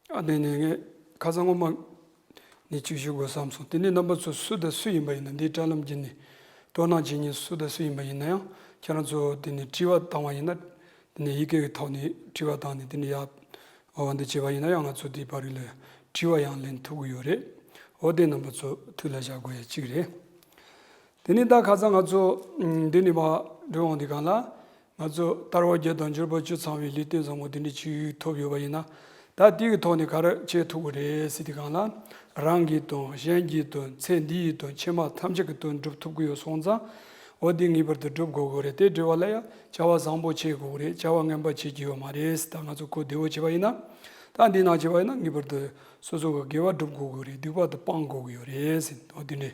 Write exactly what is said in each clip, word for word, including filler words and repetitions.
ཨ་ནི་ནི་ངས་ཁ་སང་སྔོན་མ་ནས་ཅིག་ཞུ་དགོས་བསམ་སོང་། དེ་ནས་རྣམ་པ་ཚོ་སུ་དང་སུ་ཡིན་པ་ཡིན་ན། འདིའི་དྲ་ལམ་བརྒྱུད་ནས་དོ་སྣང་བྱེད་མཁན་སུ་དང་སུ་ཡིན་པ་ཡིན་ན་ཡང་། ཁྱེད་རང་ཚོ་དེ་ནས་དྲི་བ་བཏང་བ་ཡིན་ན། དེ་ནས་ཡི་གེ་གི་ཐོག་ནས་དྲི་བ་བཏང་ནས། དེ་ནས་ཡར་འོ་འདི་བྱས་པ་ཡིན་ན་ཡང་། ང་ཚོ་དེའི་བར་ལ་དྲི་བ་ཡང་ལེན་ཐུབ་ཀྱི་ཡོད་རེད། འོ་དེ་རྣམ་པ་ཚོ་ཐུགས་ལ་བཞག་དགོས་ཡ་གཅིག་རེད། དེ་ནས་ད་ཁ་སང་ང་ཚོ་འདི་ནས་མར་འགྲོ་འོང་དུས་སྒང་ལ། ང་ཚོ་དལ་བ་བརྒྱད་དང་འབྱོར་པ་བཅུ་ཚང་བའི་ལུས་རྟེན་བཟང་པོ་འདི་འདྲ་ཅིག་ཐོབ་ཡོད་པ་ཡིན་ན། ད་དེ་གི་ཐོག་ནས་ག་རེ་བྱེད་ཐུབ་ཀྱི་རེད་ཟེར་དུས་སྒང་ལ། རང་གི་དོན། གཞན་གྱི་དོན། ཚེ་འདི་ཡི་དོན། ཕྱི་མ་ཐམས་ཅད་ཀྱི་དོན་སྒྲུབ་ཐུབ་ཀྱི་ཡོད་སོང་ཙང་། འོ་དེ་ངེས་པར་དུ་སྒྲུབ་དགོས་ཀྱི་རེད། དེ་སྒྲུབ་པ་ལ་ཡང་བྱ་བ་བཟང་པོ་བྱེད་དགོས་ཀྱི་རེད། བྱ་བ་ངན་པ་བྱེད་ཀྱི་ཡོད་མ་རེད། ད་ང་ཚོ་གོ་བདེ་བོ་བྱེད་པ་ཡིན་ན། ད་འདི་ནང་བྱེད་པ་ཡིན་ན་ངེས་པར་དུ་སོ་སོ་གི་དགེ་བ་སྒྲུབ་དགོས་ཀྱི་རེད། སྡིག་པ་དེ་སྤང་དགོས་ཀྱི་ཡོད་རེད་ཟེར། འོ་དེ་འདྲས།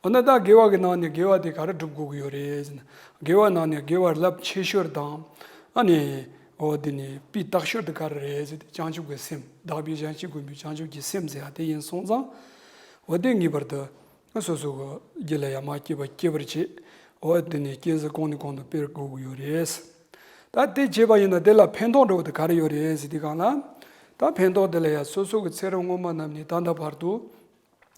འོ་ན་ད་དགེ་བ་གི་ནང་ནས་དགེ་བ་དེ་ག་རེ་སྒྲུབ་དགོས་ཀྱི་ཡོད་རེད་ཟེར་ན། དགེ་བ་ནང་ནས་དགེ་བ་རླབས་ཆེ་ཤོས་དང་། ཨ་ནི་འོ་དེ་ནས་སྤུས་དག་ཤོས་དེ་ག་རེ་རེད་ཟེར་དུས། བྱང་ཆུབ་ཀྱི་སེམས། དག་པའི་བྱང་ཆུབ་ཀུན་འདུས་བྱང་ཆུབ་ཀྱི་སེམས་ཟེར་ཡ་དེ་ཡིན་སོང་ཙང་། འོ་དེ་ངེས་པར་དུ་སོ་སོ་གི་རྒྱུད་ལ་ཡང་མར་སྐྱེ་བ་སྐྱེ་བར་བྱེད། འོ་དེ་ནས་སྐྱེ་ས་གོང་ནས་གོང་དུ་སྤེལ་དགོས་ཀྱི་ཡོད་རེད། ད་དེ་བྱས་པ་ཡིན་ན་དེ་ལ་ཕན་ཐོགས་འདྲ་བོ་དེ་ག་རེ་ཡོད་རེད་ཟེར་དུས་སྒང་ལ། ད་ཕན་ཐོགས་དེ་ལ་ཡང་སོ་སོ་གི་ཚེ་རབས་སྔོན་མ་རྣམས་ནས་ད་ལྟ་བར་དུ་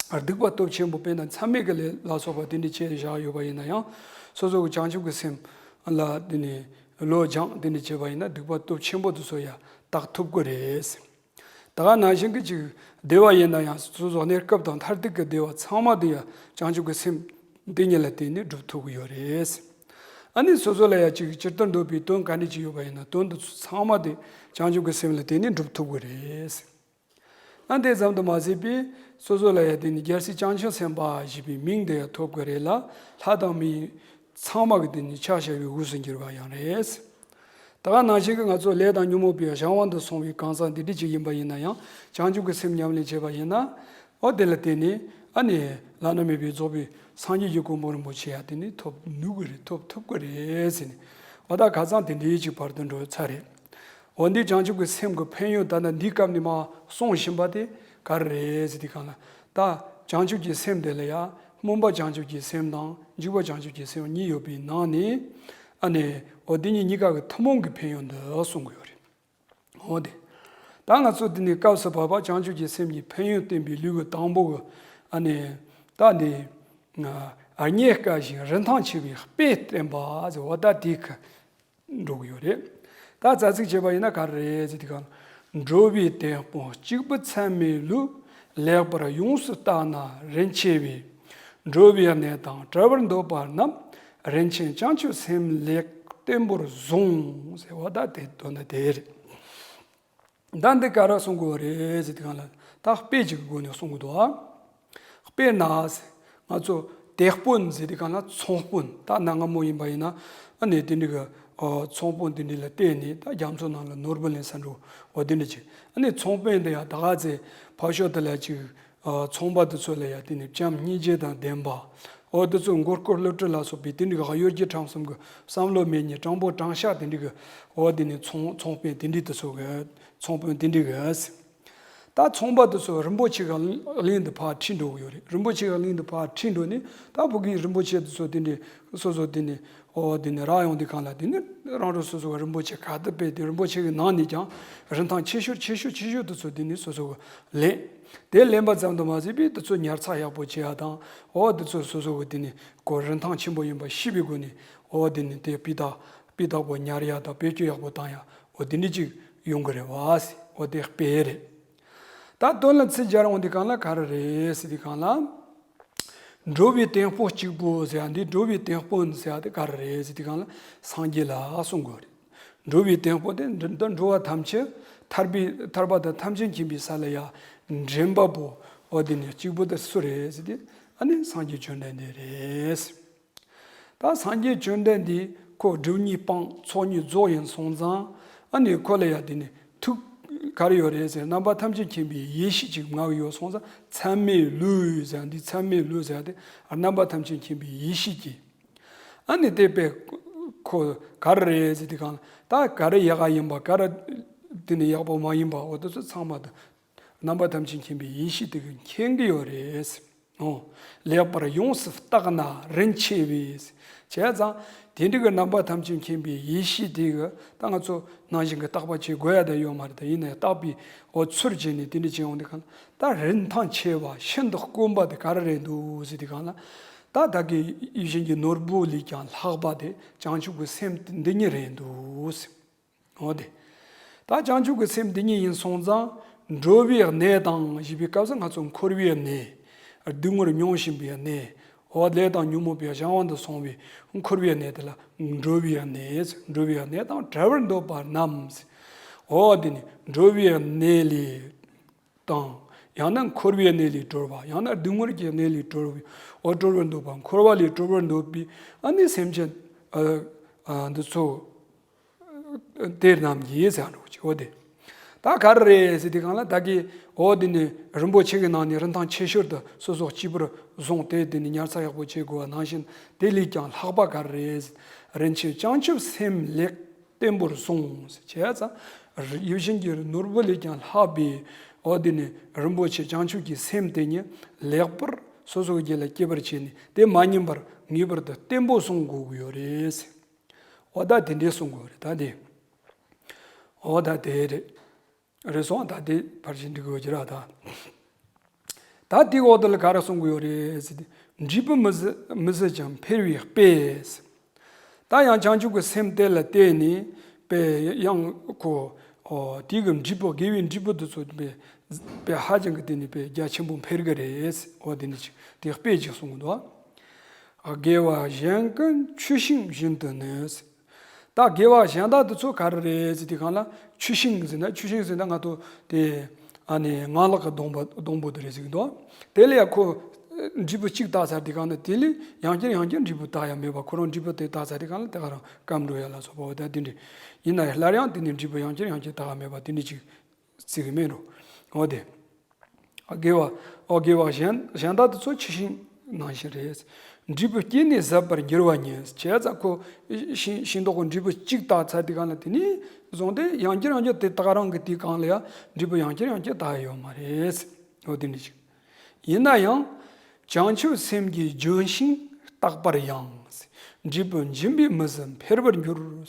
སྡིག་པ་སྟོབས་ཆེན་པོ་དཔེར་ན་མཚམས་མེད་ཀྱི་ལས་ལ་སོགས་པ་དེ་འདྲ་བྱས་བཞག་ཡོད་པ་ཡིན་ན་ཡང་། སོ་སོ་གི་བྱང་ཆུབ་ཀྱི་སེམས་ལ་དེ་ནས་བློ་སྦྱངས་དེ་འདྲ་བྱས་པ་ཡིན་ན། སྡིག་པ་སྟོབས་ཆེན་པོ་དེ་ཚོ་ཡང་དག་ཐུབ་ཀྱི་རེད། ད་ག་ནང་བཞིན་གྱི་ཅིག་བདེ་བ་ཡིན་ན་ཡང་། སོ་སོ་གནས་སྐབས་དང་མཐར་ཐུག་གི་བདེ་བ་ཚང་མ་དེ་ཡང་བྱང་ཆུབ་ཀྱི་སེམས་དེ་ཉིད་ལ་བརྟེན་ནས་སྒྲུབ་ཐུབ་ཀྱི་ཡོད་རེད། ཨ་ནི་སོ་སོ་ལ་ཡང་ཅིག་ཇི་ལྟར་འདོད་པའི་དོན་ག་འདྲ་ཅིག་ཡོད་པ་ཡིན་ན། དོན་དེ་ཚོ་ཚང་མ་དེ་བྱང་ཆུབ་ཀྱི་སེམས་ལ་བརྟེན་ནས་སྒྲུབ་ཐུབ་ཀྱི་རེད། ཨ་དེ་ཙམ་དུ་མ་ཟད་པའི་སོ་སོ་ལ་ཡང་དེ་ནི་རྒྱལ་སྲས་བྱང་ཆུབ་སེམས་དཔའ་ཞེས་པའི་མིང་དེ་ཡང་ཐོབ་ཀྱི་རེད་ལ། ལྷ་དང་མི་ཚང་མ་གི་དེ་ནི་ཕྱག་བྱ་བའི་དབུས་སུ་གྱུར་པ་ཡང་རེད། ད་ག་ནང་བཞིན་གྱི་ང་ཚོ་ལས་དང་ཉོན་མོངས་པའི་གཞན་དབང་དུ་སོང་བའི་གང་ཟག་འདི་འདྲ་ཅིག་ཡིན་པ་ཡིན་ན་ཡང་། བྱང་ཆུབ་ཀྱི་སེམས་ཉམས་ལེན་བྱས་པ་ཡིན་ན། འོ་དེ་ལ་བརྟེན་ནས་ཨ་ནི་བླ་ན་མེད་པའི་རྫོགས་པའི་སངས་རྒྱས་ཀྱི་གོ་འཕང་རིན་པོ་ཆེ་ཡང་དེ་ནི་ཐོབ་ནུས་ཀྱི་རེད། ཐོབ་ཐུབ་ཀྱི་རེད་ཟེར་ནས། འོ་ད་ཁ་སང་དེ་འདྲའི་ཅིག་བར་དུ་འགྲོ་ཚར་རེད། འོ་འདི་བྱང་ཆུབ་ཀྱི་སེམས་ཀྱི་ཕན་ཡོན་ད་ལྟ་འདིའི་སྐབས་ནས་མར་གསུངས་བཞིན་པ་དེ་ག་རེ་རེད་ཟེར་དུས་སྒང་ལ། ད་བྱང་ཆུབ་ཀྱི་སེམས་དེ་ལ་ཡང་སྨོན་པ་བྱང་ཆུབ་ཀྱི་སེམས་དང་འཇུག་པ་བྱང་ཆུབ་ཀྱི་སེམས་གཉིས་ཡོད་པའི་ནང་ནས། ཨ་ནི་འོ་འདི་གཉིས་གཉིས་ཀ་གི་ཐུན་མོང་གི་ཕན་ཡོན་འདི་གསུང་གི་ཡོད་རེད། འོ་དེ། ད་ང་ཚོ་འདི་ནས་སྐབས་སུ་བབ་པ་བྱང་ཆུབ་ཀྱི་སེམས་ཀྱི་ཕན་ཡོན་བསྟན་པའི་ལེའུ་གི་དང་པོ་གི། ཨ་ནི་ད་འདི་རྙེད་དཀའ་ཞིང་རིན་ཐང་ཆེ་བའི་དཔེ་བསྟན་པ་ཟེར་བ་ད་དེ་གི་འགྲོ་གི་ཡོད་རེད། ད་རྩ་ཚིག་བྱས་པ་ཡིན་ན་ག་རེ་རེད་ཟེར་དུས་སྒང་། འགྲོ་བའི་དོན་སྤོང་གཅིག་པུ་ཚད་མེད་ལུས། ལེགས་པར་ཡོངས་སུ་བརྟགས་ན་རིན་ཆེ་བས། འགྲོ་བའི་གནས་དང་བྲལ་བར་འདོད་པ་རྣམས། རིན་ཆེན་བྱང་ཆུབ་སེམས་ལེགས་བརྟན་པོར་བཟུང་ཟེར་བ་ད་དེ་དོན་དག་དེ་རེད། ད་འདི་ག་རེ་གསུང་དགོས་རེད་ཟེར་དུས་སྒང་ལ། ད་དཔེ་ཅིག་གི་སྒོ་ནས་གསུང་གི་འདུག་ཨ། དཔེར་ན་ང་ཚོ་དེད་དཔོན་ཟེར་དུས་སྒང་ལ་ཚོང་དཔོན། ད་གནའ་སྔ་མོ་ཡིན་པ་ཡིན་ན། ཨ་ནི་དེ་འདྲ་གི་ཨ་ཚོང་དཔོན་དེ་འདྲ་ལ་བརྟེན་ནས་ད་རྒྱ་མཚོ་ནང་ལ་ནོར་བུ་ལེན་ས་འགྲོ། འོ་དེ་འདྲ་ཅིག་ཨ་ནི་ཚོང་དཔོན་དེ་ཡང་ད་ག་ཚོད་ཕར་ཕྱོགས་དེ་ལ་ཅིག་ཨ་ཚོང་པ་དེ་ཚོ་ལ་ཡང་དེ་ནི་བྱམས་སྙིང་རྗེ་དང་ལྡན་པ། འོ་དེ་ཚོ་མགོ་སྐོར་གློ་སྐྲུ་ལ་སོགས་པའི་དེ་འདྲ་གི་གཡོ་སྒྱུ་ཁྲམ་གསུམ་གི་བསམ་བློ་མེད་མཁན་དྲང་པོ་དྲང་བཞག་དེ་འདྲ་གི། འོ་དེ་ནི་ཚོང་ཚོང་དཔོན་དེ་འདྲ་དེ་ཚོ་གི། ཚོང་དཔོན་དེ་འདྲ་གི། ད་ཚོང་པ་དེ་ཚོ་རིན་པོ་ཆེ་གི་གླིང་དུ་ཕར་ཁྲིད་འགྲོ་གི་ཡོད་རེད། རིན་པོ་ཆེ་གི་གླིང་དུ་ཕར་ཁྲིད་འགྲོ་ནས། ད་ཕ་གིའི་རིན་པོ་ཆེ་དེ་ཚོ་དེ་འདྲ་སོ་སོ་དེ་ནི། འོ་དེ་ནི་རག་ཡོང་དུས་སྒང་ལ། དེ་ནི་རང་རང་སོ་སོ་གི་རིན་པོ་ཆེ་ག་དུ་སྤེལ་ཏེ། རིན་པོ་ཆེ་གི་ནང་ནས་ཀྱང་རིན་ཐང་ཆེ་ཤོས་ཆེ་ཤོས་ཆེ་ཤོས་དེ་ཚོ་དེ་ནི་སོ་སོ་གི་ལེན། དེ་ལེན་པ་ཙམ་དུ་མ་ཟད་པའི་དེ་ཚོ་ཉར་ཚགས་ཡག་པོ་བྱེད་ཡ་དང་། འོ་དེ་ཚོ་སོ་སོ་གི་དེ་ནི་ཁོ་རིན་ཐང་ཆེན་པོ་ཡིན་པ་ཤེས་པའི་སྒོ་ནས། འོ་དེ་ནི་དེ་སྤུས་དག་སྤུས་དག་པོ་ཉར་ཡ་དང་བེད་སྤྱོད་ཡག་པོ་བཏང་ཡ། འོ་དེ་འདྲ་ཅིག་ཡོང་གི་རེད་བ། འོ་དེ་དཔེ་རེད། ད་དོན་ལ་ཚིག་སྦྱར་འོང་དུས་སྒང་ལ་ག་རེ་རེད་ཟེར་དུས་སྒང་ལ། འགྲོ་བའི་དོན་སྤོང་གཅིག་པུ་ཟེར་ཡ་འདི། འགྲོ་བའི་དོན་སྤོང་ཟེར་ཡ་དེ་ག་རེ་རེད་ཟེར་དུས་སྒང་ལ། སངས་རྒྱས་ལ་གསུང་དགོས་རེད། འགྲོ་བའི་དོན་སྤོང་དེ་འགྲོ་འགྲོ་བ་ཐམས་ཅད་ཐར་པའི་ཐར་པ་དང་ཐམས་ཅད་མཁྱེན་པའི་ས་ལ་ཡ་འདྲེན་པ་པོ། འོ་དེ་ནི་གཅིག་པུ་དེ་སུ་རེད་ཟེར་དུས། ཨ་ནི་སངས་རྒྱས་བཅོམ་ལྡན་འདས་རེད། ད་སངས་རྒྱས་བཅོམ་ལྡན་འདས་ཁོ་སྒྲིབ་གཉིས་སྤངས་ཚོགས་གཉིས་རྫོགས་ཡིན་སོང་ཙང་། ཨ་ནི་ཁོ་ལ་ཡ་དེ་ནི་ཐུགས་ག་རེ་ཡོད་རེད་ཟེར། རྣམ་པ་ཐམས་ཅད་མཁྱེན་པའི་ཡེ་ཤེས་ཅིག་མངའ་གི་ཡོད་སོང་ཙང་། ཚད་མེད་ལུས་ཟེར་འདི། ཚད་མེད་ལུས་ཟེར་དེ་རྣམ་པ་ཐམས་ཅད་མཁྱེན་པའི་ཡེ་ཤེས་ཀྱི། ཨ་ནི་དེ་དཔེ་ཁོ་ག་རེ་རེད་ཟེར་དུས་སྒང་ལ། ད་ག་རེ་ཡག་ག་ཡིན་པ། ག་རེ་དེ་ནི་ཡག་པོ་མ་ཡིན་པ། འོ་དེ་ཚོ་ཚང་མ་དེ་རྣམ་པ་ཐམས་ཅད་མཁྱེན་པའི་ཡེ་ཤེས་དེ་གིས་མཁྱེན་གི་ཡོད་རེད། ཨོ། ལེགས་པར་ཡོངས་སུ་བརྟགས་ན་རིན་ཆེ་བས། བྱས་ཙང་དེ་འདྲ་གི་རྣམ་པ་ཐམས་ཅད་མཁྱེན་པའི་ཡེ་ཤེས་དེ་གི་ད་ང་ཚོ་ནང་བཞིན་གི་བརྟག་པ་བྱེད་དགོས་ཡ་ད་ཡོད་མ་རེད། ད་ཡིན་ནའི་བརྟག་པའི་འོ་ཚུལ་བྱས་ནས་དེ་འདྲ་བྱེད་ཡོང་དུས་གང་ལ་ད་རིན་ཐང་ཆེ་བ་ཤིན་ཏུ་དཀོན་པ་དེ་ག་རེ་རེད་འདུག་ཟེར་དུས་གང་ལ། ད་བདག་གི་ཡིད་བཞིན་གྱི་ནོར་བུ་ལས་ཀྱང་ལྷག་པ་དེ་བྱང་ཆུབ་ཀྱི་སེམས་འདི་ཉིད་རེད་འདུག་ཟེར། འོ་དེ། ད་བྱང་ཆུབ་ཀྱི་སེམས་འདི་ཉིད་ཡིན་སོང་ཙང་འགྲོ་བའི་གནས་དང་ཞེས་པའི་སྐབས་སུ་ང་ཚོ་འཁོར་བའི་གནས། སྡུག་བསྔལ་མྱོང་བཞིན་པའི་གནས། འོ་ལས་དང་ཉོན་མོངས་པའི་གཞན་དབང་དུ་སོང་བའི་འཁོར་བའི་གནས་དེ་ལ་འགྲོ་བའི་གནས། འགྲོ་བའི་གནས་དང་བྲལ་བར་འདོད་པ་རྣམས། འོ་དེ་ནི་འགྲོ་བའི་གནས་ལས་དང་། ཡང་ན་འཁོར་བའི་གནས་ལས་གྲོལ་བ། ཡང་ན་སྡུག་བསྔལ་གྱི་གནས་ལས་གྲོལ་བའི་འོ་གྲོལ་བར་འདོད་པ། འཁོར་བ་ལས་གྲོལ་བར་འདོད་པའི་ཨ་ནི་སེམས་ཅན་ཨ་ཨ་འདི་ཚོ། དེ་རྣམས་ཀྱིས་ཟེར་འགྲོ་གི་འོ་དེ། ད་ག་རེ་རེད་ཟེར་དུས་གང་ལ་བདག་གིས་འོ་དེ་ནི་རིན་པོ་ཆེ་གི་ནང་ནས་རིན་ཐང་ཆེ་ཤོས་དུ་སོ་སོ་གཅིག་པུར་བཟུང་སྟེ་དེ་ནི་ཉར་ཚགས་ཡག་པོ་བྱེད་དགོས་པ་ནང་བཞིན་དེ་ལས་ཀྱང་ལྷག་པ་ག་རེ་རེད་ཟེར། རིན་ཆེན་བྱང་ཆུབ་སེམས་ལེགས་བརྟན་པོར་བཟུང་ཟེར་བྱས་ཙང་། ཡིད་བཞིན་གྱི་ནོར་བུ་ལས་ཀྱང་ལྷག་པའི་འོ་དེ་ནི་རིན་པོ་ཆེ་བྱང་ཆུབ་ཀྱི་སེམས་དེ་ཉིད་ལེགས་པར་སོ་སོ་གི་རྒྱུད་ལ་སྐྱེ་བར་བྱས་ནས་དེ་མ་ཉམས་པར་ངེས་པར་དུ་བརྟན་པོ་བཟུང་དགོས་ཀྱི་ཡོད་རེད་ཟེར། འོ་ད་དེ་འདྲའི་གསུང་དགོས་རེད་ད་དེ། འོ་ད་དེ་རེད། རེད་སོང་ད་དེ་ཕར་ཕྱིན་འགྲིག་གི་ཡོད་ཀྱི་ར་ད། ད་དེའི་འོག་ཏུ་ལ་ག་རེ་གསུང་གི་ཡོད་རེད་ཟེར་ཏེ། འབྲས་བུ་མི་བཟད་མི་བཟད་ཀྱང་འཕེལ་བའི་དཔེ། ད་ཡང་བྱང་ཆུབ་ཀྱི་སེམས་དེ་ལ་བརྟེན་ནས་དཔེ་ཡང་ཁོ། ཨོ་དེ་གི་འབྲས་བུ་དགེ་བའི་འབྲས་བུ་དེ་ཚོ་དཔེ་དཔེ་ཧ་ཅང་གི་དེ་ནི་དཔེ་རྒྱ་ཆེན་པོ་འཕེལ་གི་རེད། འོ་དེ་ནི་ཅིག་དེ་དཔེ་ཅིག་གསུང་གི་འདུག་དགེ་བ་གཞན་ཀུན་ཆུ་ཤིང་བཞིན་དུ་ནི། ད་དགེ་བ་གཞན་དག་དེ་ཚོ་ག་རེ་རེད་ཟེར་དུས་གང་ལ་ཆུ་ཤིང་ཟེར་ན་ཆུ་ཤིང་ཟེར་ན་ང་ཚོ་དེ་ཨ་ནི་ངང་ལག་གི་སྡོང་པོ་སྡོང་པོ་དེ་རེད་ཟེར་གི་འདུག་དེ་ལ་ཡང་ཁོ་འབྲས་བུ་གཅིག་བཏགས་ཚར་དུས་གང་ལ་དེ་ལས་ཡང་བསྐྱར་ཡང་བསྐྱར་འབྲས་བུ་བཏགས་ཡ་མེད་པ། ཁོ་རང་འབྲས་བུ་དེ་བཏགས་ཚར་དུས་གང་ལ་དེ་ག་རང་སྐམ་འགྲོ་ཡ་ལ་སོགས་པ་འོ་ད་དེ་འདྲ་ཡིན་ན་ཡང་སླར་ཡང་དེ་ནས་འབྲས་བུ་ཡང་བསྐྱར་ཡང་བསྐྱར་བཏགས་ཡ་མེད་པ་དེ་འདྲ་ཅིག་བརྩི་གི་མེད་འགྲོ། འོ་དེ། དགེ་བ། ཨོ་དགེ་བ་གཞན་གཞན་དག་དེ་ཚོ་ཆུ་ཤིང་ནང་བཞིན་རེད། འབྲས་བུ་སྐྱེས་ནས་ཟད་པར་འགྱུར་བ་ཉིད། བྱས་ཙང་ཁོ་ཤིང་ཤིང་ཏོག་གི་འབྲས་བུ་གཅིག་བཏགས་ཚར་དུས་གང་ལ་དེ་ནས་བཟུང་སྟེ་ཡང་བསྐྱར་ཡང་བསྐྱར་དེ་དག་རང་གི་དེའི་སྒང་ལ་ཡང་འབྲས་བུ་ཡང་བསྐྱར་ཡང་བསྐྱར་བཏགས་ཡོད་མ་རེད། འོ་དེ་འདྲ་ཞིག་ཡིན་ན་ཡང་། བྱང་ཆུབ་སེམས་ཀྱི་ལྗོན་ཤིང་རྟག་པར་ཡང་། འབྲས་བུ་འབྱིན་པས་མི་བཟད་འཕེལ་བར་འགྱུར།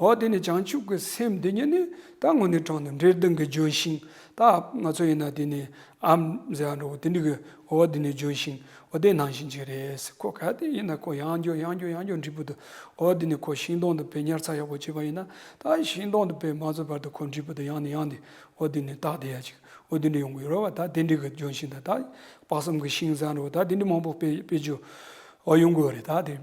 འོ་དེ་ནི་བྱང་ཆུབ་ཀྱི་སེམས་འདི་ཉིད་ནི་ད་དངོས་གནས་དྲང་གནས་འབྲས་ལྡན་གྱི་ལྗོན་ཤིང་ད་ང་ཚོ་ཡིན་ན་དེ་ནི་ཨམ་ཟེར་བ་འདྲ་བོ་དེ་འདྲ་གི་འོ་དེ་ནི་ལྗོན་ཤིང་འོ་དེ་ནང་བཞིན་ཅིག་རེད། ཁོ་ག་དེ་ཡིན་ན་ཁོ་ཡང་འགྱོ་ཡང་འགྱོ་ཡང་འགྱོ་འབྲས་བུ་དུ་འོ་དེ་ནི་ཁོ་ཤིང་སྡོང་དུ་དཔེ་ཉར་ཚགས་ཡག་པོ་བྱས་པ་ཡིན་ན་ད་ཤིང་སྡོང་དུ་དཔེ་མ་བཟོད་བར་དུ་ཁོ་འབྲས་བུ་དུ་ཡང་ནས་ཡང་དུ་འོ་དེ་ནི་བཏགས་བསྡད་ཡ་ཅིག་འོ་དེ་འདྲ་ཡོང་གི་ཡོད་རེད་བ། ད་དེ་འདྲ་གི་ལྗོན་ཤིང་དང་ད་དཔག་བསམ་གྱི་ཤིང་ཟེར་བ་འདྲ་བོ་ད་དེ་འདྲ་མང་པོ་དཔེ་དཔེ་བརྗོད་འོ་ཡོང་གི་ཡོད་རེད་ད་དེ།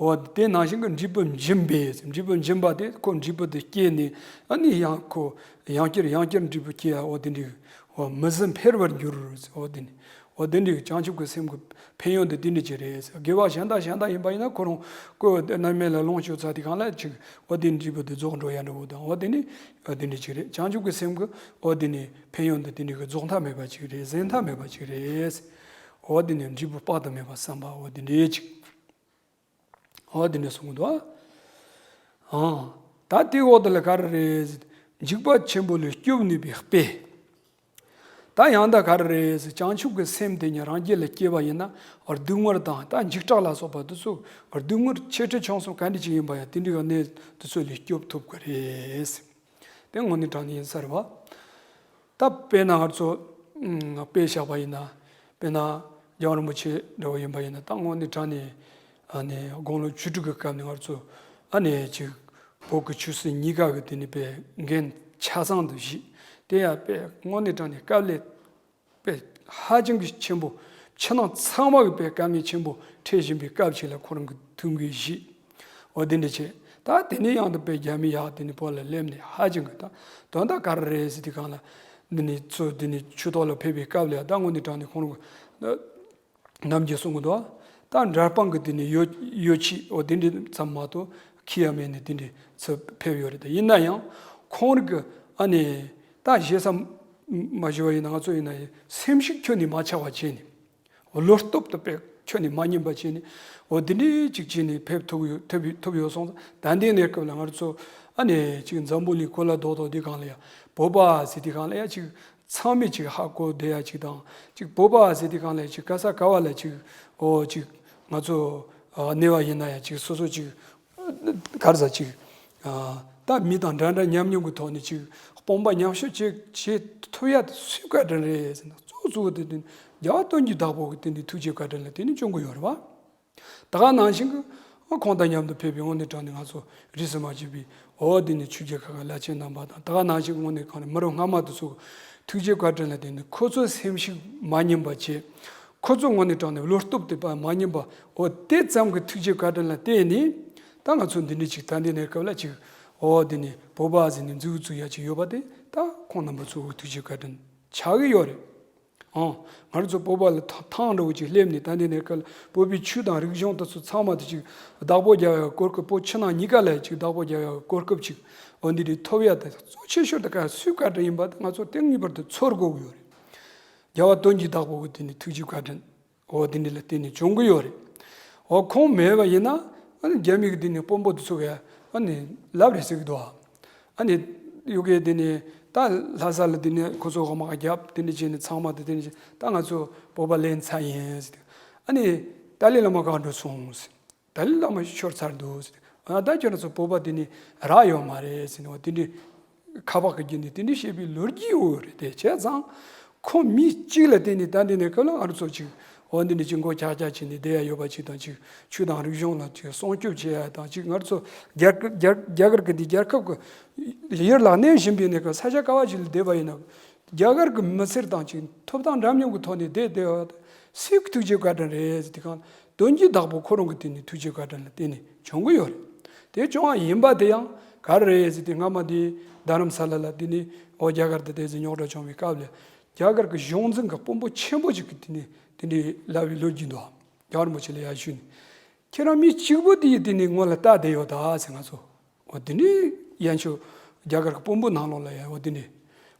འོ་དེ་ནང་བཞིན་གྱི་འབྲས་བུ་འབྱིན་པས་འབྲས་བུ་འབྱིན་པ་དེ་ཁོ་འབྲས་བུ་དེ་སྐྱེས་ནས་ཨ་ནི་ཡང་ཁོ་ཡང་བསྐྱར་ཡང་བསྐྱར་འབྲས་བུ་སྐྱེ་ཡ་འོ་དེ་འདྲ་འོ་མི་བཟད་འཕེལ་བར་འགྱུར། འོ་དེ་ནི་འོ་དེ་འདྲ་བྱང་ཆུབ་ཀྱི་སེམས་ཀྱི་ཕན་ཡོན་དེ་དེ་འདྲ་ཅིག་རེད། དགེ་བ་གཞན་དག་གཞན་དག་ཡིན་པ་ཡིན་ན་ཁོ་རང་ཀོ་རྣམ་སྨིན་ལ་ལོངས་སྤྱོད་ཚར་དེ་གང་ལ་ཅིག་འོ་དེ་འབྲས་བུ་དེ་རྫོགས་འགྲོ་ཡ་འདྲ་བོ་དང་འོ་དེ་ནི་འོ་དེ་འདྲ་ཅིག་རེད། བྱང་ཆུབ་ཀྱི་སེམས་ཀྱི་འོ་དེ་ནི་ཕན་ཡོན་དེ་དེ་འདྲ་གི་རྫོགས་མཐའ་མེད་པ་ཅིག་རེད། ཟད་མཐའ་མེད་པ་ཅིག་རེད། འོ་དེ་ནི་འབྲས་བུ་དཔག་ཏུ་མེད་པ་བསམ་པ་འོ་དེ་འདྲ་ཅིག་འོ་དེ་འདྲ་གསུང་གི་འདུག་ཨང་། ད་དེའི་འོག་ཏུ་ལ་ག་རེ་རེད། འཇིགས་པ་ཆེན་པོ་ལས་སྐྱོབ་ནུས་པའི་དཔེ། ད་ཡང་ད་ག་རེ་རེད། བྱང་ཆུབ་ཀྱི་སེམས་དེ་ཉིད་རང་རྒྱུད་ལ་སྐྱེས་པ་ཡིན་ན་སྡུག་བསྔལ་དང་ད་འཇིགས་སྐྲག་ལ་སོགས་པ་དེ་ཚོ་སྡུག་བསྔལ་ཆེ་ཕྲ་ཆུང་གསུམ་ག་འདྲ་ཅིག་ཡིན་པ་ཡང་དེ་འདྲ་གི་གནས་དེ་ཚོ་ལས་སྐྱོབ་ཐུབ་ཀྱི་རེད། དེ་དངོས་གནས་དྲང་གནས་ཡིན་ས་རེད་བ། ད་དཔེར་ན་ང་ཚོ་ཨ་དཔེ་བཞག་པ་ཡིན་ན། དཔེར་ན་རྒྱལ་བ་རིན་པོ་ཆེ་འདྲ་བོ་ཡིན་པ་ཡིན་ན་ད་དངོས་གནས་དྲང་གནས་ཨ་ནི་དགུང་ལོ་བཅུ་དྲུག་གི་སྐབས་ནས་ང་ཚོ་ཨ་ནི་ཅིག་བོད་ཀྱི་ཆོས་སྲིད་གཉིས་ཀ་གི་དེ་ནི་དཔེ་འགན་ཆ་ཚང་དུ་བཞེས། དེ་ཡང་དཔེ་དངོས་གནས་དྲང་གནས་དཀའ་ལས་དཔེ་ཧ་ཅང་གི་ཆེན་པོ། ཕྱི་ནང་ཚང་མ་གི་དཔེ་དཀའ་ངལ་ཆེན་པོ་འཕྲད་བཞིན་པའི་སྐབས་ཤིག་ལ་ཁོ་རང་གི་ཐུགས་འགན་བཞེས། འོ་དེ་འདྲ་བྱས། ད་དེ་ནས་ཡང་དུ་དཔེ་རྒྱ་མི་ཡག་དེ་ནས་བོད་ལ་སླེབས་ནས་ཧ་ཅང་གི་ད་དོན་དག་ག་རེ་རེད་ཟེར་དུས་གང་ལ། འདི་ནས་ཚུར་འདི་ནས་ཆོས་ཐོག་ལ་ཕེབས་པའི་སྐབས་ལ་ད་དངོས་གནས་དྲང་གནས་ཁོ་རང་གི་ནམ་རྒྱུན་གསུང་གི་འདུག་ད་འདྲ་དཔང་གི་དེ་ནས་ཡོ་ཡོ་ཆི་འོ་དེ་འདྲ་ཙམ་མ་གཏོགས་ཁྱི་ཡ་མེད་ནས་དེ་འདྲ་ཚུར་ཕེབས་ཡོད་རེད། ད་ཡིན་ན་ཡང་ཁོང་རང་གི་ཨ་ནི་ད་ཞེ་ས་མ་ཞུ་བ་ཡིན་ན་ང་ཚོ་ཡིན་ན་ཡང་སེམས་ཤུགས་ཁྱོན་ནས་མ་ཆག་པ་བྱས་ནས། བློ་སྟོབས་དང་དཔེ་ཁྱོན་ནས་མ་ཉམས་པ་བྱས་ནས་འོ་འདི་འདྲའི་ཅིག་བྱས་ནས་ཕེབས་ཐུབ་ཡོད་ཐུབ་ཡོད་ཐུབ་ཡོད་སོང་ཙང་ད་ལྟའི་གནས་སྐབས་ལ་ང་ཚོ་ཨ་ནི་ཅིག་འཛམ་བུ་གླིང་གོ་ལ་རྡོག་རྡོག་འདི་སྒང་ལ་ཡ་བོད་པ་ཟེར་དུས་སྒང་ལ་ཡ་ཅིག་ ཚང་མས་ཅིག་ཧ་གོ་བསྡད་ཡ་ཅིག་དང་། ཅིག་བོད་པ་ཟེར་དུས་སྒང་ལ་ཅིག་ག་ས་ག་བ་ལ་ཅིག་འོ་ཅིག་ང་ཚོ་ཨ་གནས་པ་ཡིན་ན་ཡང་ཅིག་སོ་སོ་ཅིག་ག་རེ་ཟ་ཅིག་ཨ་ད་མི་དང་འདྲ་འདྲ་མཉམ་མཉམ་གྱི་ཐོག་ནས་ཅིག་དཔུང་པ་མཉམ་གཤིབ་བྱེད་བྱེད་ཐུབ་ཡ་དེ་སུའི་བཀའ་དྲིན་རེད་ཟེར་ན། གཙོ་བོ་གཙོ་བོ་དེ་དེ་རྒྱལ་བ་དོན་གྱི་བདག་པོ་གི་དེ་འདི་ཐུགས་རྗེ་བཀའ་དྲིན་ལ་བརྟེན་ནས་བྱུང་གི་ཡོད་རེད་བ། ད་ག་ནང་བཞིན་གྱི་ཁོང་དང་མཉམ་དུ་ཕེབས་པའི་དངོས་གནས་དྲང་གནས་ང་ཚོ་རིས་སུ་མ་ཆད་པའི་འོ་འདི་ནི་ཆོས་བརྒྱུད་ཁག་གི་བླ་ཆེན་རྣམ་པ་དང་། ད་ག་ནང་བཞིན་དངོས་གནས་གང་ནས་མི་རབས་སྔ་མ་དེ་ཚོ་ཐུགས་རྗེ་བཀའ་དྲིན་ལ་བརྟེན་ནས་ཁོ་ཚོའི་སེམས་ཤུགས་མ་ཉམས་པ་བྱས། ཁོ་ཚོ་དངོས་གནས་དྲང་གནས་བློ་སྟོབས་དེ་པ་མ་ཉམས་པ། འོ་དེ་ཙམ་གྱི་ཐུགས་རྗེ་བཀའ་དྲིན་ལ་བརྟེན་ནས་ད་ང་ཚོ་འདི་འདྲའི་ཅིག་ད་འདི་ནས་སྐབས་ལ་ཅིག་འོ་འདི་ནས་བོད་པ་ཟེར་ནས་མཛུབ་བཙུགས་ཡ་ཅིག་ཡོད་པ་དེ་ད་ཁོང་རྣམ་པ་ཚོའི་ཐུགས་རྗེ་བཀའ་དྲིན་ཆགས་ཀྱི་ཡོད་རེད། ཨང་། ང་རང་ཚོ་བོད་པ་ལ་ཐ་ཐང་འདྲ་བོ་ཅིག་སླེབས་ནས་ད་འདི་ནས་སྐབས་ལ་བོད་པའི་ཆོས་དང་རིག་གཞུང་དེ་ཚོ་ཚང་མ་དེ་ཅིག་བདག་པོ་རྒྱག་ཡག་གོ་སྐབས། བོད་ཕྱི་ནང་གཉིས་ཀ་ལ་ཅིག་བདག་པོ་རྒྱག་ཡག་གོ་སྐབས་ཅིག་འོ་འདི་རིགས་ཐོབ་ཡ་དེ་གཙོ་ཆེ་ཤོས་དེ་ག་སུའི་བཀའ་དྲིན་ཡིན་པ་དེ་ང་ཚོ་ཏིང་ངེས་པར་དུ་ཚོར་དགོས་ཀྱི་ཡོད་རེད། རྒྱལ་བ་དོན་གྱི་བདག་པོ་གི་དེ་ནི་ཐུགས་རྗེ་བཀའ་དྲིན་འོ་དེ་འདྲ་ལ་བརྟེན་ནས་བྱུང་གི་ཡོད་རེད། འོ་ཁོང་མེད་པ་ཡིན་ན་ཨ་ནི་རྒྱ་མི་གི་དེ་ནི་དཔོན་པོ་དེ་ཚོ་ག་ཨ་ནི་ལབ་རེད་ཟེར་གི་འདུག་ཨ་ནི་ཡུ་གེ་དེ་ནི་ད་ལྷ་ས་ལ་དེ་ནི་ཁོ་ཚོ་གི་དམག་རྒྱབ་དེ་འདྲ་བྱས་ནས་ཚང་མ་དེ་དེ་འདྲ་བྱས། ད་ང་ཚོ་བོད་པ་ལེན་ཚར་ཡིན་ཟེར། ཨ་ནི་ཏཱ་ལའི་བླ་མ་གང་འགྲོ་སོང་ཟེར། ཏཱ་ལའི་བླ་མ་ཤོར་ཚར་འདུག་ཟེར། ཨ་ད་ཁྱོད་རང་ཚོ་བོད་པ་དེ་ནི་རག་ཡོད་མ་རེད་ཟེར་ནས་འོ་དེ་འདྲའི་ཁ་པར་གི་བརྒྱུད་ནས་དེ་འདྲའི་བཤད་པའི་ལོ་རྒྱུས་ཡོད་རེད། དེ་བྱས་ཙང་ཁོ་མི་གཅིག་ལ་བརྟེན་ནས་ད་འདི་ནས་ག་ལ་ང་རང་ཚོ་ཅིག་འོ་འདི་འདྲ་ཅིག་མགོ་ཆག་ཆག་བྱས་ནས་བསྡད་ཡ་ཡོད་པ་ཅིག་དང་། ཅིག་ཆོས་དང་རིག་གཞུང་ལ་ཅིག་སྲུང་སྐྱོབ་བྱེད་ཡ་དང་། ཅིག་ང་རང་ཚོ་རྒྱ་རྒྱ་རྒྱ་གར་གི་འདི་རྒྱལ་ཁབ་གི་ཡུལ་ལ་གནས་བཞིན་པའི་ནས་ག་ས་ཆ་ག་བ་ཅིག་ལ་བསྡད་པ་ཡིན་ན། རྒྱ་གར་གྱི་མི་སེར་དང་ཅིག་ཐོབ་ཐང་འདྲ་མཉམ་གྱི་ཐོག་ནས་བསྡད་བསྡད་པ་དེ་སུའི་ཐུགས་རྗེ་བཀའ་དྲིན་རེད་ཟེར། དེ་གང་དོན་གྱི་བདག་པོ་ཁོ་རང་གི་དེ་ནི་ཐུགས་རྗེ་བཀའ་དྲིན་ལ་བརྟེན་ནས་བྱུང་གི་ཡོད་རེད། དེ་བྱུང་བ་ཡིན་པ་དེ་ཡང་ག་རེ་རེད་ཟེར་དུས་སྔ་མ་དེ་རྡ་རམ་ས་ལ་ལ་དེ་ནི་འོ་རྒྱ་གར་དུ་དེ་ཚོ་རྙོག་དྲ་བྱུང་བའི་སྐབས་ལ་རྒྱ་གར་གྱི་གཞུང་འཛིན་གྱི་དཔོན་པོ་ཆེན་པོ་ཅིག་གིས་དེ་ནི་དེ་འདྲའི་ལབ་པའི་ལོ་རྒྱུས་འདུག་རྒྱལ་བ་རིན་པོ་ཆེ་ལ་ཡར་ཞུས་ནས། ཁྱེད་རང་མི་གཅིག་པོ་དེ་ཡིས་དེ་ནི་སྔོན་ལ་ལྟ་བསྡད་ཡོད་ད་ཟེར། ང་ཚོ་འོ་དེ་འདྲའི་ཡན་ཆོད་རྒྱ་གར་གྱི་དཔོན་པོ་ནང་ལོགས་ལ་ཡང་འོ་དེ་འདྲའི་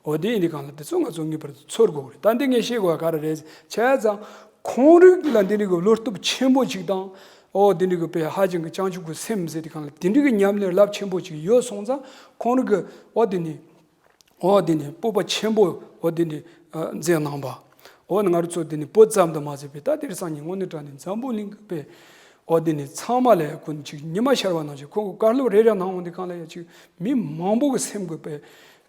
འོ་དེ་ཡིན་དུས་སྒང་ལ་དེ་ཚོ་ང་ཚོ་ངེས་པར་དུ་ཚོར་དགོས་རེད། ད་འདི་ངས་བཤད་དགོས་པ་ག་རེ་རེད་ཟེར་བྱས་ཙང་། ཁོང་རིགས་ལ་འདི་འདྲའི་གི་བློ་སྟོབས་ཆེན་པོ་ཅིག་དང་། འོ་དེ་འདྲའི་གི་དཔེ་ཧ་ཅང་གི་བྱང་ཆུབ་ཀྱི་སེམས་ཟེར་དུས་སྒང་ལ་དེ་འདྲའི་གི་ཉམས་ལེན་རླབས་ཆེན་པོ་ཅིག་ཡོད་སོང་ཙང་། ཁོང་རིགས་གི་འོ་དེ་ནི་འོ་དེ་ནི་སྤོབས་པ་ཆེན་པོ་འོ་དེ་ནི་ཨ་མཛད་གནང་བ། འོ་ནི་ང་རང་ཚོ་དེ་ནི་བོད་ཙམ་དུ་མ་ཟད་པའི་ད་དེང་སང་ཉིན་དངོས་གནས་དྲང་གནས་འཛམ་བུ་གླིང་གི་དཔེ་འོ་དེ་ནི་ཚང་མ་ལ་ཡང་ཁོ་ནི་ཅིག་ཉི་མ་ཤར་བ་ནང་བཞིན་ཁོང་གི་བཀའ་སློབ་རེ་རེ་གནང་འོང་དུས་སྒང་ལ་ཡང་ཅིག་མི་མང་པོ་གི་སེམས་ཀྱི་དཔེ་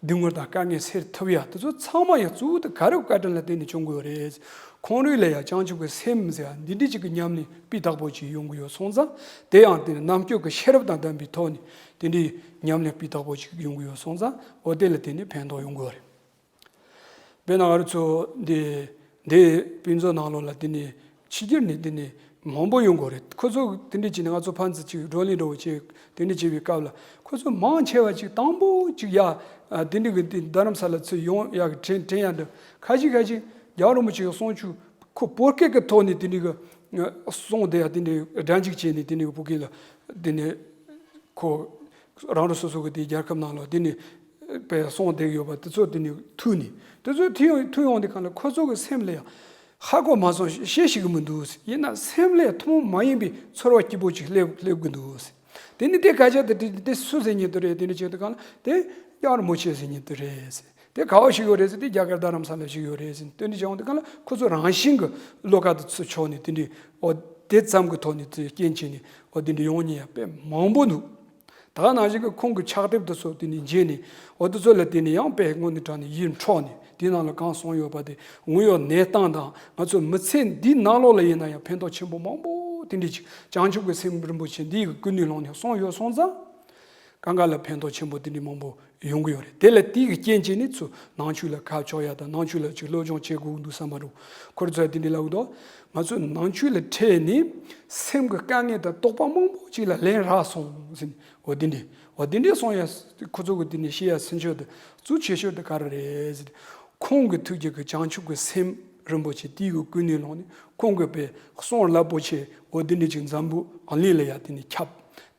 སྡུག་བསྔལ་དང་དཀའ་ངལ་སེལ་ཐུབ་ཡ་དེ་ཚོ་ཚང་མ་ཡང་གཙོ་བོ་དེ་ག་རེ་བཀའ་དྲིན་ལ་བརྟེན་ནས་བྱུང་དགོས་རེད། ཁོང་རིགས་ལ་ཡང་བྱང་ཆུབ་ཀྱི་སེམས་ཟེར་ཡ་འདི་འདྲ་ཅིག་གི་ཉམས་ལེན་སྤུས་དག་པོ་ཅིག་ཡོང་གི་ཡོད་སོང་ཙང་། དེ་ཡང་དེ་ནི་རྣམ་དཔྱོད་ཀྱི་ཤེས་རབ་དང་ལྡན་པའི་ཐོག་ནས་དེ་འདྲའི་ཉམས་ལེན་སྤུས་དག་པོ་ཅིག་ཡོང་གི་ཡོད་སོང་ཙང་། འོ་དེ་ལ་བརྟེན་ནས་ཕན་ཐོགས་ཡོང་གི་ཡོད་རེད། དཔེར་ན་ང་རང་ཚོ་འདི་འདི་ཕུན་ཚོགས་ནང་ལོགས་ལ་དེ་ནི་ཕྱི་རྒྱལ་ནས་དེ་ནི་མང་པོ་ཡོང་གི་རེད། ཁོ་ཚོ་དེ་འདྲ་བྱས་ནས་ང་ཚོ་ཕན་ཚུན་ཅིག་བགྲོ་གླེང་འདྲ་བོ་བྱས་དེ་འདྲ་བྱས་པའི་སྐབས་ལ་ཁོ་ཚོ་མང་ཆེ་བ་ཅིག་དང་པོ་ཅིག་ཡ་ཨ་དེ་འདྲ་གི་དེ་རྡ་རམ་ས་ལ་ཚུར་ཡོང་ཡག་གི་དྲན་དྲན་ཡ་འདྲ། ཁ་ཅིག་ཁ་ཅིག་རྒྱལ་བ་རིན་པོ་ཆེ་གི་གསུང་ཆོས་ཁོ་བོད་སྐད་ཀྱི་ཐོག་ནས་དེ་འདྲ་གི་གསུང་དེ་ཡ་དེ་འདྲ་སྒྲ་འཇུག་བྱས་ནས་དེ་འདྲ་གི་བོད་སྐད་ལ་དེ་ནས་ཁོ་རང་རང་སོ་སོ་གི་དེ་རྒྱལ་ཁབ་ནང་ལ་དེ་ནས་པའི་གསུང་བསྡད་ཡོད་པ་དེ་ཚོ་དེ་ནས་ཐོས་ནས། དེ་ཚོ་ཐོས་ཡོང་ཐོས་ཡོང་དུས་སྒང་ལ་ཁོ་ཚོ་གི་སེམས་ལ་ཡང་ཧ་གོ་མ་སོང་། ཤེས་ཤེས་ཤིག་གི་མི་འདུག། ཡིན་ན་སེམས་ལ་ཡང་ཐུན་མོང་མ་ཡིན་པའི་ཚོར་བ་སྐྱིད་པོ་ཅིག་སླེབས་སླེབས་གི་འདུག། དེ་ནི་དེ་སྐད་ཆ་དེ་དེ་དེ་སུ་ཟེར་མཁན་དེ་རེད། དེ་འདྲ་བྱེད་དུས་སྒང་ལ་དེ་རྒྱལ་བ་རིན་པོ་ཆེ་ཟེར་མཁན་དེ་རེད་ཟེར། དེ་ག་བ་ཞིག་ཡོད་རེད་ཟེར། དེ་རྒྱ་གར་རྡ་རམ་ས་ལ་ཞིག་ཡོད་རེད་ཟེར། དེ་འདྲ་བྱུང་དུས་སྒང་ལ་ཁོ་ཚོ་རང་བཞིན་གྱི་བློ་ཁ་དེ་ཚུར་ཕྱོགས་ནས་དེ་འདྲའི་འོ་དེ་ཙམ་གྱི་ཐོག་ནས་དེ་རྐྱེན་བྱས་ནས་འོ་དེ་འདྲ་ཡོང་མཁན་ཡང་དཔེ་མང་པོ་འདུག། ད་ག་ནང་བཞིན་གྱི་ཁོང་གི་ཕྱག་དེབ་དེ་ཚོ་དེ་ནས་མཇལ་ནས། འོ་དེ་ཚོ་ལ་བརྟེན་ནས་ཡང་དཔེ་དངོས་གནས་དྲང་གནས་ཡིད་འཕྲོག་ནས། དེའི་ནང་ལ་གང་གསུངས་ཡོད་པ་དེ་དངོས་ཡོད་གནས་སྟངས་དང་། ང་ཚོ་མི་ཚེ་འདིའི་ནང་ལོགས་ལ་ཡིན་ན་ཡང་ཕན་ཐོགས་ཆེན་པོ་མང་པོ་དེ་འདྲ་ཅིག་བྱང་ཆུབ་ཀྱི་སེམས་རིན་པོ་ཆེ་འདི་ཡི་ཀུན་ནས་བསླངས་ནས་གསུངས་ཡོད་སོང་ཙང་། གང་ག་ལ་ཕན་ཐོགས་ཆེན་པོ་དེ་འདྲ་མང་པོ་ཡོང་གི་ཡོད་རེད། དེ་ལ་དེ་གི་རྐྱེན་བྱས་ནས་ཚུར་ནང་ཆོས་ལ་ཁ་ཕྱོགས་ཡ་དང་། ནང་ཆོས་ལ་ཅིག་སློབ་སྦྱོང་བྱེད་དགོས་ཀྱི་འདུག་བསམ་པ་རུ། ཁོ་རང་ཚོས་དེ་འདྲ་ལབ་ཀྱི་འདུག། ང་ཚོས་ནང་ཆོས་ལ་ཁྲིད་ནས་སེམས་ཀྱི་དཀའ་ངལ་དང་རྟོག་པ་མང་པོ་ཅིག་ལ་ལན་རག་སོང་ཟེར་ནས། འོ་དེ་འདྲ། འོ་དེ་འདྲ་གསུང་ཡ། ཁོ་ཚོ་གི་དེ་ནས་བཤད་ཡ་ཟིན་ཆོག་དེ་གཙོ་ཆེ་ཤོས་དེ་ག་རེ་རེད་ཟེར། ཁོང་གི་ཐུགས་རྗེ་གི་བྱང་ཆུབ་ཀྱི་སེམས་རིན་པོ་ཆེ་དེ་གི་ཀུན་ནས་བསླངས་ནས། ཁོང་གི་དཔེ་གསུང་རླབས་པོ་ཆེ་འོ་དེ་འདྲ་ཅིག་འཛམ་བུ་གླིང་ལ་ཡ་དེ་ནས་ཁྱབ།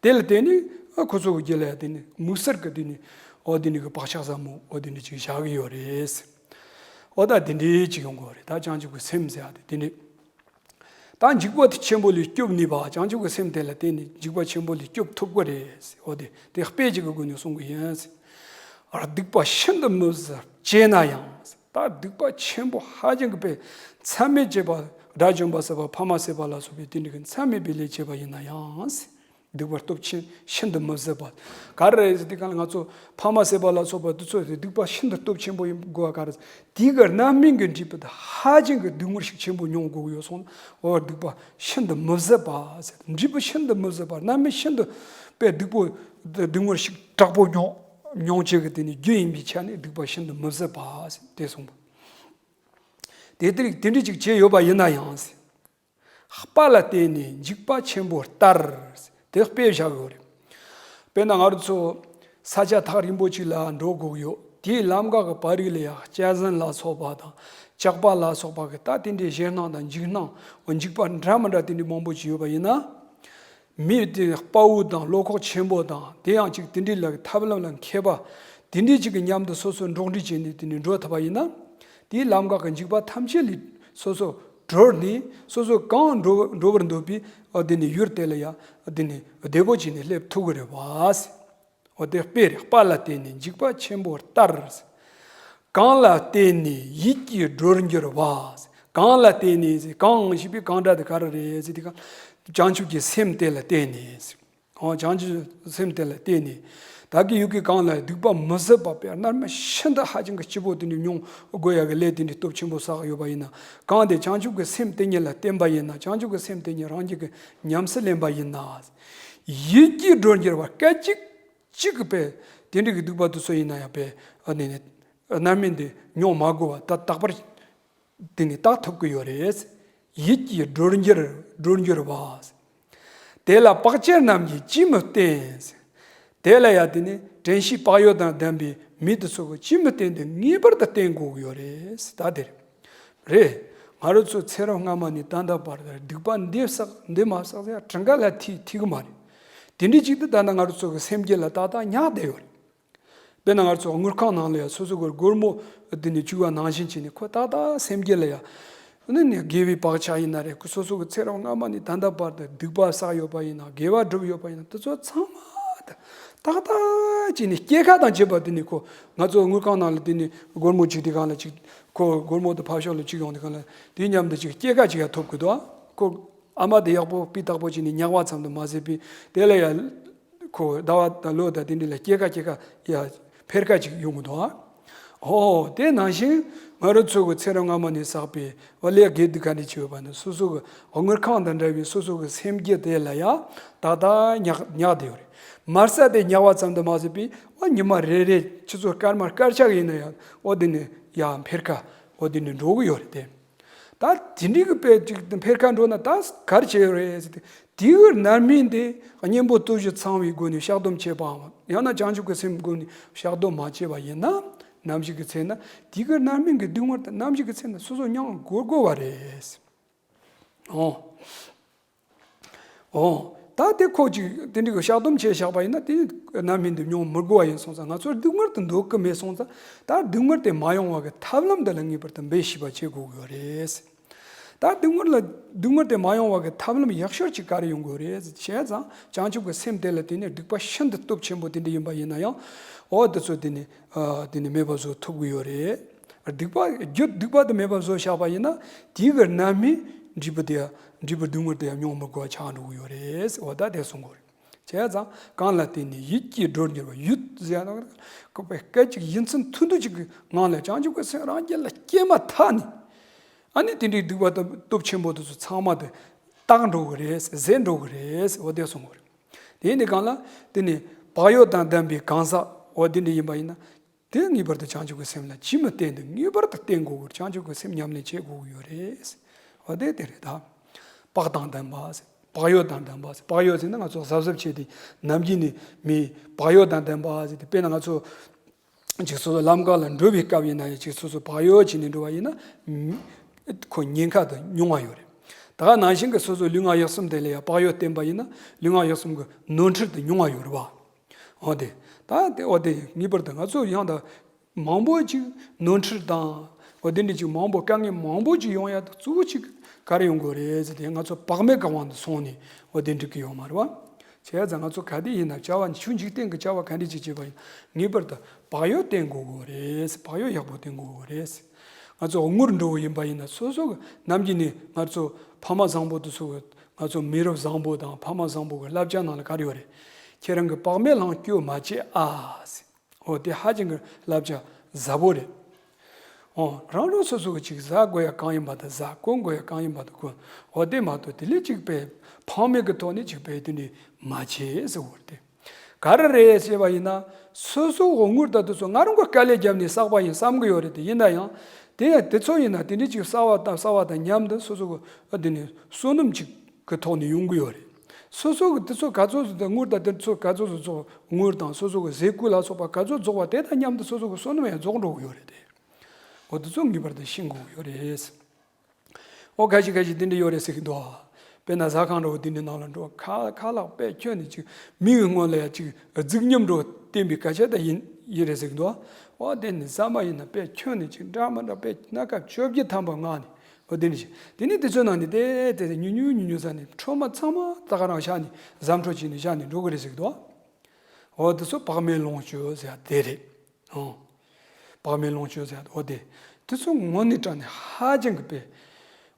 དེ་ལ་བརྟེན་ནས་ཨ་ཁོ་ཚོ་གི་རྒྱུད་ལ་ཡ་དེ་ནས་མུ་གསར་གི་དེ་ནས་འོ་དེ་འདྲ་གི་བག་ཆགས་ཟབ་མོ་འོ་དེ་འདྲ་ཅིག་བཞག་གི་ཡོད་རེད། འོ་ད་དེ་འདྲ་ཅིག་ཡོང་གི་ཡོད་རེད། ད་བྱང་ཆུབ་ཀྱི་སེམས་ཟེར་ཡ་དེ་དེ་འདྲ། ད་འཇིགས་པ་དེ་ཆེན་པོ་ལས་སྐྱོབ་ནུས་པ། བྱང་ཆུབ་ཀྱི་སེམས་དེ་ལ་བརྟེན་ནས་འཇིགས་པ་ཆེན་པོ་ལས་སྐྱོབ་ཐུབ་ཀྱི་རེད། འོ་དེ་དེ་དཔེ་ཅིག་གི་སྒོ་ནས་གསུང་གི་ཡིན། སྡིག་པ་ཤིན་ཏུ་མི་བཟད་བྱས་ན་ཡང་། ད་སྡིག་པ་ཆེན་པོ་ཧ་ཅང་གི་པའི་མཚམས་མེད་བྱས་པ། དགྲ་བཅོམ་པ་ཟེར་བ་ཕ་མ་བསད་པ་ལ་སོགས་པའི་དེ་འདྲ་གི་མཚམས་མེད་པའི་ལས་བྱས་པ་ཡིན་ན་ཡང་། སྡིག་པ་སྟོབས་ཆེན་ཤིན་ཏུ་མི་བཟད་པ། ག་རེ་རེད་ཟེར་དུས་གང་ལ་ང་ཚོ་ཕ་མ་བསད་པ་ལ་སོགས་པ་དེ་ཚོ་སྡིག་པ་ཤིན་ཏུ་སྟོབས་ཆེན་པོ་ཡིན་དགོས་པ་ག་རེ། དེའི་གི་རྣམ་སྨིན་གྱི་འབྲས་བུ་དེ་ཧ་ཅང་གི་སྡུག་བསྔལ་ཞིག་ཆེན་པོ་མྱོང་དགོས་ཀྱི་ཡོད་སོང་ན། འོ་སྡིག་པ་ཤིན་ཏུ་མི་བཟད་པ་ཟེར། འབྲས་བུ་ཤིན་ཏུ་མི་བཟད་པ། རྣམ་སྨིན་ཤིན་ཏུ་པའི་སྡིག་པོ་སྡུག་བསྔལ་ཞིག་དྲག་པོ་མྱོང་མྱོང་བྱེད་ཀྱི་དེ་ནི་རྒྱུ་ཡིན་པའི་ཆ་ནས་སྡིག་པ་ཤིན་ཏུ་མི་བཟད་པ་ཟེར་དེ་གསུངས་པ། དེ་ལྟར་དེ་འདྲ་ཅིག་བྱས་ཡོད་པ་ཡིན་ན་ཡང་ཟེར། དཔའ་ལ་བརྟེན་ནས་འཇིགས་པ་ཆེན་པོ་ལྟར། དེ་དཔེ་བཞག་ཡོད་རེད། དཔེར་ན་ང་རང་ཚོ་ས་ཆ་ཐག་རིང་པོ་ཅིག་ལ་འགྲོ་དགོས་ཡོད། དེའི་ལམ་ཁ་གི་བར་རིགས་ལ་ཡང་གཅན་གཟན་ལ་སོགས་པ་དང་ཇག་པ་ལ་སོགས་པ་གི་ད་དེ་འདྲའི་ཞེད་སྣང་དང་འཇིགས་སྣང་འཇིགས་པ་འདྲ་མི་འདྲ་དེ་འདྲའི་མང་པོ་ཅིག་ཡོད་པ་ཡིན་ན། མི་དེ་དཔའ་བོ་དང་བློ་ཁོག་ཆེན་པོ་དང་དེ་ཡང་ཅིག་དེ་འདྲའི་ལ་ཐབས་ལམ་ལ་མཁས་པ། དེ་འདྲའི་ཅིག་གི་མཉམ་དུ་སོ་སོ་འགྲོགས་འདྲིས་བྱས་ནས་དེ་ནས་འགྲོ་ཐུབ་པ་ཡིན་ན། དེའི་ལམ་ཁ་གི་འཇིགས་པ་ཐམས་ཅད་ལས་སོ་སོ་གྲོལ་ནས་སོ་སོ་གང་འགྲོ་འགྲོ་བར་འདོད་པའི་ཨ་དེ་ནས་ཡུལ་དེ་ལ་ཡང་དེ་ནས་བདེ་པོ་བྱས་ནས་སླེབས་ཐུབ་ཀྱི་རེད་བ། འོ་དེ་དཔེ་རེད། དཔའ་ལ་བརྟེན་ནས་འཇིགས་པ་ཆེན་པོ་ལྟར། གང་ལ་བརྟེན་ནས་ཡིད་ཀྱིས་སྒྲོལ་འགྱུར་བ། གང་ལ་བརྟེན་ནས་ཟེར། གང་ཞེས་པའི་གང་སྒྲ་དེ་ག་རེ་རེད་ཟེར་དུས་གང་། བྱང་ཆུབ་ཀྱི་སེམས་དེ་ལ་བརྟེན་ནས་ཟེར། འོ་བྱང་ཆུབ་སེམས་དེ་ལ་བརྟེན་ནས། བདག་གི་ཡུལ་གྱི་གང་ལ་སྡིག་པ་མི་བཟད་པ་དཔེ་རྣམ་སྨིན་ཤིན་ཏུ་ཧ་ཅང་གི་སྐྱིད་པོ་དེ་འདྲ་མྱོང་དགོས་ཡག་གི་ལས་དེ་འདྲའི་སྟོབས་ཆེན་པོ་བསགས་ཡོད་པ་ཡིན་ན། གང་དེ་བྱང་ཆུབ་ཀྱི་སེམས་དེ་ཉིད་ལ་བརྟེན་པ་ཡིན་ན། བྱང་ཆུབ་ཀྱི་སེམས་དེ་ཉིད་རང་རྒྱུད་ཀྱི་ཉམས་སུ་ལེན་པ་ཡིན་ན། ཡིད་ཀྱིས་སྒྲོལ་འགྱུར་བ། སྐད་ཅིག་གཅིག་གི་པས་དེ་འདྲ་གི་སྡིག་པ་དེ་ཚོ་ཡིན་ན་ཡང་པས་ཨ་ནི་ནི་རྣམ་སྨིན་དེ་མྱོང་མ་དགོས་པ་ད་རྟག་པར་དེ་ནི་དག་ཐུབ་ཀྱི་ཡོད་རེད། ཡིད་ཀྱིས་སྒྲོལ་འགྱུར། སྒྲོལ་འགྱུར་བ། དེ་ལ་བག་ཅན་རྣམས་ཀྱིས་ཅིས་མི་བརྟེན། དེ་ལ་ཡང་དེ་ནི་དྲན་ཤེས་བག་ཡོད་དང་ལྡན་པའི་མི་དེ་ཚོ་གིས་ཅིས་མི་བརྟེན་ཏེ་ངེས་པར་དུ་བརྟེན་དགོས་ཀྱི་ཡོད་རེད། ད་དེ་རེད། རེད། ང་རང་ཚོ་ཚེ་རབས་སྔ་མ་ནས་ད་ལྟ་བར་དུ་སྡིག་པ་འདི་བསགས་འདི་མ་བསགས་ཡ་གྲངས་ཀ་ལ་ཐིག་ཐིག་གི་མ་རེད། དེ་འདྲའི་ཅིག་ཏུ་ད་ལྟ་ང་རང་ཚོ་གི་སེམས་རྒྱུད་ལ་ཏག་ཏག་ཉག་བསྡད་ཡོད་རེད། དཔེར་ན་ང་ཚོ་དངུལ་ཁང་ནང་ལ་ཡང་སོ་སོ་གི་སྒོར་མོ་འདི་ནས་བཅུག་པ་ནང་བཞིན་བྱས་ནས་ཁོ་ཏག་ཏག་སེམས་རྒྱུད་ལ་ཡང་། ནི་ནི་དགེ་བའི་བག་ཆགས་ཡིན་ན་རེད། ཁོ་སོ་སོ་གི་ཚེ་རབས་སྔ་མ་ནས་ད་ལྟ་བར་དུ་སྡིག་པ་བསགས་ཡོད་པ་ཡིན་ན། དགེ་བ་བསྒྲུབས་ཡོད་པ་ཡིན་ན། དེ་ཚོ་ཚང་མ་ད་ཏག་ཏག་བྱས་ནས་སྐྱེད་ཀ་དང་བཅས་པ་དེ་ནི་ཁོ་ང་ཚོ་དངུལ་ཁང་ནང་ལ་དེ་ནི་སྒོར་མོ་བཅུག་དུས་གང་ལ་ཅིག་ཁོ་སྒོར་མོ་དེ་ཕར་ཕྱོགས་ལ་བཅུག་ཡོང་དུས་གང་ལ་དེའི་མཉམ་དུ་ཅིག་སྐྱེད་ཀ་ཅིག་ཡང་ཐོབ་དགོས་འདུག་ཨ། ཁོ་ཨ་མ་དེ་ཡག་པོ་སྤུས་དག་པོ་བྱས་ནས་ཉར་བ་ཙམ་དུ་མ་ཟད་པའི་དེ་ལ་ཡང་ཁོ་ཟླ་བ་དང་ལོ་དང་དེ་འདྲ་ལ་སྐྱེད་ཀ་སྐྱེད་ཀ་ཡ་འཕེལ་ཀ་ཅིག་ཡོང་གི་འདུག་ཨ། ཧོ། དེ་ནང་བཞིན་ང་རང་ཚོ་གི་ཚེ་རབས་སྔ་མ་ནས་བསགས་པའི་ཨོ་ལས་དགེ་སྡིག་ག་འདྲ་ཅིག་ཡོད་པ་ནི་སོ་སོ་གི་དངུལ་ཁང་དང་འདྲ་བའི་སོ་སོ་གི་སེམས་རྒྱུད་དེ་ལ་ཡ་ཏག་ཏག་ཉག་ཉག་བསྡད་ཡོད་རེད། མ་རྩ་དེ་ཉག་པ་ཙམ་དུ་མ་ཟད་པའི་ཨོ་ཉི་མ་རེ་རེ་ཆུ་ཚོད་སྐར་མ་སྐར་ཆ་ཡིན་ན་ཡང་ཨོ་དེ་ནི་ཡ་འཕེལ་ཀ་ཨོ་དེ་ནི་འགྲོ་གི་ཡོད་རེད་དེ། ད་དེ་འདྲའི་གི་དཔེ་ཅིག་འཕེལ་ཁ་འགྲོ་ན་ད་ག་རེ་བྱས་ཡོད་རེད་ཟེར་ཏེ། དེའི་རྣམ་སྨིན་དེ་གཉེན་པོ་སྟོབས་བཞི་ཚང་བའི་སྒོ་ནས་བཤགས་སྡོམ་བྱེད་པའམ་ཡང་ན་བྱང་ཆུབ་ཀྱི་སེམས་སྒོ་ནས་བཤགས་སྡོམ་མ་བྱས་པ་ཡིན་ན། ནམ་ཞིག་གི་ཚེ་ན་དེའི་རྣམ་སྨིན་གྱི་སྡུག་བསྔལ་དེ་ནམ་ཞིག་གི་ཚེ་ན་སོ་སོ་མྱོང་དགོས་དགོས་པ་རེད། ཨོ། ཨོ། ད་དེ་ཁོ་ཅིག་དེ་འདྲའི་གི་བཤགས་སྡོམ་བྱས་བཞག་པ་ཡིན་ན་དེ་རྣམ་སྨིན་དེ་མྱོང་མི་དགོས་པ་ཡིན་སོང་ཙང་། ང་ཚོར་སྡུག་བསྔལ་དེ་འདོད་ཀྱི་མེད་སོང་ཙང་། ད་སྡུག་བསྔལ་དེ་མ་ཡོང་བ་གི་ཐབས་ལམ་འདི་ལ་ངེས་པར་དུ་འབད་ཤེས་པ་བྱེད་དགོས་ཀྱི་ཡོད་རེད། ད་སྡུག་བསྔལ་ལ་སྡུག་བསྔལ་དེ་མ་ཡོང་བ་གི་ཐབས་ལམ་ཡག་ཤོས་ཅིག་ག་རེ་ཡོང་དགོས་རེད་བྱས་ཙང་། བྱང་ཆུབ་ཀྱི་སེམས་དེ་ལ་དེ་ནས་སྡིག་པ་ཤིན་ཏུ་སྟོབས་ཆེན་པོ་དེ་འདྲ་ཡིན་པ་ཡིན་ན་ཡང་། འོ་དེ་ཚོ་དེ་ནས་ཨ་དེ་ནས་མེད་པ་བཟོ་ཐུབ་ཀྱི་ཡོད་རེད། སྡིག་པ་རྒྱུ་སྡིག་པ་དེ་མེད་པ་བཟོ་བཞག་པ་ཡིན་ན། དེའི་གི་རྣམ་སྨིན་འབྲས་བུ་དེ་འབྲས་བུ་སྡུག་བསྔལ་དེ་ཡང་མྱོང་མི་དགོས་པ་ཆགས་འགྲོ་གི་ཡོད་རེད། འོ་ད་དེ་གསུང་གི་རེད། བྱས་ཙང་གང་ལ་བརྟེན་ནས་ཡིད་ཀྱིས་སྒྲོལ་འགྱུར་བ། ཡིད་ཟེར་ཡ་ན་ཁོ་པའི་སྐད་ཅིག་ཡིད་མཚན་ཐུང་ཐུང་ཅིག་གི་ངང་ལ་བྱང་ཆུབ་ཀྱི་སེམས་རང་རྒྱུད་ལ་སྐྱེས་མ་ཐག་ནས། ཨ་ནི་དེ་འདྲའི་སྡིག་པ་དང་སྟོབས་ཆེན་པོ་དེ་ཚོ་ཚང་མ་དེ་དག་འགྲོ་གི་རེད། ཟད་འགྲོ་གི་རེད། འོ་དེ་གསུང་གི་རེད། དེ་ནི་གང་ལ་དེ་ནི་བག་ཡོད་དང་ལྡན་པའི་གང་ཟག་འོ་དེ་འདྲ་ཡིན་པ་ཡིན་ན། དེ་ངེས་པར་དུ་བྱང་ཆུབ་ཀྱི་སེམས་ལ་ཅིས་མི་བརྟེན་དུ། ངེས་པར་དུ་བརྟེན་དགོས་ཀྱི་རེད། བྱང་ཆུབ་ཀྱི་སེམས་ཉམས་ལེན་བྱེད་དགོས་ཀྱི་ཡོད་རེད། འོ་དེ་དེ་རེད་ད། བག་དང་ལྡན་པ་ཟེར། བག་ཡོད་དང་ལྡན་པ་ཟེར། བག་ཡོད་ཟེར་ན་ང་ཚོ་གཟབ་གཟབ་བྱས་ཏེ་ནམ་རྒྱུན་ནས་མི་བག་ཡོད་དང་ལྡན་པ་ཟེར་ཏེ། དཔེར་ན་ང་ཚོ་ཅིག་སོ་སོ་ལམ་ཁ་ལ་འགྲོ་བའི་སྐབས་ཡིན་ན་ཡང་ཅིག་སོ་སོ་བག་ཡོད་བྱས་ནས་འགྲོ་བ་ཡིན་ན། ཁོ་ཉེན་ཁ་དེ་ཉུང་བ་ཡོད་རེད། ད་ག་ནང་བཞིན་གྱི་སོ་སོ་ལུས་ངག་ཡིད་གསུམ་དེ་ལ་ཡང་བག་ཡོད་བརྟེན་པ་ཡིན་ན་ལུས་ངག་ཡིད་གསུམ་གྱི་ནོར་འཁྲུལ་དེ་ཉུང་བ་ཡོད་རེད་བ། འོ་དེ། ད་དེ་འོ་དེ་ངེས་པར་དུ་ང་ཚོ་ཡང་ད་མང་པོ་ཅིག་ནོར་འཁྲུལ་དང་། འོ་དེ་འདྲ་ཅིག་མང་པོ་དཀའ་ངལ་མང་པོ་ཅིག་ཡོང་ཡ་དེ་གཙོ་བོ་ཅིག་ག་རེ་ཡོང་དགོས་རེད་ཟེར་ཏེ། ང་ཚོ་བག་མེད་ཀྱི་དབང་དུ་སོང་ནས་འོ་དེ་འགྲིག་གི་ཡོད་མ་རེད་བ། བྱས་ཙང་ང་ཚོ་ག་དུས་ཡིན་ན་བྱ་བ་ཆོས་འཇིག་རྟེན་གྱི་བྱ་བ་ག་འདྲ་ཅིག་བྱེད་པ་ཡིན་ངེས་པར་དུ་བག་ཡོད་བརྟེན་དགོས་དགོས་རེད། བག་ཡོད་ཡག་པོ་བརྟེན་དགོས་དགོས་རེད། ང་ཚོ་དངུལ་འགྲོ་བ་ཡིན་པ་ཡིན་ན། སོ་སོ་གི་ནམ་རྒྱུན་ནས་ང་ཚོ་ཕ་མ་བཟང་པོ་དེ་ཚོ་གི། ང་ཚོ་མི་རབས་བཟང་པོ་དང་ཕ་མ་བཟང་པོ་གི་བསླབ་བྱ་ནང་ལ་ག་རེ་ཡོད་རེད། ཁྱེད་རང་གི་བག་མེད་ལྷུང་སྐྱོ་མ་བྱེད་ཨ་ཟེར། འོ་དེ་ཧ་ཅང་གི་བསླབ་བྱ་ཟབ་པོ་རེད། འོ་རང་རང་སོ་སོ་གི་ཅིག་ཟ་དགོས་ཡ་གང་ཡིན་པ་དེ་ཟ། གོན་དགོས་ཡ་གང་ཡིན་པ་དེ་གོན། འོ་དེ་མ་གཏོགས་དེ་ལས་ཅིག་པའི་ཕངས་མེད་ཀྱི་ཐོག་ནས་ཅིག་པའི་དེ་འདྲ་མ་བྱེད་ཟེར་བ་རེད་དེ། ག་རེ་རེད་ཟེར་བ་ཡིན་ན། སོ་སོ་གི་དངུལ་དང་དེ་ཚོ་ང་རང་གི་དཀའ་ལས་བརྒྱབ་ནས་བསགས་པ་ཡིན་བསམ་གི་ཡོད་རེད་དེ། ཡིན་ན་ཡང་དེ་ཡང་དེ་ཚོ་ཡིན་ན་དེ་འདྲ་ཅིག་བསགས་པ་དང་བསགས་པ་དང་མཉམ་དུ་སོ་སོ་གི་ཨ་དེ་ནས་བསོད་ནམས་ཅིག་གི་ཐོག་ནས་ཡོང་གི་ཡོད་རེད། སོ་སོ་གི་དེ་ཚོ་ག་ཚོད་ཚོད་དང་དངུལ་དང་དེ་ཚོ་ག་ཚོད་ཚོད་ཚོ་དངུལ་དང་སོ་སོ་གི་ཟས་གོས་ལ་སོགས་པ་ག་ཚོད་རྫོགས་པ་དེ་དང་མཉམ་དུ་སོ་སོ་གི་བསོད་ནམས་ཡང་རྫོགས་འགྲོ་གི་ཡོད་རེད་དེ། འོ་དེ་ཚོ་ངེས་པར་དུ་ཤེས་དགོས་ཀྱི་ཡོད་རེད། འོ་ཁ་ཤས་ཁ་ཤས་དེ་འདྲ་ཡོད་རེད་ཟེར་གྱི་འདུག། དཔེར་ན་ཟ་ཁང་འདྲ་བོ་དེ་འདྲའི་ནང་ལ་འགྲོ། ཁ་ཁ་ལག་དཔེ་ཁྱོན་ནས་ཅིག་མིའི་སྔོན་ལ་ཡ་ཅིག་རྫིག་ཉམས་འདྲ་བོ་བསྟན་པའི་སྐད་ཆ་དེ་ཡིན་ཡིན་རེད་ཟེར་གྱི་འདུག། འོ་དེ་ནི་ཟ་མ་ཡིན་ན་དཔེ་ཁྱོན་ནས་ཅིག་འདྲ་མི་འདྲ་དཔེ་སྣ་ཁ་བཅོ་བརྒྱད་ཐམ་པ་མངགས་ནས། འོ་དེ་ནི་ཞིག་དེ་ནི་དེ་ཚོའི་ནང་ནས་དེ་དེ་ཉུང་ཉུང་ཉུང་ཉུང་ཟ་ནས་འཕྲོ་མ་ཚང་མ་ད་ག་རང་བཞག་ནས་ཟ་འཕྲོ་བྱས་ནས་བཞག་ནས་འགྲོ་གི་རེད་ཟེར་གྱི་འདུག། འོ་དེ་ཚོ་བག་མེད་ལོངས་སྤྱོད་ཟེར་ཡ་དེ་རེད། ཨོ། བག་མེད་ལོངས་སྤྱོད་ཟེར་ཡ་དེ། འོ་དེ། དེ་ཚོ་དངོས་གནས་དྲང་གནས་ཧ་ཅང་གི་དཔེ།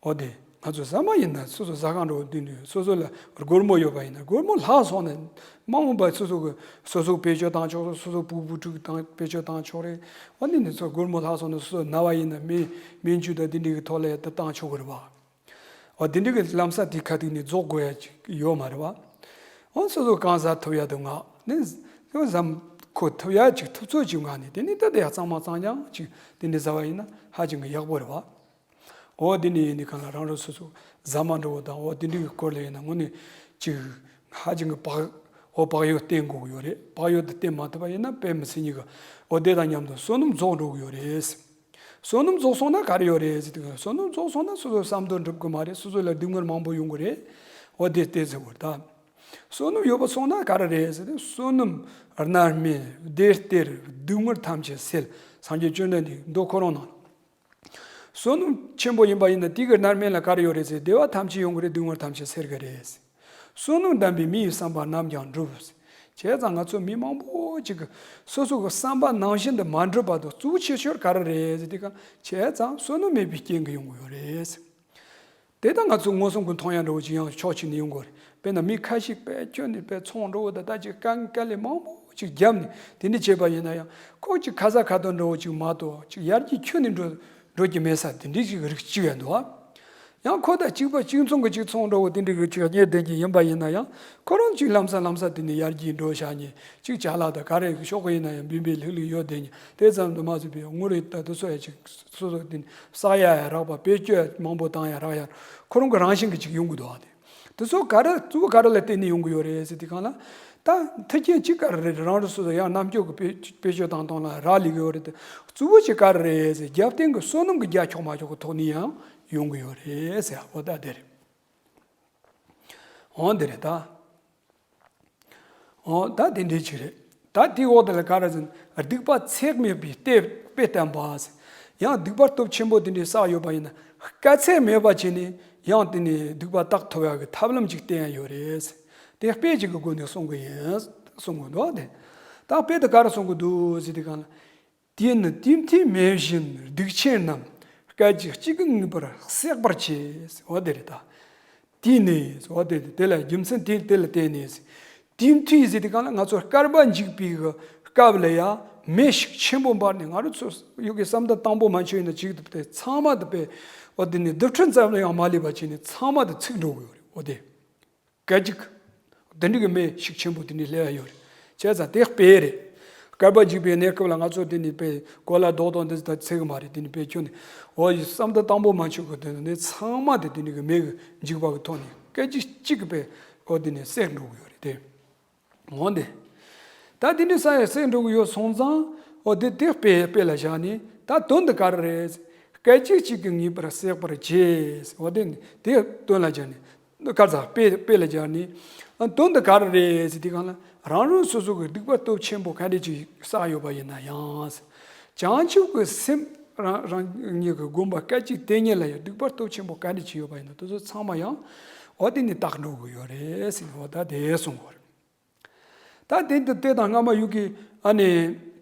འོ་དེ། ང་ཚོ་ཟ་མ་ཡིན་ན་སོ་སོ་ཟ་ཁང་འགྲོ་དུས་དུས་སོ་སོ་ལ་སྒོར་མོ་ཡོད་པ་ཡིན་ན། སྒོར་མོ་ལྷག་སོང་ན་མ་འོངས་པ་སོ་སོ་གི་སོ་སོ་བེད་སྤྱོད་བཏང་ཆོག། སོ་སོ་སྤུ་གུ་བུ་ཕྲུག་དང་བེད་སྤྱོད་བཏང་ཆོག་རེད། འོ་ནི་ནི་ཚོ་སྒོར་མོ་ལྷག་སོང་ན་སོ་སོ་ན་བ་ཡིན་ན་སྨན་སྨན་བཅོས་དང་དེ་འདྲའི་གི་ཐོག་ལ་ཡ་ད་བཏང་ཆོག་གི་རེད་བ། འོ་དེ་འདྲའི་གི་ལམ་སང་དེ་ཁ་ཐུག་ནས་རྫོགས་དགོས་ཡ་ཅིག་ཡོད་མ་རེད་བ། འོ་སོ་སོ་གང་ཟ་ཐུབ་ཡ་དེ་མངགས་ནས། འོ་ཟ་མ་ཁོ་ཐུབ་ཡ་ཅིག་ཐུབ་ཚོད་ཅིག་མངགས་ནས། དེ་ནས་ད་དེ་ཡ་གཙང་མ་གཙང་རྐྱང་ཅིག་དེ་འདྲ་ཟ་བ་ཡིན་ན་ཧ་ཅང་གི་ཡག་པོ་རེད་བ། འོ་དེ་འདྲ་ཡིན་དུས་གང་ལ་རང་རང་སོ་སོ་ཟ་མ་འདྲ་བོ་དང་། འོ་དེ་འདྲའི་གི་སྐོར་ལ་ཡིན་ན་དངོས་གནས་ཅིག་ཧ་ཅང་གི་བག་འོ་བག་ཡོད་བསྟེན་དགོས་ཀྱི་ཡོད་རེད། བག་ཡོད་དེ་བསྟེན་མ་ཐུབ་པ་ཡིན་ན་དཔེ་མི་སྲིད་ཉིད་ཀྱི་འོ་དེ་དང་མཉམ་དུ་བསོད་ནམས་རྫོགས་འགྲོ་གི་ཡོད་རེད། བསོད་ནམས་རྫོགས་སོང་ན་ག་རེ་ཡོད་རེད་ཟེར་དུས། བསོད་ནམས་རྫོགས་སོང་ན་སོ་སོའི་བསམ་དོན་འགྲུབ་གི་མ་རེད། སོ་སོ་ལ་སྡུག་བསྔལ་མང་པོ་ཡོང་གི་རེད། འོ་དེ་དེ་ཟེར་བར་ད། བསོད་ནམས་ཡོད་པ་སོང་ན་ག་རེ་རེད་ཟེར་དུས། བསོད་ནམས་མནར་མེད་བདེ་སྟེར་སྡུག་བསྔལ་ཐམས་ཅད་སེལ། སངས་རྒྱས་བཅོམ་ལྡན་འདས་མདོ་ཁོ་རང་ནང་། བསོད་ནམས་ཆེན་པོ་ཡིན་པ་ཡིན་ན་དེ་གི་མནར་མེད་ལ་ག་རེ་ཡོད་རེད་ཟེར། བདེ་བ་ཐམས་ཅད་ཡོང་གི་རེད། སྡུག་བསྔལ་ཐམས་ཅད་སེལ་གི་རེད། བསོད་ནམས་ལྡན་པས་མི་ཡི་བསམ་པ་རྣམས་ཀྱང་འགྲུབ། བྱས་ཙང་ང་ཚོ་མི་མང་པོ་ཅིག་གི་སོ་སོ་གི་བསམ་པ་ནང་བཞིན་དུ་མ་འགྲུབ་པ་དང་གཙོ་བོ་ཆེ་ཤོས་ག་རེ་རེད་ཟེར་དུས་གང་། བྱས་ཙང་བསོད་ནམས་མེད་པའི་རྐྱེན་གྱིས་ཡོང་གི་ཡོད་རེད། དེ་ལྟར་ང་ཚོ་མངོན་སུམ་གྱིས་མཐོང་ཡ་འདྲ་བོ་ཅིག་ཡང་ཕྱོགས་གཅིག་ནས་ཡོང་གི་ཡོད་རེད། དཔེར་ན་མི་ཁ་ཤས་དཔེ་ཁྱོན་ནས་དཔེ་ཚོང་འདྲ་བོ་དང་ད་ཅིག་དཀའ་དཀའ་ལས་མང་པོ་ཅིག་བརྒྱབ་ནས་དེ་འདྲ་བྱས་པ་ཡིན་ན་ཡང་། ཁོ་ཅིག་ཁ་ཟས་ཁ་ཏོན་འདྲ་བོ་ཅིག་མ་གཏོགས་ཅིག་ཡར་རྒྱས་ཁྱོན་ནས་འགྲོ་འགྲོ་རྒྱུ་མེད་ས་དེ་འདྲའི་ཅིག་རིགས་གཅིག་ཡང་འདུག་ཨ། ཡང་ཁོ་དང་གཅིག་པ་གཅིག་མཚུངས་ཀྱི་ཅིག་ཚོང་འདྲ་བོ་དེ་འདྲའི་རིགས་ཅིག་རྙེད་བསྡད་ཀྱི་ཡིན་པ་ཡིན་ན་ཡང་། ཁོ་རང་ཅིག་ལམ་སང་ལམ་སང་དེ་ནས་ཡར་རྒྱས་འགྲོ་བཞག་ནས། ཅིག་ཅ་ལག་དང་ག་རེ་གི་ཤོག་གུ་ཡིན་ན་ཡང་བིན་བིན་ལྷིག་ལྷིག་ཡོད་བསྡད་ནས། དེ་ཙམ་དུ་མ་ཟད་པའི་དངུལ་རེ་ད་དེ་ཚོ་ཡང་ཅིག་སོ་སོ་དེ་ནས་བསགས་ཡ་ཡང་རག་པ། བེད་སྤྱོད་མང་པོ་བཏང་ཡ་རག་ཡ། ཁོ་རང་གི་རང་བཞིན་གྱིས་ཅིག་ཡོང་གི་འདུག་ཨ། དེ་དེ་ཚོ་ག་རེ་གཙོ་བོ་ག་རེ་ལ་བརྟེན་ནས་ཡོང་གི་ཡོད་རེད་ཟེར་དུས་གང་ལ། ད་མཐུན་རྐྱེན་གཅིག་ག་རེ་རེད། རང་རང་སོ་སོ་ཡང་རྣམ་དཔྱོད་ཀྱི་བེད་བེད་སྤྱོད་བཏང་སྟངས་ལ་རག་ལས་ཀྱི་ཡོད་རེད་དེ། གཙོ་བོ་གཅིག་ག་རེ་རེད་ཟེར། རྒྱབ་རྟེན་གྱི་བསོད་ནམས་ཀྱི་རྒྱ་ཁྱོག་མ་ཁྱོག་གི་ཐོག་ནས་ཡང་ཡོང་གི་ཡོད་རེད་ཟེར། འོ་ད་དེ་རེད། འོ་འདི་རེད་ད། འོ་ད་དེ་འདྲའི་ཅིག་རེད། ད་དེའི་འོག་དེ་ལ་ག་རེ་ཟེར་ན། སྡིག་པ་ཚེགས་མེད་པའི་དཔེ་དཔེ་བསྟན་པ་ཟེར། ཡང་སྡིག་པ་སྟོབས་ཆེན་པོ་དེ་འདྲའི་བསགས་ཡོད་པ་ཡིན་ན། དཀའ་ཚེགས་མེད་པ་བྱས་ནས་ཡང་དེ་ནས་སྡིག་པ་དག་ཐུབ་ཡག་གི་ཐབས་ལམ་ཅིག་བསྟན་ཡ་ཡོད་རེད་ཟེར། དེ་དཔེ་ཅིག་གི་སྒོ་ནས་གསུང་གི་ཡིན་གསུང་གི་འདུག་སྟེ། ད་དཔེ་དེ་ག་རེ་གསུང་གི་འདུག་ཟེར་དུས་གང་ལ། དེས་ནི་དུས་མཐའི་མེ་བཞིན་སྡིག་ཆེན་རྣམས། སྐད་ཅིག་གཅིག་གིས་ངེས་པར་བསྲེག་པར་བྱེད། འོ་དེ་རེད་ད། དེས་ནི་འོ་དེ་དེ་ལ་རྒྱུ་མཚན་དེ་དེ་ལ་བརྟེན་ནས། དུས་མཐའི་ཟེར་དུས་གང་ལ། ང་ཚོ་བསྐལ་པ་འཇིག་པའི་སྐབས་ལ་ཡ་མེ་ཤུགས་ཆེན་པོ་འབར་ནས། ང་རང་ཚོ་ཡོད་གི་བསམ་གཏན་དང་པོ་མན་ཆད་ཡིན་ན་ཅིག་ཏུ་དེ་ཚང་མ་དེ་དཔེ་འོ་དེ་ནི་རྡུལ་ཕྲན་ཙམ་ལ་ཡང་མ་སླེབས་པ་བྱས་ནས་ཚང་མ་དེ་ཚིག་འགྲོ་གི་ཡོད་རེད། འོ་དེ། སྐད་ཅིག་དེ་འདྲ་གི་མེ་ཤུགས་ཆེན་པོ་དེ་འདྲ་སླེབས་ཡ་ཡོད་རེད། བྱས་ཙང་དེ་དཔེ་རེད། བསྐལ་པ་འཇིག་པའི་གནས་སྐབས་ལ་ང་ཚོ་དེ་ནི་དཔེ་གོ་ལ་རྡོག་རྡོག་འདི་ཚོ་ད་ཚིག་གི་མ་རེད། དེ་ནི་དཔེ་ཁྱོན་ནས་འོ་ཡི་བསམ་གཏན་དང་པོ་མན་ཆད་གི་དེ་ནི་ཚང་མ་དེ་དེ་འདྲ་གི་མེ་གི་འཇིགས་པ་གི་ཐོག་ནས་སྐད་ཅིག་གཅིག་གི་དཔེ་འོ་དེ་ནི་བསྲེག་འགྲོ་གི་ཡོད་རེད་དེ། འོ་དེ། ད་དེ་འདྲ་ས་ཡ་བསྲེག་འགྲོ་གི་ཡོད་སོང་ཙང་། འོ་དེ་དེ་དཔེ་དཔེ་ལ་བཞག་ནས། ད་དོན་དེ་ག་རེ་རེད། སྐད་ཅིག་གཅིག་གིས་ངེས་པར་བསྲེག་པར་བྱེད། འོ་དེ་དེ་དོན་ལ་སྦྱར་ནས། ག་ཚ་དཔེ་དཔེ་ལ་སྦྱར་ནས། ཨ་དོན་དེ་ག་རེ་རེད་ཟེར་དུས་གང་ལ། རང་རང་སོ་སོ་གི་སྡིག་པ་སྟོབས་ཆེན་པོ་ག་འདྲ་ཅིག་བསགས་ཡོད་པ་ཡིན་ན་ཡང་། བྱང་ཆུབ་ཀྱི་སེམས་རང་རང་ཉིད་ཀྱི་སྒོམ་པ་སྐད་ཅིག་དེ་ཉིད་ལ་ཡང་སྡིག་པ་སྟོབས་ཆེན་པོ་ག་འདྲ་ཅིག་ཡོད་པ་ཡིན་ན། དེ་ཚོ་ཚང་མ་ཡང་འོ་དེ་ནི་དག་འགྲོ་གི་ཡོད་རེད་ཟེར་ནས། འོ་ད་དེ་གསུང་གི་ཡོད་རེད། ད་དེ་འདི་དེ་དང་སྔ་མ་ཡོད་གི་ཨ་ནི།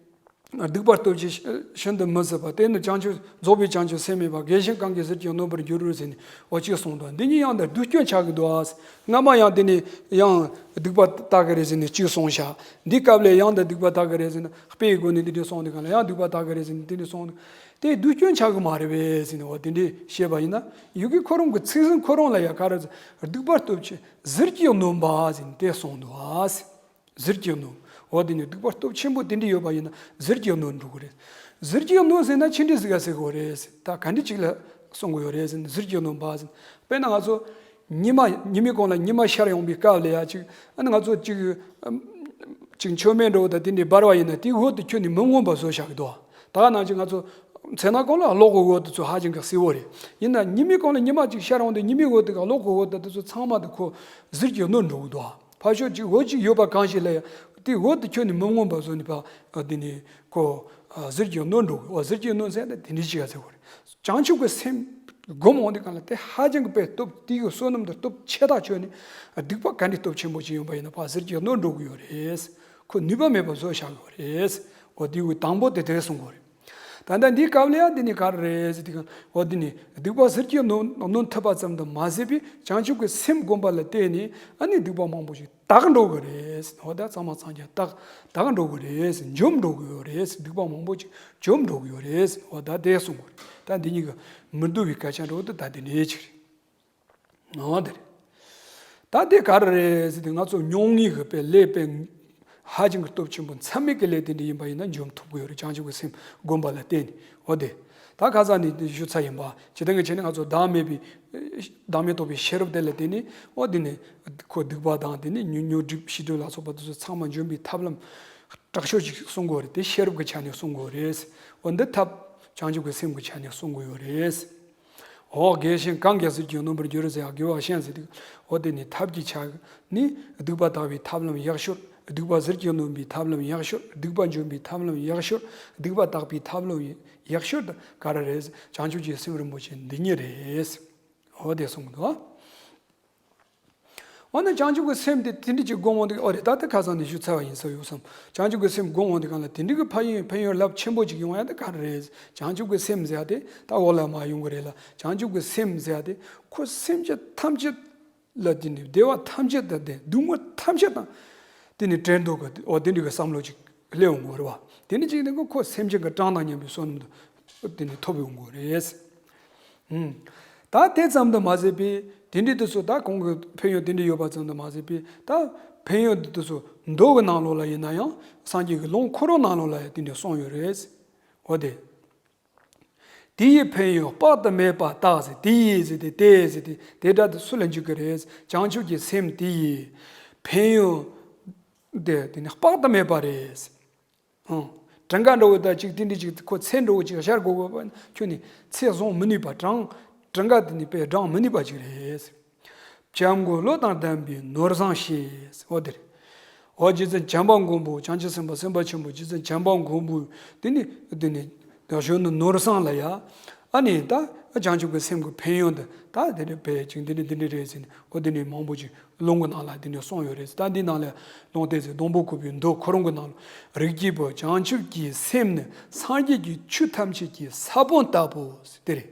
སྡིག་པ་སྟོབས་ཆེ་ཤིན་ཏུ་མི་བཟད་པ། དེ་ནི་བྱང་ཆུབ་རྫོགས་པའི་བྱང་ཆུབ་སེམས་མེད་པ། བགེགས་ཤིང་གང་གིས་ཟིལ་གྱིས་གནོན་པར་འགྱུར་རོ་ཟེར་ནས་འོ་གཅིག་གསུངས་དང་། འདི་གཉིས་ཡང་དག་རྡུལ་སྐྱོན་ཆགས་ཀྱི་འདུག་ཨ། སྔ་མ་ཡང་དེ་ནས་ཡང་སྡིག་པ་དག་གི་རེད་ཟེར་ནས་གཅིག་གསུངས་ཤག་འདི་སྐབས་ལས་ཡང་དག་སྡིག་པ་དག་གི་རེད་ཟེར་ན་དཔེའི་སྒོ་ནས་འདི་འདྲས་གསུངས་དེ་གང་ལ་ཡང་སྡིག་པ་དག་གི་རེད་ཟེར་ནས་འདི་འདྲས་གསུངས་དེ་རྡུལ་སྐྱོན་ཆགས་ཀྱི་མ་རེད་པས་ཟེར་ནས་འོ་དེ་འདྲས་བཤད་པ་ཡིན་ན་ཡུལ་གྱི་ཁོ་རང་གི་ཚིག་ཟིན་ཁོ་རང་ལ་ཡང་ག་རེ་ཟེར་སྡིག་པ་སྟོབས་ཆེ་ཟིལ་གྱིས་གནོན་པ་ཟེར་ནས་དེ་གསུངས་འདུག་ཨ། ཟིལ་གྱིས་གནོན། འོ་དེ་ནི་སྡིག་པ་སྟོབས་ཆེན་པོ་དེ་འདྲ་ཡོད་པ་ཡིན་ན་ཟིལ་གྱིས་གནོན་འགྲོ་གི་རེད། ཟིལ་གྱིས་གནོན་ཟེར་ན་ཆི་འདྲ་ཟིག་ག་ཟེར་གི་རེད། ད་ག་འདྲ་ཅིག་ལ་གསུང་གི་ཡོད་རེད་ཟེར་ན་ཟིལ་གྱིས་གནོན་པ་ཟེར་ན། དཔེར་ན་ང་ཚོ་ཉི་མ་ཉི་མའི་གོང་ལ་ཉི་མ་ཤར་ཡོང་པའི་སྐབས་ལ་ཡ་ཅིག་ཨ་ནི་ང་ཚོ་ཅིག་ཅིག་མཆོད་མེ་འདྲ་བོ་དང་དེ་འདྲ་འབར་བ་ཡིན་ན་དེའི་འོད་དེ་ཁྱོན་ནས་མི་མངོན་པ་བཟོ་བཞག་གི་འདུག་ད་ག་ནང་བཞིན་ང་ཚོ་མཚན་ནག་གོང་ལ་གློག་གི་འོད་དེ་ཚོ་ཧ་ཅང་གི་གསལ་བོ་རེད། ཡིན་ན་ཉི་མའི་གོང་ལ་ཉི་མ་ཅིག་ཤར་འོང་དུས་ཉི་མའི་འོད་དེ་ག་གློག་གི་འོད་དང་དེ་ཚོ་ཚང་མ་དེ་ཁོ་ཟིལ་གྱིས་གནོན་འགྲོ་གི་འདུག་ཕར་ཕྱོགས་ཅིག་འོད་ཅིག་ཡོད་པ་གང་ཞིག་ལ་ཡང་དེ་འོད་དེ་ཁྱོན་ནས་མི་མངོན་པ་བཟོས་ནས་ཕར་དེ་ནས་ཁོ་ཟིལ་གྱིས་གནོན་འགྲོ་གི། འོ་ཟིལ་གྱིས་གནོན་ཟེར་ན་དེ་འདྲ་ཅིག་ག་ཟེར་བ་རེད། བྱང་ཆུབ་ཀྱི་སེམས་སྒོམ་འོང་དུས་གང་ལ་དེ་ཧ་ཅང་གི་དཔེ་སྟོབས་དེ་གི་བསོད་ནམས་དང་སྟོབས་ཆེ་ཐག་ཆོད་ནས་སྡིག་པ་ག་འདྲ་སྟོབས་ཆེན་པོ་ཅིག་ཡོད་པ་ཡིན་ན་ཕར་ཟིལ་གྱིས་གནོན་འགྲོ་གི་ཡོད་རེད། ཁོ་ནུས་པ་མེད་པ་བཟོས་བཞག་གི་ཡོད་རེད། འོ་དེ་གི་དང་པོ་དེ་དེ་གསུང་གི་ཡོད་རེད། ད་ལྟ་འདིའི་སྐབས་ལ་ཡང་འདི་ནི་ག་རེ་རེད་ཟེར་དུས་གང་འོ་འདི་ནི་སྡིག་པ་ཟིལ་གྱིས་གནོན་གནོན་ཐུབ་པ་ཙམ་དུ་མ་ཟད་པའི་བྱང་ཆུབ་ཀྱི་སེམས་བསྒོམ་པ་ལ་བརྟེན་ནས་ཨ་ནི་སྡིག་པ་མང་པོ་ཞིག་དག་འགྲོ་གི་རེད། འོ་ད་གཙང་མ་སངས་རྒྱས་དག་དག་འགྲོ་གི་རེད། འཇོམས་འགྲོ་གི་ཡོད་རེད། སྡིག་པ་མང་པོ་ཞིག་འཇོམས་འགྲོ་གི་ཡོད་རེད། འོ་ད་དེ་གསུང་གི་རེད། ད་འདི་གཉིས་ཀྱི་མི་བསྡུ་བའི་སྐད་ཆ་འདྲ་བོ་དེ་ད་འདི་འདྲ་ཅིག་རེད། འོ་དེ་རེད། ད་དེ་ག་རེ་རེད་ཟེར་དུས་ང་ཚོ་མྱོང་ངེས་ཀྱི་དཔེ་ལས་དཔེ་ཧ་ཅང་གི་སྟོབས་ཆེན་པོ་མཚམས་མེད་ཀྱི་ལས་དེ་འདྲ་ཡིན་པ་ཡིན་ན་འཇོམས་ཐུབ་ཀྱི་ཡོད་རེད། བྱང་ཆུབ་ཀྱི་སེམས་བསྒོམ་པ་ལ་བརྟེན་ནས། འོ་དེ། ད་ཁ་སང་ནས་དེ་ཞུ་ཚར་ཡིན་པ། ཇི་ལྟར་ངས་བྱས་ནས་ང་ཚོ་བདག་མེད་པའི་བདག་མེད་རྟོགས་པའི་ཤེས་རབ་དེ་ལ་བརྟེན་ནས་འོ་དེ་ནས་ཁོ་སྡིག་པ་དང་དེ་ནས་ཉོན་མོངས་སྒྲིབ་ཤེས་སྒྲིབ་ལ་སོགས་པ་དེ་ཚོ་ཚང་མ་འཇོམས་པའི་ཐབས་ལམ་དྲག་ཤོས་ཅིག་གསུང་གི་ཡོད་རེད། དེ་ཤེས་རབ་ཀྱི་ཆ་ནས་གསུང་གི་ཡོད་རེད། འོ་འདི་ཐབས་བྱང་ཆུབ་ཀྱི་སེམས་ཀྱི་ཆ་ནས་གསུང་གི་ཡོད་རེད། འོ་བགེགས་ཤིང་གང་གིས་ཟིལ་གྱིས་གནོན་པར་འགྱུར་ཟེར་ཡང་དགེ་བ་གཞན་ཟེར་དུས་འོ་དེ་ནི་ཐབས་ཀྱི་ཆ་ནི་སྡིག་པ་དག་པའི་ཐབས་ལམ་ཡག་ཤོས། སྡིག་པ་ཟིལ་གྱིས་གནོན་པའི་ཐབས་ལམ་ཡག་ཤོས། སྡིག་པ་འཇོམས་པའི་ཐབས་ལམ་ཡག་ཤོས། སྡིག་པ་དག་པའི་ཐབས་ལམ་ཡག་ཤོས་དེ་ག་རེ་རེད། བྱང་ཆུབ་ཀྱི་སེམས་རིན་པོ་ཆེ་འདི་ཉིད་རེད། འོ་དེ་གསུངས་འདུག་འོ་ན་བྱང་ཆུབ་ཀྱི་སེམས་དེ་དེ་འདྲ་ཅིག་སྒོམ་འོང་དུས་ཨོ་རེད། ད་ལྟ་ཁ་སང་ནས་ཞུ་ཚར་བ་ཡིན་ས་ཡོད་བསམ། བྱང་ཆུབ་ཀྱི་སེམས་སྒོམ་འོང་དུས་གང་ལ་དེ་འདྲ་གི་ཕན་ཡོན་ཕན་ཡོན་རླབས་ཆེན་པོ་ཅིག་ཡོང་ཡ་དེ་ག་རེ་རེད། བྱང་ཆུབ་ཀྱི་སེམས་ཟེར་ཡ་དེ་ད་འོག་ལ་མར་ཡོང་གི་རེད་ལ། བྱང་ཆུབ་ཀྱི་སེམས་ཟེར་ཡ་དེ་ཁོ་སེམས་ཅན་ཐམས་ཅད་ལ་དེ་ནི་བདེ་བ་ཐམས་ཅད་དང་ལྡན། སྡུག་བསྔལ་ཐམས་ཅད་དང་དེ་ནི་བྲལ་འདུག་གི། འོ་དེ་འདྲ་གི་བསམ་བློ་ཅིག་སླེབས་འོང་གི་རེད་བ། དེ་ནི་ཅིག་ནི་ཁོ་སེམས་ཅན་གྱི་གྲངས་དང་མཉམ་པའི་བསོད་ནམས་དེ་ནི་ཐོབ་ཡོང་གི་རེད། ཨུམ། ད་དེ་ཙམ་དུ་མ་ཟད་པའི་དེ་འདྲའི་དུས་སུ་ད་གོང་གི་ཕན་ཡོན་དེ་འདྲ་ཡོད་པ་ཙམ་དུ་མ་ཟད་པའི་ད་ཕན་ཡོན་དེ་དུས་སུ་མདོ་གི་ནང་ལོགས་ལ་ཡིན་ན་ཡང་སངས་རྒྱས་ཀྱི་ལུང་ཁོ་རང་ནང་ལོགས་ལ་ཡང་དེ་འདྲ་གསུངས་ཡོད་རེད། འོ་དེ། དེ་ཡི་ཕན་ཡོན་དཔག་ཏུ་མེད་པ་དག་ཟེར། དེ་ཡི་ཟེར་ཏེ་དེ་ཟེར་ཏེ་དེ་སྒྲ་དེ་སུ་ལ་འཇུག་གི་རེད། བྱང་ཆུབ་ཀྱི་སེམས་དེ་ཡི་ཕན་ཡོན་དེ་དེ་ནི་དཔག་ཏུ་མེད་པ་རེད། ཨང་། གྲངས་ཀ་འདྲ་བོ་དང་གཅིག་དེ་འདྲ་ཅིག་ཁོ་ཚད་འདྲ་བོ་ཅིག་སྦྱར་དགོས་པ་ཁྱོན་ནས་ཚད་བཟུང་མི་ནུས་པ། གྲངས་གྲངས་ཀ་དེ་ནི་དཔེ་བགྲང་མི་ནུས་པ་ཅིག་རེད། བྱམས་མགོན་བློ་དང་ལྡན་པའི་ནོར་བཟང་ཞེས། འོ་དེ་རེད། འོ་རྗེ་བཙུན་བྱམས་པ་མགོན་པོ་བྱང་ཆུབ་སེམས་དཔའ་སེམས་དཔའ་ཆེན་པོ་རྗེ་བཙུན་བྱམས་པ་མགོན་པོ་དེ་ནི་དེ་ནི་གཞོན་ནུ་ནོར་བཟང་ལ་ཡ། ཨ་ནི་ད་བྱང་ཆུབ་ཀྱི་སེམས་ཀྱི་ཕན་ཡོན་དེ་ད་དེ་འདྲ་བས་ཅིག་འདི་འདྲ་འདི་འདྲ་རེད་ཟེར་ནས་འོ་དེ་ནི་མང་པོ་ཅིག་ལུང་གི་ནང་ལ་དེ་འདྲ་གསུངས་ཡོད་རེད། ད་འདི་ནང་ལ་ལུང་བསྟན་ཚེ་སྡོང་པོ་བཀོད་པའི་མདོ་ཁོ་རང་གི་ནང་ལ་རིགས་ཀྱི་བུ་བྱང་ཆུབ་ཀྱི་སེམས་ནི་སངས་རྒྱས་ཀྱི་ཆོས་ཐམས་ཅད་ཀྱི་ས་བོན་ལྟ་བུ་ཟེར་དེ་རེད།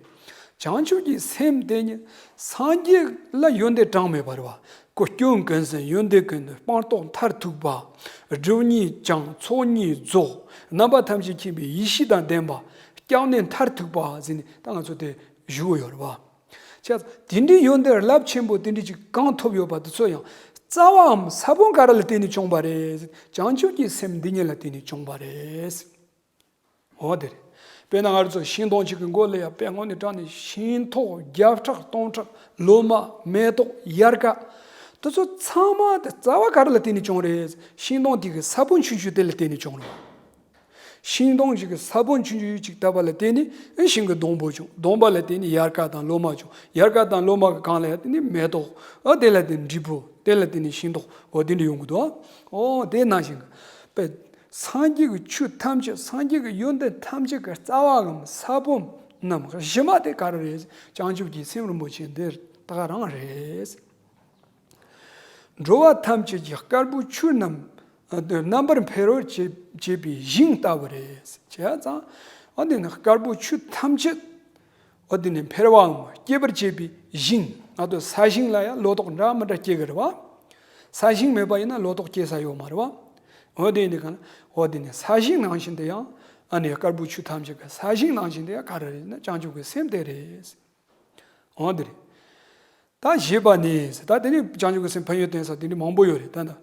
བྱང་ཆུབ་ཀྱི་སེམས་དེ་ཉིད་སངས་རྒྱས་ལ་ཡོན་ཏན་གྲངས་མེད་པ་རེད་བ། ཀུན་སྐྱོན་ཀུན་ཟད་ཡོན་ཏན་ཀུན་ལྡན་སྤངས་རྟོགས་མཐར་ཐུག་པ། སྒྲིབ་གཉིས་བྱང་ཚོགས་གཉིས་རྫོགས་རྣམ་པ་ཐམས་ཅད་མཁྱེན་པའི་ཡེ་ཤེས་དང་ལྡན་པ། སྐྱབས་གནས་མཐར་ཐུག་པ་ཟེར་ནས་ད་ང་ཚོ་དེ་ཞུ་གི་ཡོད་རེད་བ། བྱས་ཙང་དེ་འདྲའི་ཡོན་ཏན་རླབས་ཆེན་པོ་དེ་འདྲ་ཅིག་གང་ཐོབ་ཡོད་པ་དེ་ཚོ་ཡང་རྩ་བའམ་ས་བོན་ག་རེ་ལ་བརྟེན་ནས་བྱུང་བ་རེད། བྱང་ཆུབ་ཀྱི་སེམས་འདི་ཉིད་ལ་བརྟེན་ནས་བྱུང་བ་རེད། འོ་དེ་རེད། དཔེར་ན་ང་རང་ཚོ་ཤིང་སྡོང་གཅིག་གི་མགོ་ལ་ཡ་དཔེ་དངོས་གནས་དྲང་གནས་ཤིང་ཐོག་བརྒྱ་ཕྲག་སྟོང་ཕྲག་ལོ་མ་མེ་ཏོག་ཡལ་ག་དེ་ཚོ་ཚང་མ་དེ་རྩ་བ་ག་རེ་ལ་བརྟེན་ནས་བྱུང་རེད། ཤིང་སྡོང་དེ་གི་ས་བོན་ཆུང་ཆུང་དེ་ལ་བརྟེན་ནས་བྱུང་རེད། ཤིང་སྡོང་ཞིག་གི་ས་བོན་ཆུང་ཆུང་ཅིག་བཏབ་པ་ལ་བརྟེན་ནས་ཨེ་ཤིང་གི་སྡོང་པོ་བྱུང་། སྡོང་པོ་ལ་བརྟེན་ནས་ཡལ་ག་དང་ལོ་མ་བྱུང་། ཡལ་ག་དང་ལོ་མ་གི་སྒང་ལ་ཡ་བརྟེན་ནས་མེ་ཏོག་ཨ་དེ་ལ་བརྟེན་ནས་འབྲས་བུ། དེ་ལ་བརྟེན་ནས་ཤིང་ཏོག་འོ་དེ་འདྲ་ཡོང་གི་འདུག་འོ་དེ་ནང་བཞིན་གི་དཔེ་སངས་རྒྱས་ཀྱི་ཆོས་ཐམས་ཅད་སངས་རྒྱས་ཀྱི་ཡོན་ཏན་ཐམས་ཅད་ཀྱི་རྩ་བའམ་ས་བོན་ནམ་གཞི་མ་དེ་ག་རེ་རེད། བྱང་ཆུབ་ཀྱི་སེམས་རིན་པོ་ཆེ་འདི་ད་ག་རང་རེད། འགྲོ་བ་ཐམས་ཅད་ཀྱི་དཀར་པོའི་ཆོས་རྣམས་ རྣམ་པར་འཕེལ་བར་བྱེད་བྱེད་པའི་ཞིང་ལྟ་བུ་རེད། བྱས་ཙང་། འོ་དེ་ནི་དཀར་པོ་ཆུ་ཐམས་ཅད། འོ་དེ་ནི་འཕེལ་བའམ་སྐྱེད་པར་བྱེད་པའི་ཞིང་། ང་ཚོ་ས་ཞིང་ལ་ཡང་ལོ་ཏོག་འདྲ་མི་འདྲ་སྐྱེ་གི་རེད་བ། ས་ཞིང་མེད་པ་ཡིན་ན་ལོ་ཏོག་སྐྱེ་ས་ཡོད་མ་རེད་བ། འོ་དེ་ནི་གང་། འོ་དེ་ནི་ས་ཞིང་ནང་བཞིན་དུ་ཡང་། ཨ་ནི་དཀར་པོ་ཆུ་ཐམས་ཅད་ཀྱི་ས་ཞིང་ནང་བཞིན་དུ་ཡང་ག་རེ་རེད་ན་བྱང་ཆུབ་ཀྱི་སེམས་དེ་རེད། འོ་དེ་རེད། ད་བཞི་པ་ནི། ད་དེ་ནི་བྱང་ཆུབ་ཀྱི་སེམས་ཕན་ཡོན་བསྟན་ས་དེ་འདྲ་མང་པོ་ཡོད་རེད། ད་ནི་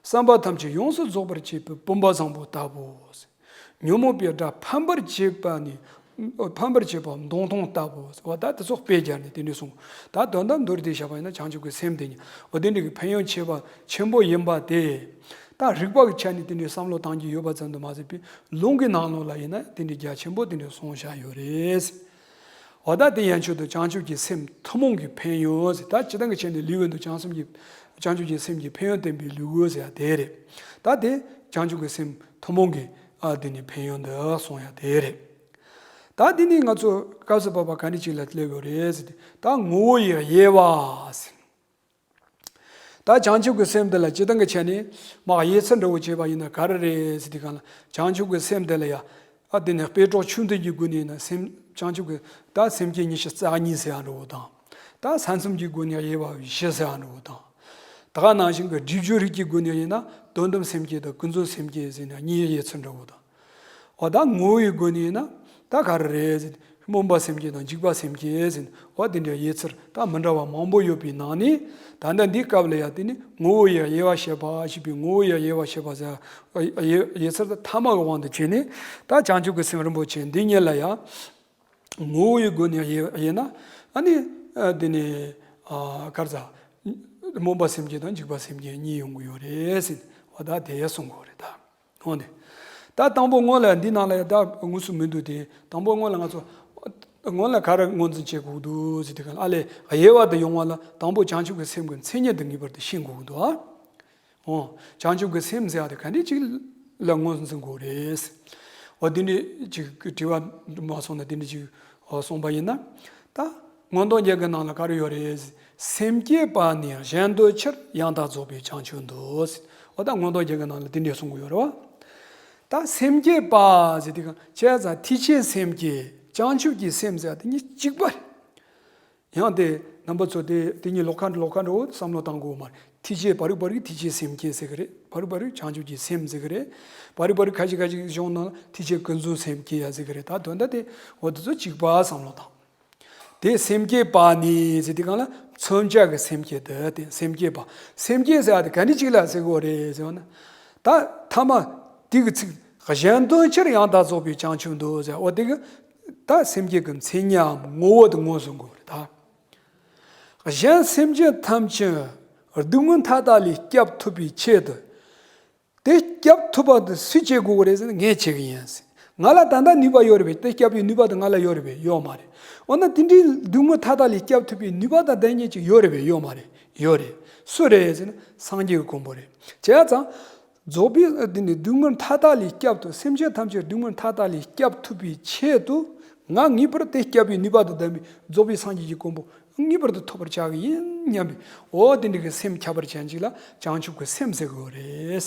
བསམ་པ་ཐམས་ཅད་ཡོངས་སུ་རྫོགས་པར་བྱེད་པའི་བུམ་པ་བཟང་པོ་ལྟ་བུ། ཉོན་མོངས་པའི་དགྲ་ཕམ་པར་བྱེད་པ་ནི། ཕམ་པར་བྱེད་པ་མདུང་ཐུང་ལྟ་བུ། འོ་ད་དེ་ཚོ་དཔེ་སྦྱར་ནས་དེ་འདྲ་གསུངས། ད་དོན་དག་མདོར་བསྡུས་བྱས་པ་ཡིན་ན་བྱང་ཆུབ་ཀྱི་སེམས་དེ་ཉིད། འོ་དེ་འདྲ་གི་ཕན་ཡོན་ཆེ་བ་ཆེན་པོ་ཡིན་པ་དེ། ད་རིགས་པ་གི་ཆ་ནས་དེ་འདྲ་བསམ་བློ་བཏང་རྒྱུ་ཡོད་པ་ཙམ་དུ་མ་ཟད་པའི་ལུང་གི་ནང་ལོགས་ལ་ཡིན་ན་དེ་འདྲ་རྒྱ་ཆེན་པོ་དེ་འདྲ་གསུངས་བཞག་ཡོད་རེད། འོ་ད་དེ་ཡན་ཆོད་དུ་བྱང་ཆུབ་ཀྱི་སེམས་ཐུན་མོང་གི་ཕན་ཡོན་ཟེར། ད་སྤྱིར་བཏང་གི་ཆ་ནས་ལུས་ཡོད་དུ་བྱང་སེམས་ཀྱི། བྱང་ཆུབ་ཀྱི་སེམས་ཀྱི་ཕན་ཡོན་བསྟན་པའི་ལུས་ཡོད་ཟེར་ཡ་དེ་རེད། ད་དེ་བྱང་ཆུབ་ཀྱི་སེམས་ཐུན་མོང་གི། ཨ་དེ་ནི་ཕན་ཡོན་འདི་གསུང་ཡ་དེ་རེད། ད་དེ་ནི་ང་ཚོ་སྐབས་སུ་བབ་པ་ག་འདྲ་ཅིག་ལ་སླེབས་ཡོད་རེད་ཟེར་ཏེ། ད་ངོ་བོ་ཡི་དབྱེ་བ་ཟེར། ད་བྱང་ཆུབ་ཀྱི་སེམས་དེ་ལ་སྤྱིར་བཏང་གི་ཆ་ནས་མ་དབྱེ་ཚུལ་འདྲ་བོ་བྱས་པ་ཡིན་ན་ག་རེ་རེད་ཟེར་དུས་སྒང་ལ། བྱང་ཆུབ་ཀྱི་སེམས་དེ་ལ་ཡ། ཨ་དེ་ནས་སྤེལ་གྲོགས་ཆུང་དུ་གི་སྒོ་ནས་ཡིན་ན་སེམས་བྱང་ཆུབ་ཀྱི་ད་སེམས་བསྐྱེད་ཉི་ཤུ་རྩ་གཉིས་ཟེར་ཡ་འདྲ་བོ་དང་། ད་ས་མཚམས་ཀྱི་སྒོ་ནས་དབྱེ་བ་བཞི་ཟེར་ཡ་འདྲ་བོ་དང་། ད་ག་ནང་བཞིན་གྱི་སྒྲིབ་སྦྱོར་རིགས་ཀྱི་སྒོ་ནས་ཡིན་ན་དོན་དམ་སེམས་བསྐྱེད་དང་ཀུན་རྫོབ་སེམས་བསྐྱེད་ཟེར་ནས་གཉིས་དབྱེ་ཚུལ་འདྲ་བོ་དང་། འོ་ད་ངོ་བོའི་སྒོ་ནས་ཡིན་ན་ད་ག་རེ་རེད་ཟེར། སྨོན་པ་སེམས་བསྐྱེད་དང་འཇིགས་པ་སེམས་བསྐྱེད་ཟེར་ནས། འོ་དེ་འདྲའི་དབྱེ་ཚུལ་ད་མི་འདྲ་བ་མང་པོ་ཡོད་པའི་ནང་ནས། ད་ལྟ་འདིའི་སྐབས་ལ་ཡང་དེ་ནི་ངོ་བོ་ཡི་དབྱེ་བ་བཤད་པ་ཞེས་པའི། ངོ་བོ་ཡི་དབྱེ་བ་བཤད་པ་ཟེར། དབྱེ་དབྱེ་ཚུལ་དེ་ཐ་མ་གི་དབང་དུ་བྱས་ནས། ད་བྱང་ཆུབ་ཀྱི་སེམས་རིན་པོ་ཆེ་འདི་ཉིད་ལ་ཡང་ངོ་བོ་ཡི་སྒོ་ནས་དབྱེ་དབྱེ་ན། ཨ་ནི་ཨ་དེ་ནི་ཨ་ག་རེ་ཟ། སྨོན་པ་སེམས་བསྐྱེད་དང་འཇིགས་པ་སེམས་བསྐྱེད་གཉིས་ཡོང་གི་ཡོད་རེད་ཟེར། འོ་ད་དེ་གསུང་གི་ཡོད་རེད་ད། འོ་ནི། ད་དང་པོ་སྔོན་ལ་འདི་ནང་ལ་ཡང་ད་དངོས་སུ་མི་འདུག་སྟེ། དང་པོ་སྔོན་ལ་ང་ཚོ། སྔོན་ལ་ག་རེ་ངོས་འཛིན་བྱེད་དགོས་འདུག་ཟེར་དུས་སྒང་ལ། ཨ་ལས་དབྱེ་བ་དེ་ཡོང་བ་ལ་དང་པོ་བྱང་ཆུབ་ཀྱི་སེམས་ཀྱི་མཚན་ཉིད་དེ་ངེས་པར་དུ་ཤེས་དགོས་ཀྱི་འདུག་ཨ། འོ། བྱང་ཆུབ་ཀྱི་སེམས་ཟེར་ཡ་དེ་ག་འདྲ་ཅིག་ལ་ངོས་འཛིན་དགོས་རེད། འོ་དེ་འདྲ་ཅིག་དྲི་བ་མ་སོང་ན་དེ་འདྲ་ཅིག་གསུངས་པ་ཡིན་ན། ད་མངོན་རྟོགས་རྒྱན་གྱི་ནང་ལ་ག་རེ་ཡོད་རེད། སེམས་བསྐྱེད་པ་ནི་གཞན་འདོད་ཕྱིར་ཡང་དག་རྫོགས་པའི་བྱང་ཆུབ་འདོད། འོ་ད་མངོན་རྟོགས་རྒྱན་གྱི་ནང་ལ་དེ་འདྲ་གསུང་གི་ཡོད་རེད་བ། ད་སེམས་བསྐྱེད་པ་ཟེར་དུས་སྒང་བྱས་ཙང་ཐེག་ཆེན་སེམས་བསྐྱེད་བྱང་ཆུབ་ཀྱི་སེམས་ཟེར་དེ་གཉིས་གཅིག་པ་རེད། ཡང་དེ་རྣམ་པ་ཚོ་དེ་དེ་གཉིས་ལོགས་ཀ་ལོགས་ཀ་འདྲ་བོ་བསམ་བློ་བཏང་དགོས་མ་རེད། ཐེག་ཆེན་བར་རིག་བར་རིག་ཐེག་ཆེན་སེམས་བསྐྱེད་ཟེར་གི་རེད། བར་རིག་བར་རིག་བྱང་ཆུབ་ཀྱི་སེམས་ཟེར་གི་རེད། བར་རིག་བར་རིག་ཁ་ཤས་ཁ་ཤས་གཞུང་ནང་ཐེག་ཆེན་ཀུན་རྫོབ་སེམས་བསྐྱེད་ཡ་ཟེར་གི་རེད། ད་དོན་དག་དེ་འོ་དེ་ཚོ་གཅིག་པ་བསམ་བློ་བཏང་། དེ་སེམས་བསྐྱེད་པ་ནི་ཟེར་དུས་སྒང་ལ་མཚོན་བྱ་གི་སེམས་བསྐྱེད་དེ་དེ་སེམས་བསྐྱེད་པ། སེམས་བསྐྱེད་ཟེར་བ་དེ་ག་འདྲ་ཅིག་ལ་ཟེར་གི་ཡོད་རེད་ཟེར་བ་ན། ད་ཐ་མ་དེ་གི་ཚིག་གཞན་དོན་ཕྱིར་ཡང་དག་རྫོགས་པའི་བྱང་ཆུབ་འདོད་ཟེར། འོ་དེ་གི་ད་སེམས་བསྐྱེད་ཀྱི་མཚན་ཉིད་ངོ་བོ་དེ་ངོས་བཟུང་དགོས་རེད་ད། གཞན་སེམས་ཅན་ཐམས་ཅད་སྡུག་བསྔལ་མཐའ་དག་ལས་སྐྱབས་ཐུབ་པའི་ཆེད་དུ། དེ་སྐྱབས་ཐུབ་པ་དེ་སུས་བྱེད་དགོས་ཀྱི་རེད་ཟེར་ན་ངས་བྱེད་ཀྱི་ཡིན་ཟེར། ང་ལ་ད་ལྟ་ནུས་པ་ཡོད་རེད་པས། དེ་སྐྱབས་པའི་ནུས་པ་དེ་ང་ལ་ཡོད་རེད་པས། ཡོད་མ་རེད། འོ་ན་དེ་འདྲའི་སྡུག་བསྔལ་མཐའ་དག་ལས་སྐྱབས་ཐུབ་པའི་ནུས་པ་དང་ལྡན་མཁན་ཅིག་ཡོད་རེད་པས། ཡོད་མ་རེད། ཡོད་རེད། སུ་རེད་ཟེར་ན་སངས་རྒྱས་ཀྱི་གོ་འཕང་རེད། བྱས་ཙང་རྫོགས་པའི་འདི་ནི་སྡུག་བསྔལ་མཐའ་དག་ལས་སྐྱབས་ཐུབ། སེམས་ཅན་ཐམས་ཅད་སྡུག་བསྔལ་མཐའ་དག་ལས་སྐྱབས་ཐུབ་པའི་ཆེད་དུ་ང་ངེས་པར་དེ་སྐྱབས་པའི་ནུས་པ་དང་ལྡན་པའི་རྫོགས་པའི་སངས་རྒྱས་ཀྱི་གོ་འཕང་ངེས་པར་དུ་ཐོབ་པར་བྱ་གི་ཡིན་སྙམ་པའི་འོ་དེ་འདྲ་གི་སེམས་ཁྱབ་པར་བྱེད་ཅིག་ལ་བྱང་ཆུབ་ཀྱི་སེམས་ཟེར་གི་ཡོད་རེད།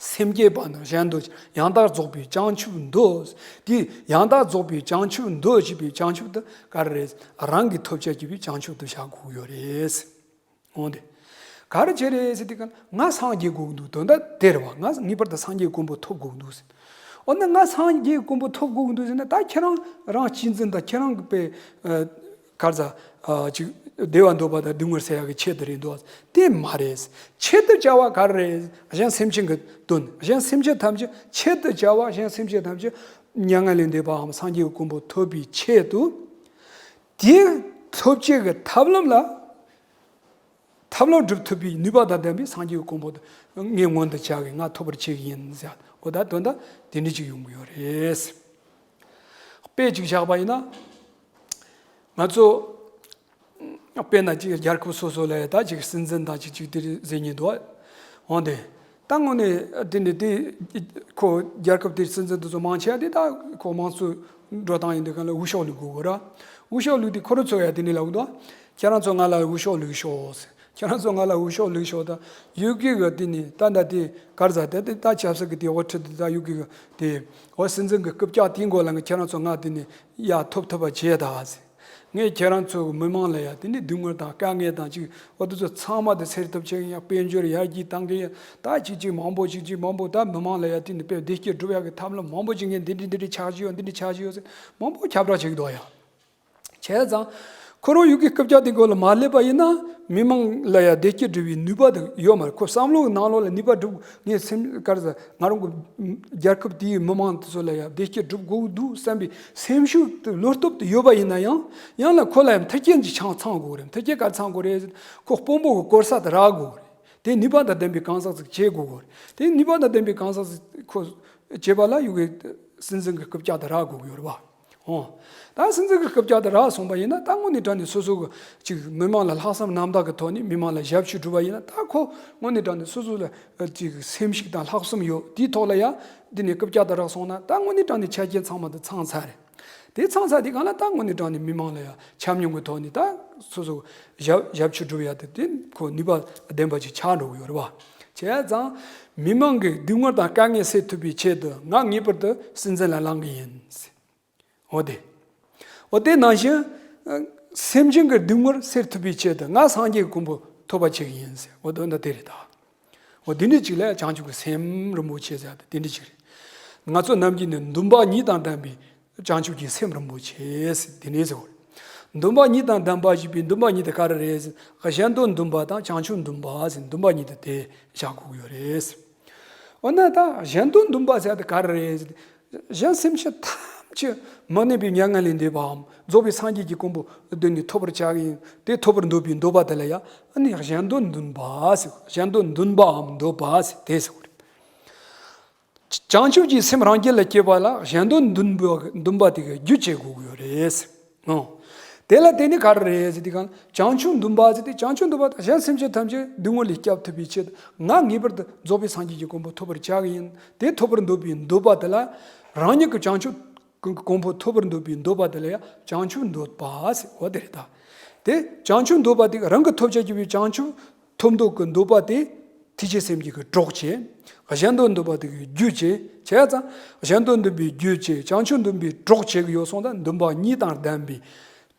སེམས་བསྐྱེད་པ་ནི་གཞན་དོན་ཕྱིར་ཡང་དག་རྫོགས་པའི་བྱང་ཆུབ་འདོད། དེ་ཡང་དག་རྫོགས་པའི་བྱང་ཆུབ་འདོད་ཅེས་པའི་བྱང་ཆུབ་དེ་ག་རེ་རེད། རང་གིས་ཐོབ་བྱ་བྱེད་པའི་བྱང་ཆུབ་ཏུ་བཞག་དགོས་ཀྱི་ཡོད་རེད། འོང་དེ། ག་རེ་བྱས་རེད་ཟེར་དུས་སྒང་ང་སངས་རྒྱས་དགོས་ཀྱི་འདུག་དོན་དག་དེ་རེད་བ། ང་ངེས་པར་དུ་སངས་རྒྱས་གོ་འཕང་ཐོབ་དགོས་ཀྱི་འདུག་ཟེར། འོ་ན་ང་སངས་རྒྱས་གོ་འཕང་ཐོབ་དགོས་ཀྱི་འདུག་ཟེར་ན། ད་ཁྱེད་རང་རང་གཅེས་འཛིན་དང་ཁྱེད་རང་གི་དཔེ་ཨ་ག་རེ་ཟ་ཨ་ཅིག་བདེ་བ་འདོད་པ་དང་སྡུག་བསྔལ་སེལ་ཡག་གི་ཆེད་དུ་རེད་འདུག་དེ་མ་རེད། ཆེད་དུ་བྱ་བ་ག་རེ་རེད། གཞན་སེམས་ཅན་གྱི་དོན། གཞན་སེམས་ཅན་ཐམས་ཅད་ཆེད་དུ་བྱ་བ། གཞན་སེམས་ཅན་ཐམས་ཅད་མྱ་ངན་ལས་འདས་པའམ་སངས་རྒྱས་ཀྱི་གོ་འཕང་ཐོབ་པའི་ཆེད་དུ། དེ་ཐོབ་བྱེད་ཀྱི་ཐབས་ལམ་ལ། ཐབས་ལམ་སྒྲུབ་ཐུབ་པའི་ནུས་པ་དང་ལྡན་པའི་སངས་རྒྱས་ཀྱི་གོ་འཕང་དེ་ངས་མངོན་དུ་བྱ་གི། ང་ཐོབ་པར་བྱེད་ཀྱི་ཡིན་ཟེར། འོ་ད་དོན་དག་དེ་འདྲ་ཅིག་ཡོང་གི་ཡོད་རེད། དཔེ་ཅིག་བཞག་པ་ཡིན་ན། ང་ཚོ་དཔེར་ན་ཅིག་རྒྱལ་ཁབ་སོ་སོ་ལ་ད་ཅིག་སྲིད་འཛིན་དང་ཅིག་ཅིག་དེ་རེད་ཟེར་མཁན་འདུག་འོན་ཏེ། ད་དངོས་གནས་དེ་འདྲ་དེ་ཁོ་རྒྱལ་ཁབ་དེའི་སྲིད་འཛིན་དེ་ཚོ་མང་ཆེ་བ་དེ་ད་ཁོ་དམངས་གཙོའི་འགྲོ་སྟངས་ཡིན་དུས་སྒང་ལ་འུ་ཤོག་བླུག་དགོས་གོ་ར། འུ་ཤོག་བླུག་དུས་ཁོ་རང་ཚོ་ཡ་དེ་འདྲ་ལབ་འདུག་ཁྱེད་རང་ཚོ་ང་ལ་འུ་ཤོག་བླུག་ཤོག་ཟེར། ཁྱེད་རང་ཚོ་ང་ལ་འུ་ཤོག་ལུག་ཤོག་དང་ཡུ་གི་གི་དེ་ནི་ད་ད་དེ་གར་ཟ་དེ་དེ་ད་ཆབ་སྲིད་གི་དེ་འོ་ཁྲིད་དེ་ད་ཡུ་གི་གི་དེ་འོ་སྲིད་འཛིན་གི་རྐུབ་བཀྱག་དེའི་མགོ་ལ་ང་ཁྱེད་རང་ཚོ་ང་དེ་ནི་ཡ་ཐོབ་ཐུབ་པ་བྱས་ད་ཟེར། ངས་ཁྱེད་རང་ཚོ་མི་མང་ལ་ཡ་དེ་ནི་སྡུག་བསྔལ་དང་དཀའ་ངལ་དང་ཅིག་འོ་དེ་ཚོ་ཚང་མ་དེ་སེལ་ཐུབ་ཆེད་ཡ་དཔལ་འབྱོར་ཡར་རྒྱས་བཏང་གི་ཡ་ད་ཅིག་ཅིག་མང་པོ་ཅིག་ཅིག་མང་པོ་ད་མི་མང་ལ་ཡ་དེ་ནི་དཔེ་བདེ་སྐྱིད་སྒྲུབ་ཡ་གི་ཐབས་ལམ་མང་པོ་ཅིག་ངས་འདི་འདྲི་འདི་འདྲི་ཆགས་ཀྱི་ཡོད་འདི་འདྲི་ཆགས་ཀྱི་ཡོད་ཟེར་མང་པོ་ཁྱབ་བསྒྲགས་བྱེད་ཀྱི་འདུག་ཡ། བྱས་ཙང་། ཁོ་རང་ཡུ་གི་རྐུབ་བཀྱག་དེ་མགོ་ལ་མ་སླེབས་པ་ཡིན་ན། མི་མང་ལ་ཡང་བདེ་སྐྱིད་སྒྲུབ་པའི་ནུས་པ་དེ་ཡོད་མ་རེད། ཁོ་བསམ་བློའི་ནང་ལོགས་ལ་ནུས་པ་སྒྲུབ་ངས་སེམས་ག་རེ་ཟེར་ང་རང་གི་རྒྱལ་ཁབ་དེའི་མི་མང་དེ་ཚོ་ལ་ཡང་བདེ་སྐྱིད་སྒྲུབ་དགོས་འདུག་བསམ་པའི་སེམས་ཤུགས་དེ་བློ་སྟོབས་དེ་ཡོད་པ་ཡིན་ན་ཡང་ཡང་ལ་ཁོ་ལ་ཡང་མཐུན་རྐྱེན་ཅིག་ཆང་ཚང་དགོས་རེད། མཐུན་རྐྱེན་ག་རེ་ཚང་དགོས་རེད་ཟེར་ཁོ་དཔོན་པོ་གི་གོ་ས་དེ་རག་དགོས་རེད། དེ་ནུས་པ་དང་ལྡན་པའི་གང་ཟག་ཅིག་བྱེད་དགོས་རེད། དེ་ནུས་པ་དང་ལྡན་པའི་གང་ཟག་ཅིག་ཁོ་བྱེད་པ་ལ་ཡུ་གི་སྲིད་འཛིན་གི་རྐུབ་བཀྱག་དེ་རག་དགོས་ཀྱི་ཡོད་རེད་བ། ཨོ། ད་སྲིད་འཛིན་གྱི་རྐུབ་བཀྱག་དེ་རག་སོང་པ་ཡིན་ན་ད་དངོས་གནས་དྲང་གནས་སོ་སོ་གི་ཅིག་མི་མང་ལ་ལྷག་བསམ་རྣམ་དག་གི་ཐོག་ནས་མི་མང་ལ་ཞབས་ཞུ་སྒྲུབ་པ་ཡིན་ན་ད་ཁོ་དངོས་གནས་དྲང་གནས་སོ་སོ་ལ་ཅིག་སེམས་ཤུགས་དང་ལྷག་བསམ་ཡོད་དེའི་ཐོག་ལ་ཡ་འདི་ནས་རྐུབ་བཀྱག་དེ་རག་སོང་ན་ད་དངོས་གནས་དྲང་གནས་ཆ་རྐྱེན་ཚང་མ་དེ་ཚང་ཚར་རེད། དེ་ཚང་ཚར་དེ་གང་ལ་ད་དངོས་གནས་དྲང་གནས་མི་མང་ལ་ཡ་ཆ་སྙོམས་ཀྱི་ཐོག་ནས་ད་སོ་སོ་ཞབས་ཞབས་ཞུ་སྒྲུབ་ཡ་དེ་དེ་ཁོ་ནུས་པ་ལྡན་པ་ཅིག་ཆགས་འགྲོ་གི་ཡོད་རེད་བ། བྱས་ཙང་མི་མང་གི་སྡུག་བསྔལ་དང་དཀའ་ངལ་སེལ་ཐུབ་པའི་ཆེད་དུ་ང་ངེས་པར་དུ་སྲིད་འཛིན་ལ་ལངས་གི་ཡིན། འོ་དེ། འོ་དེ་ནང་བཞིན། ཨ། སེམས་ཅན་གྱི་སྡུག་བསྔལ་སེལ་ཐུབ་པའི་ཆེད་དུ་ང་སངས་རྒྱས་ཀྱི་གོ་འཕང་ཐོབ་པ་བྱེད་ཀྱི་ཡིན་ཟེར། འོ་དོན་དག་དེ་རེད་ད། འོ་དེ་འདྲ་ཅིག་ལ་བྱང་ཆུབ་ཀྱི་སེམས་རིན་པོ་ཆེ་ཟེར་ཡ་དེ་དེ་འདྲ་ཅིག་རེད། ང་ཚོ་ནམ་རྒྱུན་ནས་འདུན་པ་གཉིས་དང་ལྡན་པའི་བྱང་ཆུབ་ཀྱི་སེམས་རིན་པོ་ཆེ་ཟེར་དེ་འདྲ་ཟེར་བ་རེད། འདུན་པ་གཉིས་དང་ལྡན་པ་ཞེས་པའི་འདུན་པ་གཉིས་དེ་ག་རེ་རེད་ཟེར། གཞན་དོན་འདུན་པ་དང་བྱང་ཆུབ་འདུན་པ་ཟེར་འདུན་པ་གཉིས་དེ་དེ་བཞག་དགོས་ཀྱི་ཡོད་རེད། འོ་ན་ད་གཞན་དོན་འདུན་པ་ཟེར་ཡ་དེ་ག་རེ་རེད་ཟེར། གཞན་སེམས་ཅན་ཐམས་ཅད་མི་གནས་པའི་མྱ་ངན་ལས་འདས་པའམ་རྫོགས་པའི་སངས་རྒྱས་ཀྱི་གོ་འཕང་དེ་ནི་ཐོབ་པར་བྱ་གི་ཡིན། དེ་ཐོབ་པར་འདོད་པའི་འདོད་པ་དེ་ལ་ཡང་ཨ་ནི་གཞན་དོན་འདུན་པ་ཟེར། གཞན་དོན་འདུན་པའམ་འདོད་པ་ཟེར་དེ་ཟེར་བ་རེད། བྱང་ཆུབ་ཀྱི་སེམས་རང་རྒྱུད་ལ་སྐྱེས་པ་ལ་གཞན་དོན་འདུན་པ་འདུན་པ་དེ་གི་རྒྱུ་བྱེད་དགོས་ཀྱི་ཡོད་རེད། ཨོ། དེ་ལ་དེ་ནི་ག་རེ་རེད་ཟེར་དུས་གང་བྱང་ཆུབ་འདུན་པ་ཟེར་ཏེ་བྱང་ཆུབ་འདུན་པ་དང་གཞན་སེམས་ཅན་ཐམས་ཅད་སྡུག་བསྔལ་ལས་སྐྱབས་ཐུབ་པའི་ཆེད་དུ་ང་ངེས་པར་དུ་རྫོགས་པའི་སངས་རྒྱས་ཀྱི་གོ་འཕང་ཐོབ་པར་བྱ་གི་ཡིན། དེ་ཐོབ་པར་འདོད་པའི་འདོད་པ་དེ་ལ་རང་ཉིད་ཀྱི་བྱང་ཆུབ་གོ་འཕང་ཐོབ་པར་འདོད་པའི་འདོད་པ་དེ་ལ་ཡང་བྱང་ཆུབ་འདོད་པ་ཟེར་བ་དེ་རེད་ད། དེ་བྱང་ཆུབ་འདོད་པ་དེ་རང་གི་ཐོབ་བྱ་རྒྱུ་བའི་བྱང་ཆུབ་ཐོབ་འདོད་ཀྱི་འདོད་པ་དེ་ཐེག་ཆེན་སེམས་བསྐྱེད་ཀྱི་གྲོགས་བྱེད། གཞན་དོན་འདུན་པ་དེ་གི་རྒྱུ་བྱེད། བྱས་ཙང་གཞན་དོན་འདུན་པའི་རྒྱུ་བྱེད། བྱང་ཆུབ་འདུན་པའི་གྲོགས་བྱེད་ཀྱི་ཡོད་སོང་ཙང་འདུན་པ་གཉིས་དང་ལྡན་པའི་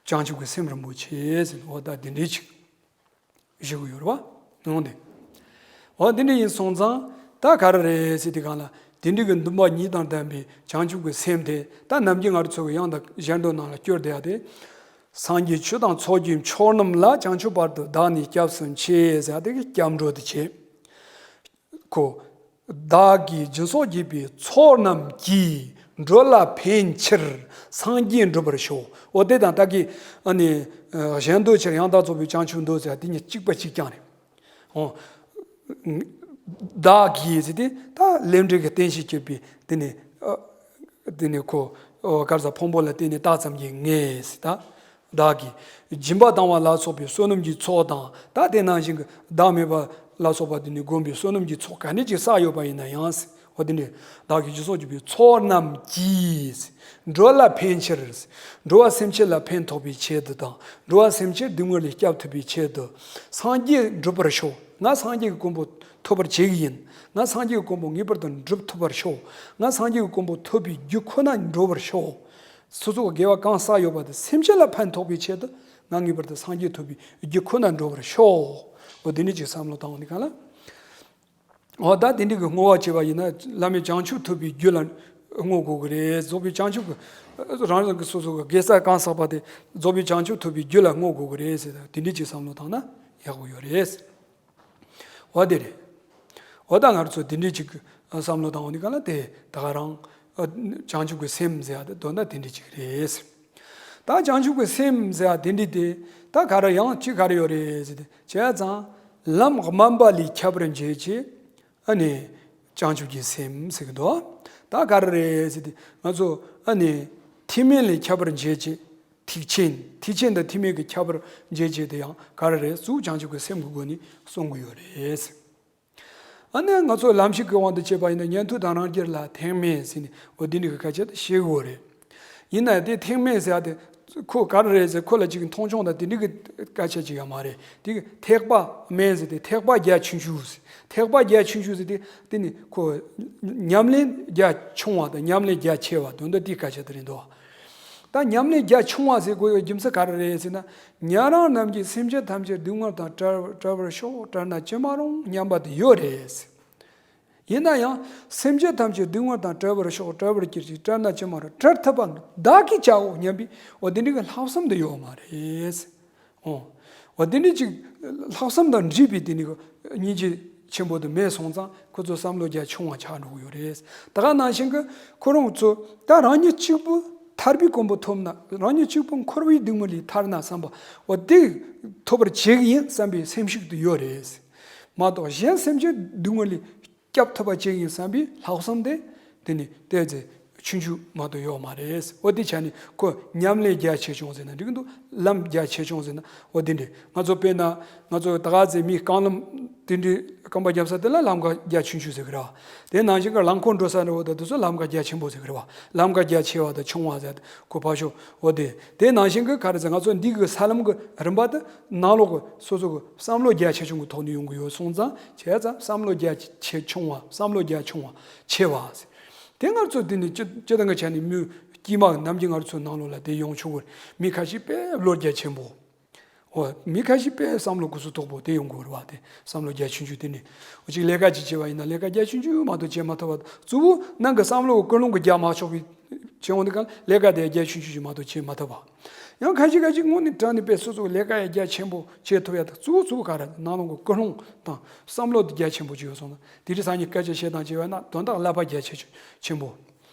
བྱང་ཆུབ་ཀྱི་སེམས་རིན་པོ་ཆེ་ཟེར་འོ་ད་དེ་འདྲའི་ཅིག་བཞུགས་ཡོད་རེད་བ། འོང་དེ། འོ་དེ་འདྲ་ཡིན་སོང་ཙང་ད་ག་རེ་རེད་ཟེར་དུས་གང་ལ་དེ་འདྲའི་གི་འདུན་པ་གཉིས་དང་ལྡན་པའི་བྱང་ཆུབ་ཀྱི་སེམས་དེ་ད་ནམ་རྒྱུན་ང་རང་ཚོ་གི་ཡང་དག་གཞན་དོན་ནང་ལ་བསྐྱོར་བསྡད་ཡ་དེ། སངས་རྒྱས་ཆོས་དང་ཚོགས་ཀྱི་མཆོག་རྣམས་ལ། བྱང་ཆུབ་བར་དུ་བདག་ནི་སྐྱབས་སུ་མཆི་ཟེར་ཡ་དེ་གི་སྐྱབས་འགྲོ་དེ་བྱེད། ཁོ། བདག་གིས་སྦྱིན་སོགས་བགྱིས་པའི་ཚོགས་རྣམས་ཀྱིས། འགྲོ་ལ་ཕན་ཕྱིར་སངས་རྒྱས་འགྲུབ་པར་ཤོག་འོ་དེ་དང་ད་གི་ཨ་ནི་གཞན་དོན་ཕྱིར་ཡང་དག་རྫོགས་པའི་བྱང་ཆུབ་འདོད་ཟེར་ཡ་དེ་གཉིས་གཅིག་པ་གཅིག་རྐྱང་རེད། འོ། བདག་གིས་ཟེར་ཏེ་ད་ལས་འབྲས་ཀྱི་རྟེན་གཞི་བསྐྱེད་པའི་དེ་ནི་ཨ། དེ་ནི་ཁོ་ཨོ་ག་རེ་ཟེར་ཕུང་པོ་ལ་བརྟེན་ནས་བཏགས་ཙམ་གྱི་ངེས་ཟེར་ད། བདག་གིས་སྦྱིན་པ་བཏང་བ་ལ་སོགས་པའི་བསོད་ནམས་ཀྱི་ཚོགས་དང་ད་དེ་ནང་བཞིན་གྱི་བདག་མེད་པ་ལ་སོགས་པ་དེ་ནི་བསྒོམས་པའི་བསོད་ནམས་ཀྱི་ཚོགས་ག་འདྲ་ཅིག་བསགས་ཡོད་པ་ཡིན་ན་ཡང་ཟེར། འོ་དེ་ནི་བདག་གིས་སྦྱིན་སོགས་བགྱིས་པའི་ཚོགས་རྣམས་ཀྱིས་འགྲོ་ལ་ཕན་ཕྱིར། འགྲོ་བ་སེམས་ཅན་ལ་ཕན་ཐོགས་པའི་ཆེད་དུ་དང་འགྲོ་བ་སེམས་ཅན་སྡུག་བསྔལ་ལས་སྐྱབས་ཐུབ་པའི་ཆེད་དུ་སངས་རྒྱས་འགྲུབ་པར་ཤོག་ང་སངས་རྒྱས་ཀྱི་གོ་འཕང་ཐོབ་པར་བྱེད་ཀྱི་ཡིན། ང་སངས་རྒྱས་ཀྱི་གོ་འཕང་ངེས་པར་དུ་འགྲུབ་ཐུབ་པར་ཤོག་ང་སངས་རྒྱས་ཀྱི་གོ་འཕང་ཐོབ་པའི་རྒྱུ་ཁོ་ན་འགྲོ་བར་ཤོག་སོ་སོ་གི་དགེ་བ་གང་བསགས་ཡོད་པ་དེ་སེམས་ཅན་ལ་ཕན་ཐོགས་པའི་ཆེད་དུ་ང་ངེས་པར་དུ་སངས་རྒྱས་ཐོབ་པའི་རྒྱུ་ཁོ་ན་འགྲོ་བར་ཤོག་འོ་དེ་འདྲ་ཅིག་བསམ་བློ་བཏང་བ་ནི་གང་ལ། འོ་ད་དེ་འདྲ་གི་བསྔོ་བ་བྱས་པ་ཡིན་ན་བླ་མེད་བྱང་ཆུབ་ཐོབ་པའི་རྒྱུ་ལ་བསྔོ་དགོས་ཀྱི་རེད། རྫོགས་པའི་བྱང་ཆུབ་ཀྱི་རང་རང་གི་སོ་སོ་གི་དགེ་རྩ་གང་བསགས་པ་དེ་རྫོགས་པའི་བྱང་ཆུབ་ཐོབ་པའི་རྒྱུ་ལ་བསྔོ་དགོས་ཀྱི་རེད་ཟེར་ད་དེ་འདྲ་ཅིག་བསམ་བློ་བཏང་ན་ཡག་པོ་ཡོད་རེད། འོ་དེ་རེད། འོ་ད་ང་རང་ཚོ་དེ་འདྲའི་ཅིག་བསམ་བློ་བཏང་བ་ནི་ག་ལ་དེ་ད་ག་རང་བྱང་ཆུབ་ཀྱི་སེམས་ཟེར་ཡ་དེ་དོན་དག་དེ་འདྲའི་ཅིག་རེད། ད་བྱང་ཆུབ་ཀྱི་སེམས་ཟེར་ཡ་དེ་འདྲའི་དེ་ད་ག་ར་ཡང་ཅི་ག་རེ་ཡོད་རེད་ཟེར་ཏེ་བྱས་ཙང་ལམ་དམན་པ་ལས་ཁྱད་པར་འབྱེད་ཅེས་ཨ་ནི་བྱང་ཆུབ་ཀྱི་སེམས་ཟེར་གི་འདུག་ད་ག་རེ་རེད་ཟེར་ཏེ་ང་ཚོ་ཨ་ནི་ཐེག་དམན་ལས་ཁྱད་པར་འབྱེད་ཅེས། ཐེག་ཆེན། ཐེག་ཆེན་དང་ཐེག་དམན་གྱི་ཁྱད་པར་འབྱེད་བྱེད་དེ་ཡང་ག་རེ་རེད་གཙོ་བོ་བྱང་ཆུབ་ཀྱི་སེམས་ཀྱི་སྒོ་ནས་གསུང་གི་ཡོད་རེད། ཨ་ནི་ང་ཚོ་ལམ་ཞིག་གི་དབང་དུ་བྱས་པ་ཡིན་ན་ཉན་ཐོས་དང་རང་རྒྱལ་ལ་ཐེག་དམན་ཟེར་ནས་འོ་འདི་འདྲ་གི་སྐད་ཆ་དེ་བཤད་ཀྱི་ཡོད་རེད། ཡིན་ན་དེ་ཐེག་དམན་ཟེར་ཡ་དེ་ ཁོ་ག་རེ་རེད་ཟེར། ཁོ་ལ་ཅིག་མཐོང་ཆུང་དང་དེ་འདྲ་གི་སྐད་ཆ་ཅིག་ཡང་མ་རེད། དེ་གི་ཐེག་པ་དམན་ཟེར་ཏེ། ཐེག་པ་རྒྱ་ཆུང་ཆུང་ཟེར། ཐེག་པ་རྒྱ་ཆུང་ཆུང་ཟེར་ཏེ་དེ་ནི་ཁོ་ཉམས་ལེན་རྒྱ་ཆུང་བ་དང་ཉམས་ལེན་རྒྱ་ཆེ་བ། དོན་དག་དེའི་སྐད་ཆ་དེ་རེད་འདུག་ད་ཉམས་ལེན་རྒྱ་ཆུང་བ་ཟེར་དགོས་ཡོད་རྒྱུ་མཚན་ག་རེ་རེད་ཟེར་ན། ཉན་རང་རྣམས་ཀྱིས་སེམས་ཅན་ཐམས་ཅད་སྡུག་བསྔལ་དང་བྲལ་བྲལ་བར་ཤོག་བྲལ་ན་ཅི་མ་རུང་སྙམ་པ་དེ་ཡོད་རེད། ཡིན་ན་ཡང་སེམས་ཅན་ཐམས་ཅད་སྡུག་བསྔལ་དང་བྲལ་བར་ཤོག་བྲལ་བར་གྱུར་ཅིག་བྲལ་ན་ཅི་མ་རུང་བྲལ་ཐུབ་པ་བདག་གིས་བྱའོ་སྙམ་པའི་འོ་དེ་འདྲའི་གི་ལྷག་བསམ་དེ་ཡོད་མ་རེད། འོ། འོ་དེ་འདྲའི་ཅིག་ལྷག་བསམ་དང་འདྲིས་པའི་དེ་འདྲའི་གི་སྙིང་རྗེ་ཆེན་པོ་དེ་མེད་སོང་ཙང་ཁོ་ཚོ་བསམ་བློ་རྒྱ་ཆུང་བ་ཆགས་འགྲོ་གི་ཡོད་རེད། ད་ག་ནང་བཞིན་གི་ཁོ་རང་ཚོ་ད་རང་ཉིད་གཅིག་པུ་ཐར་པའི་གོ་འཕང་ཐོབ་ན། རང་ཉིད་གཅིག་པུ་འཁོར་བའི་སྡུག་བསྔལ་ལས་ཐར་ན་བསམ་པ་འོ་དེ་ཐོབ་པར་བྱེད་ཀྱི་ཡིན་བསམ་པའི་སེམས་ཤུགས་དེ་ཡོད་རེད། མ་གཏོགས་གཞན་སེམས་ཅན་སྡུག་བསྔལ་ལས་སྐྱབས་ཐུབ་པ་ཅིག་ཡིན་བསམ་པའི་ལྷག་བསམ་དེ་དེ་ནི་ཏོག་ཙམ་ཆུང་ཆུང་མ་གཏོགས་ཡོད་མ་རེད། འོ་དེ་ཆ་ནི་ཁོ་ཉམས་ལེན་རྒྱ་ཆེ་ཆུང་ཟེར་ན་འགྲིག་གི་འདུག་ལམ་རྒྱ་ཆེ་ཆུང་ཟེར་ན་འོ་དེ་འདྲ། ང་ཚོ་དཔེར་ན་ང་ཚོ་ད་ག་ཚོད་མི་རྐང་ལམ་དེ་འདྲའི་རྐང་པ་རྒྱབ་ས་དེ་ལ་ལམ་ཁ་རྒྱ་ཆུང་ཆུང་ཟེར་གི་རེད་བ། དེ་ནང་བཞིན་གི་རླངས་འཁོར་འགྲོ་ས་འདྲ་བོ་དང་དེ་ཚོ་ལམ་ཁ་རྒྱ་ཆེན་པོ་ཟེར་གི་རེད་བ། ལམ་ཁ་རྒྱ་ཆེ་བ་དང་ཆུང་བ་ཟེར་ཁོ་ཕར་ཞོག་འོ་དེ། དེ་ནང་བཞིན་གི་ག་རེ་ཟེར། ང་ཚོ་འདི་གི་ས་ལམ་གི་རིམ་པ་དེ་ནང་ལོགས་གི་སོ་སོ་གི་བསམ་བློ་རྒྱ་ཆེ་ཆུང་གི་ཐོག་ནས་ཡོང་གི་ཡོད་སོང་ཙང་བྱས་ཙང་བསམ་བློ་རྒྱ་ཆེ་ཆུང་བ། བསམ་བློ་རྒྱ་ཆུང་བ་ཆེ་བ་ཟེར། དེ་ང་ཚོ་འདི་ནི་སྤྱི་སྤྱི་བཏང་གི་ཆ་ནས་མི་དཀྱུས་མ་གི་ནམ་རྒྱུན་ང་ཚོ་ནང་ལོགས་ལ་དེ་ཡོང་ཆོག་གི་རེད། མི་ཁ་ཤས་དཔེ་བློ་རྒྱ་ཆེན་པོ། འོ། མི་ཁ་ཤས་དཔེ་བསམ་བློ་གུ་སུ་དོག་པོ་དེ་ཡོང་གི་རེད་བ། དེ་བསམ་བློ་རྒྱ་ཆུང་ཆུང་དེ་ནི། འོ་ཅིག་ལས་ཀ་ཅིག་བྱེད་པ་ཡིན་ན་ལས་ཀ་རྒྱ་ཆུང་ཆུང་མ་གཏོགས་བྱེད་མ་ཐུབ་པ། གཙོ་བོ་ནང་གི་བསམ་བློ་ཀུན་སློང་གི་རྒྱ་མ་ཆོག་པའི་བྱེད་འོང་དུས་གང་ལས་ཀ་དེ་རྒྱ་ཆུང་ཆུང་ཞིག་མ་གཏོགས་བྱེད་མ་ཐུབ་པ། ཡང་ཁ་ཤས་ཁ་ཤས་དངོས་གནས་དྲང་ནས་དཔེ་སོ་སོ་ལས་ཀ་ཡང་རྒྱ་ཆེན་པོ་བྱེད་ཐུབ་ཡ་དང་གཙོ་བོ་གཙོ་བོ་ག་རེ་ནང་ལོགས་ཀྱི་ཀུན་སློང་དང་བསམ་བློ་དེ་རྒྱ་ཆེན་པོ་ཅིག་ཡོད་སོང་ན། དེ་རིང་སང་ཉིན་སྐད་ཆ་བཤད་སྟངས་བྱས་པ་ན་དོན་དག་ཀླད་པ་རྒྱ་ཆེ་ཆེན་པོ།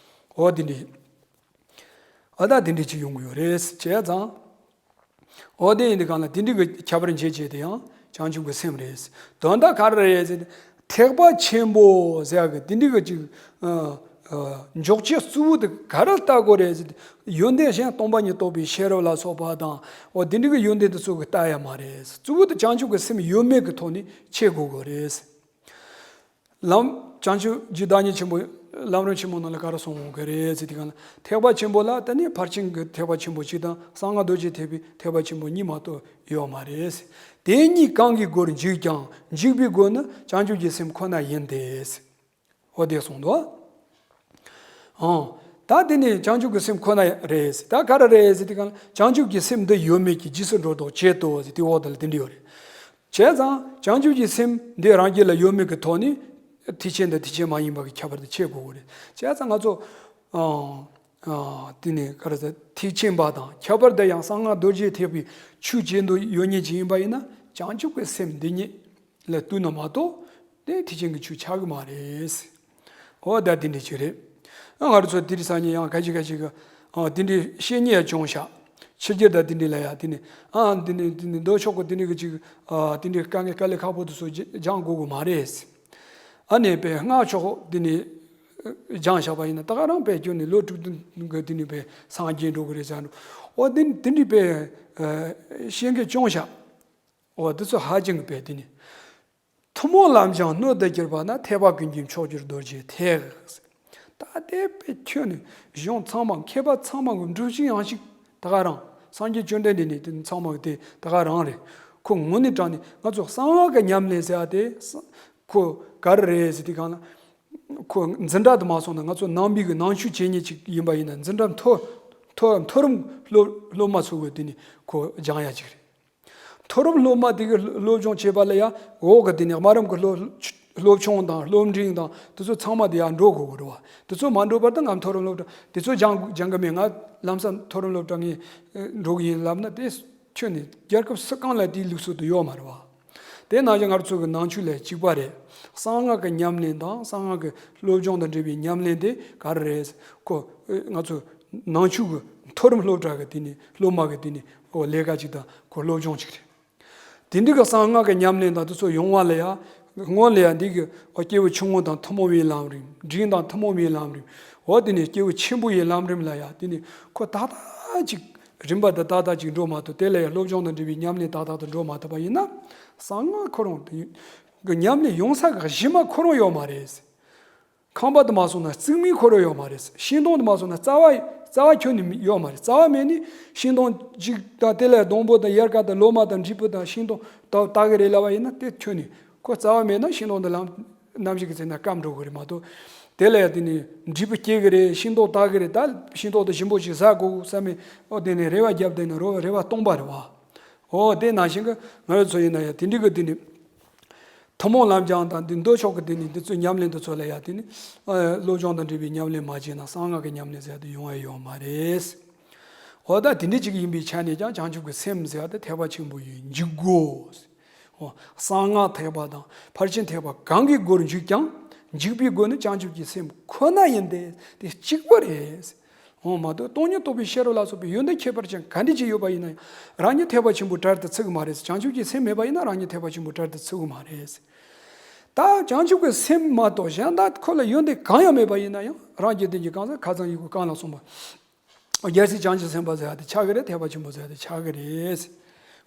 འོ་དེ་འདྲ། ཨ་ད་དེ་འདྲ་ཅིག་ཡོང་གི་ཡོད་རེད། བྱས་ཙང་། འོ་དེ་ཡིན་དུས་གང་ལ་དེ་འདྲ་གི་ཁྱད་པར་འབྱེད་བྱེད་དེ་ཡང་བྱང་ཆུབ་ཀྱི་སེམས་རེད། དོན་དག་ག་རེ་རེད་ཟེར་ན། ཐེག་པ་ཆེན་པོ་ཟེར་གི་དེ་འདྲ་གི་ཅིག་ཨ་ཨ་འཇོག་བྱེད་གཙོ་བོ་དེ་ག་རེ་ལྟ་དགོས་རེད་ཟེར་ན། ཡོན་ཏན་གཞན་སྟོང་པ་ཉིད་རྟོགས་པའི་ཤེས་རབ་ལ་སོགས་པ་དང་། འོ་དེ་འདྲ་གི་ཡོན་ཏན་དེ་ཚོ་གི་ལྟ་ཡ་མ་རེད། གཙོ་བོ་དེ་བྱང་ཆུབ་ཀྱི་སེམས་ཡོད་མེད་ཀྱི་ཐོག་ནས་འབྱེད་དགོས་དགོས་རེད། ལམ། བྱང་ཆུབ་ཀྱི་བདག་ཉིད་ཆེན་པོ་ལམ་རིམ་ཆེན་མོ་ནང་ལ་ག་རེ་གསུངས་ཡོད་གི་རེད་ཟེར་དུས་གང་ལ། ཐེག་པ་ཆེན་པོ་ལ་ད་ནི་ཕར་ཕྱིན་གྱི་ཐེག་པ་ཆེན་པོ་གཅིག་དང་གསང་སྔགས་རྡོ་རྗེ་ཐེག་པའི་ཐེག་པ་ཆེན་པོ་གཉིས་མ་གཏོགས་ཡོད་མ་རེད། དེ་གཉིས་གང་གི་སྒོར་འཇུག་ཀྱང་འཇུག་པའི་སྒོ་ནི་བྱང་ཆུབ་ཀྱི་སེམས་ཁོ་ན་ཡིན་ཏེ། འོ་དེ་གསུངས་འདུག་ཨང་། ད་དེ་ནི་བྱང་ཆུབ་ཀྱི་སེམས་ཁོ་ན་རེད། ད་ག་རེ་རེད་ཟེར་དུས་གང་ལ་བྱང་ཆུབ་ཀྱི་སེམས་འདི་ཡོད་མེད་ཀྱི་རྗེས་སུ་འགྲོ་ལྡོག་བྱེད་དོ་ཟེར་དེ་འོག་དེ་ལ་དེ་འདྲ་ཡོད་རེད། བྱས་ཙང་བྱང་ཆུབ་ཀྱི་སེམས་འདི་རང་རྒྱུད་ལ་ཡོད་མེད་ཀྱི་ཐོག་ནས་ཐེག་ཆེན་དང་ཐེག་ཆེན་མ་ཡིན་པ་གི་ཁྱད་པར་དེ་ཕྱེ་དགོས་ཀྱི་རེད། བྱས་ཙང་ང་ཚོ་ཨ་ཨ་དེ་ནས་ག་རེ་ཟེར། ཐེག་ཆེན་པ་དང་། ཁྱད་པར་དུ་ཡང་གསང་སྔགས་རྡོ་རྗེ་ཐེག་པའི་ཆོས་བྱེད་འདོད་ཡོད་མཁན་ཅིག་ཡིན་པ་ཡིན་ན་བྱང་ཆུབ་ཀྱི་སེམས་འདི་ཉིད་ལ་ལྟོས་ན་མ་གཏོགས་དེ་ཐེག་ཆེན་གྱི་ཆོས་ཆགས་ཀྱི་མ་རེད། འོ་ད་དེ་འདྲ་ཅིག་རེད། ཨ་ང་རང་ཚོ་དེ་རིང་སང་ཉིན་ཡང་ཁ་ཅིག་ཁ་ཅིག་གི་ཨ་དེ་འདྲའི་བཤད་ཉེས་ཡང་བྱུང་ཤག་ཕྱི་རྒྱལ་དང་དེ་འདྲ་ལ་ཡ་དེ་ནི་ཨ་དེ་ནི་དེ་ནི་མདོ་ཕྱོགས་ཀྱི་དེ་འདྲ་གི་ཅིག་ཨ་དེ་འདྲའི་དཀའ་ངལ་དཀའ་ལས་ཁག་པོ་དེ་ཚོ་སྦྱང་དགོས་ཀྱི་མ་རེད། ཨ་ནི་དཔེ་སྔགས་ཕྱོགས་དེ་ནི་སྦྱངས་བཞག་པ་ཡིན་ན་ད་ག་རང་དཔེ་ཁྱོན་ནས་ལོ་དྲུག་བདུན་གི་དེ་ནི་དཔེ་སངས་རྒྱས་འགྲོ་གི་རེད་ཟེར་འགྲོ། འོ་དེ་དེ་འདྲའི་དཔེ་ཨ་བཤད་མཁན་བྱུང་ཤག་འོ་དེ་ཚོ་ཧ་ཅང་གི་དཔེ་དེ་ནི། ཐུན་མོང་ལམ་སྦྱངས་སྣོད་དུ་གྱུར་པ་ན། ཐེག་པ་ཀུན་གྱི་མཆོག་གྱུར་རྡོ་རྗེ་ཐེག་ད་དེ་དཔེ་ཁྱོན་ནས་གཞུང་ཚང་མ་མཁས་པ་ཚང་མ་གི་སྒྲུབ་བྱེད་ཡང་ཞིག་ད་ག་རང་། སངས་རྒྱས་བཅོམ་ལྡན་འདས་ནས་དེ་ཚང་མ་གི་དེ་ད་ག་རང་རེད། ཁོ་དངོས་གནས་དྲང་ནས་ང་ཚོ་གསང་སྔགས་ཀྱི་ཉམས་ལེན་ཟེར་བ་དེ་ཁོ་ག་རེ་རེད་ཟེར་དུས་གང་ལ། ཁོ་འཛིན་གྲྭ་དུ་མ་སོང་ན་ང་ཚོ་ནང་པའི་གི་ནང་ཆོས་བྱེད་མཁན་ཅིག་ཡིན་པ་ཡིན་ན་འཛིན་གྲྭ་མཐོ་མཐོ་མཐོ་རིམ་སློབ་སློབ་མ་ཚོ་གི་དེ་ནས་ཁོ་སྦྱང་ཡ་ཅིག་རེད། མཐོ་རིམ་སློབ་མ་དེ་གི་སློབ་སྦྱོང་བྱེད་པ་ལ་ཡང་འོག་གི་དེ་ནས་དམའ་རིམ་གྱི་སློབ་སློབ་ཆུང་དང་སློབ་འབྲིང་དང་དེ་ཚོ་ཚང་མ་དེ་ཡང་འགྲོ་དགོས་ཀྱི་རེད་བ། དེ་ཚོ་མ་འགྲོ་བར་དུ་ང་མཐོ་རིམ་སློབ་གྲྭ་དེ་ཚོ་སྦྱང་སྦྱང་གི་མེད། ང་ལམ་སང་མཐོ་རིམ་སློབ་གྲྭ་ངས་འགྲོ་གི་ཡིན་ལབ་ན་དེ་ཁྱོན་ནས་རྒྱལ་ཁབ་སུ་གང་ལ་དེའི་ལུགས་སྲོལ་དེ་ཡོད་མ་རེད་བ། དེ་ནང་བཞིན་ང་ཚོ་གི་ནང་ཆོས་ལ་གཅིག་པ་རེད། གསང་སྔགས་ཀྱི་ཉམས་ལེན་དང་གསང་སྔགས་ཀྱི་སློབ་སྦྱོང་དང་འབྲེལ་བའི་ཉམས་ལེན་དེ་ག་རེ་རེད། ཁོ་ང་ཚོ་ནང་ཆོས་ཀྱི་མཐོ་རིམ་སློབ་གྲྭ་གི་དེ་ནས་སློབ་མ་གི་དེ་ནས་ཨོ་ལས་ཀ་ཅིག་དང་ཁོ་སློབ་སྦྱོང་ཅིག་རེད། དེ་འདྲ་གི་གསང་སྔགས་ཀྱི་ཉམས་ལེན་དང་དེ་ཚོ་ཡོང་བ་ལ་ཡང་སྔོན་ལ་ཡང་འདི་གི་ཨོ་སྐྱེས་བུ་ཆུང་ངུ་དང་ཐུན་མོང་བའི་ལམ་རིམ། འབྲིང་དང་ཐུན་མོང་བའི་ལམ་རིམ། ཨོ་དེ་ནས་སྐྱེས་བུ་ཆེན་པོ་ཡི་ལམ་རིམ་ལ་ཡང་དེ་ནས་ཁོ་ཏག་ཏག་ཅིག་རིམ་པ་དེ་ཏག་ཏག་ཅིག་འགྲོ་མ་ཐུབ། དེ་ལ་ཡང་སློབ་སྦྱོང་དང་འབྲེལ་བའི་ཉམས་ལེན་ཏག་ཏག་ཏུ་འགྲོ་མ་ཐུབ་པ་ཡིན་ན་གསང་སྔགས་ཁོ་རང་དེ་གི་ཉམས་ལེན་ཡོང་ས་གི་གཞི་མ་ཁོ་རང་ཡོད་མ་རེད། ཁང་པ་དུ་མ་སོང་ན་རྩིག་མིག་ཁོ་རང་ཡོད་མ་རེད། ཤིང་སྡོང་དུ་མ་སོང་ན་རྩ་བ་ རྩ་བ་ཁྱོན་ནས་ཡོད་མ་རེད། རྩ་བ་མེད་ནས་ཤིང་སྡོང་གཅིག་དང་དེ་ལས་སྡོང་པོ་དང་དབྱར་ཁ་དང་ལོ་མ་དང་འབྲས་བུ་དང་ཤིང་སྡོང་དག་དག་གི་རེད་ལབ་པ་ཡིན་ན་དེ་ཁྱོན་ནས་ཁོ་རྩ་བ་མེད་ན་ཤིང་སྡོང་དང་ལམ་ནམ་ཞིག་གི་ཚེ་ན་སྐམ་འགྲོ་གི་རེད་མ་གཏོགས། དེ་ལས་དེ་ནས་འབྲས་བུ་སྐྱེ་གི་རེད། ཤིང་སྡོང་དག་གི་རེད། ད་ཤིང་སྡོང་དེ་ཞིམ་པོ་ཞིག་ཟ་དགོས་བསམ་མེད། ཨོ་དེ་ནས་རེ་བ་བརྒྱབ་དེ་ནས་རོ་རེ་བ་སྟོང་པ་རེད་བ། ཨོ་དེ་ནང་བཞིན་གི་ང་རང་ཚོ་ཡིན་ན་ཡང་དེ་འདྲི་གི་དེ་ནས། ཐུན་མོང་ལམ་སྦྱང་དང་འདི་མདོ་ཕྱོགས་ཀྱི་དེ་ནི་འདི་ཚོའི་ཉམས་ལེན་དེ་ཚོ་ལ་ཡ་དེ་ནི་ཨ་བློ་སྦྱོང་དང་འབྲེལ་བའི་ཉམས་ལེན་མ་བྱས་ན་གསང་སྔགས་ཀྱི་ཉམས་ལེན་ཟེར་དེ་ཡོང་བ་ཡོད་མ་རེད། འོ་ད་དེ་འདྲ་ཅིག་ཡིན་པའི་ཆ་ནས་ཀྱང་བྱང་ཆུབ་ཀྱི་སེམས་ཟེར་བ་དེ་ཐེག་པ་ཆེན་པོ་ཡི་འཇུག་སྒོ། འོ་གསང་སྔགས་ཐེག་པ་དང་ཕར་ཕྱིན་ཐེག་པ་གང་གི་སྒོར་འཇུག་ཀྱང་འཇུག་པའི་སྒོ་ནི་བྱང་ཆུབ་ཀྱི་སེམས་ཁོ་ན་ཡིན་ཏེ་དེ་གཅིག་པ་རེད། འོ་མ་གཏོགས་སྟོང་ཉིད་རྟོགས་པའི་ཤེས་རབ་ལ་སོགས་པའི་ཡོན་ཏན་ཁྱད་པར་ཅན་ག་འདྲ་ཅིག་ཡོད་པ་ཡིན་ན་ཡང་རང་ཉིད་ཐེག་པ་ཆེན་པོའི་གྲལ་དུ་ཚུད་ཀྱི་མ་རེད། བྱང་ཆུབ་ཀྱི་སེམས་མེད་པ་ཡིན་ན་རང་ཉིད་ཐེག་པ་ཆེན་པོའི་གྲལ་དུ་ཚུད་ཀྱི་མ་རེད། ད་བྱང་ཆུབ་ཀྱི་སེམས་མ་གཏོགས་གཞན་དག་ཁོ་ལ་ཡོན་ཏན་གང་ཡང་མེད་པ་ཡིན་ན་ཡང་རང་རྒྱལ་བསྟན་གྱི་གང་ཟག་ཁ་ཚང་ཡི་གུ་གང་ལ་སོང་བ། རྒྱལ་སྲས་བྱང་ཆུབ་སེམས་དཔའ་ཟེར་བ་དེ་ཆགས་ཀྱི་རེད། ཐེག་པ་ཆེན་པོ་ཟེར་བ་དེ་ཆགས་ཀྱི་རེད།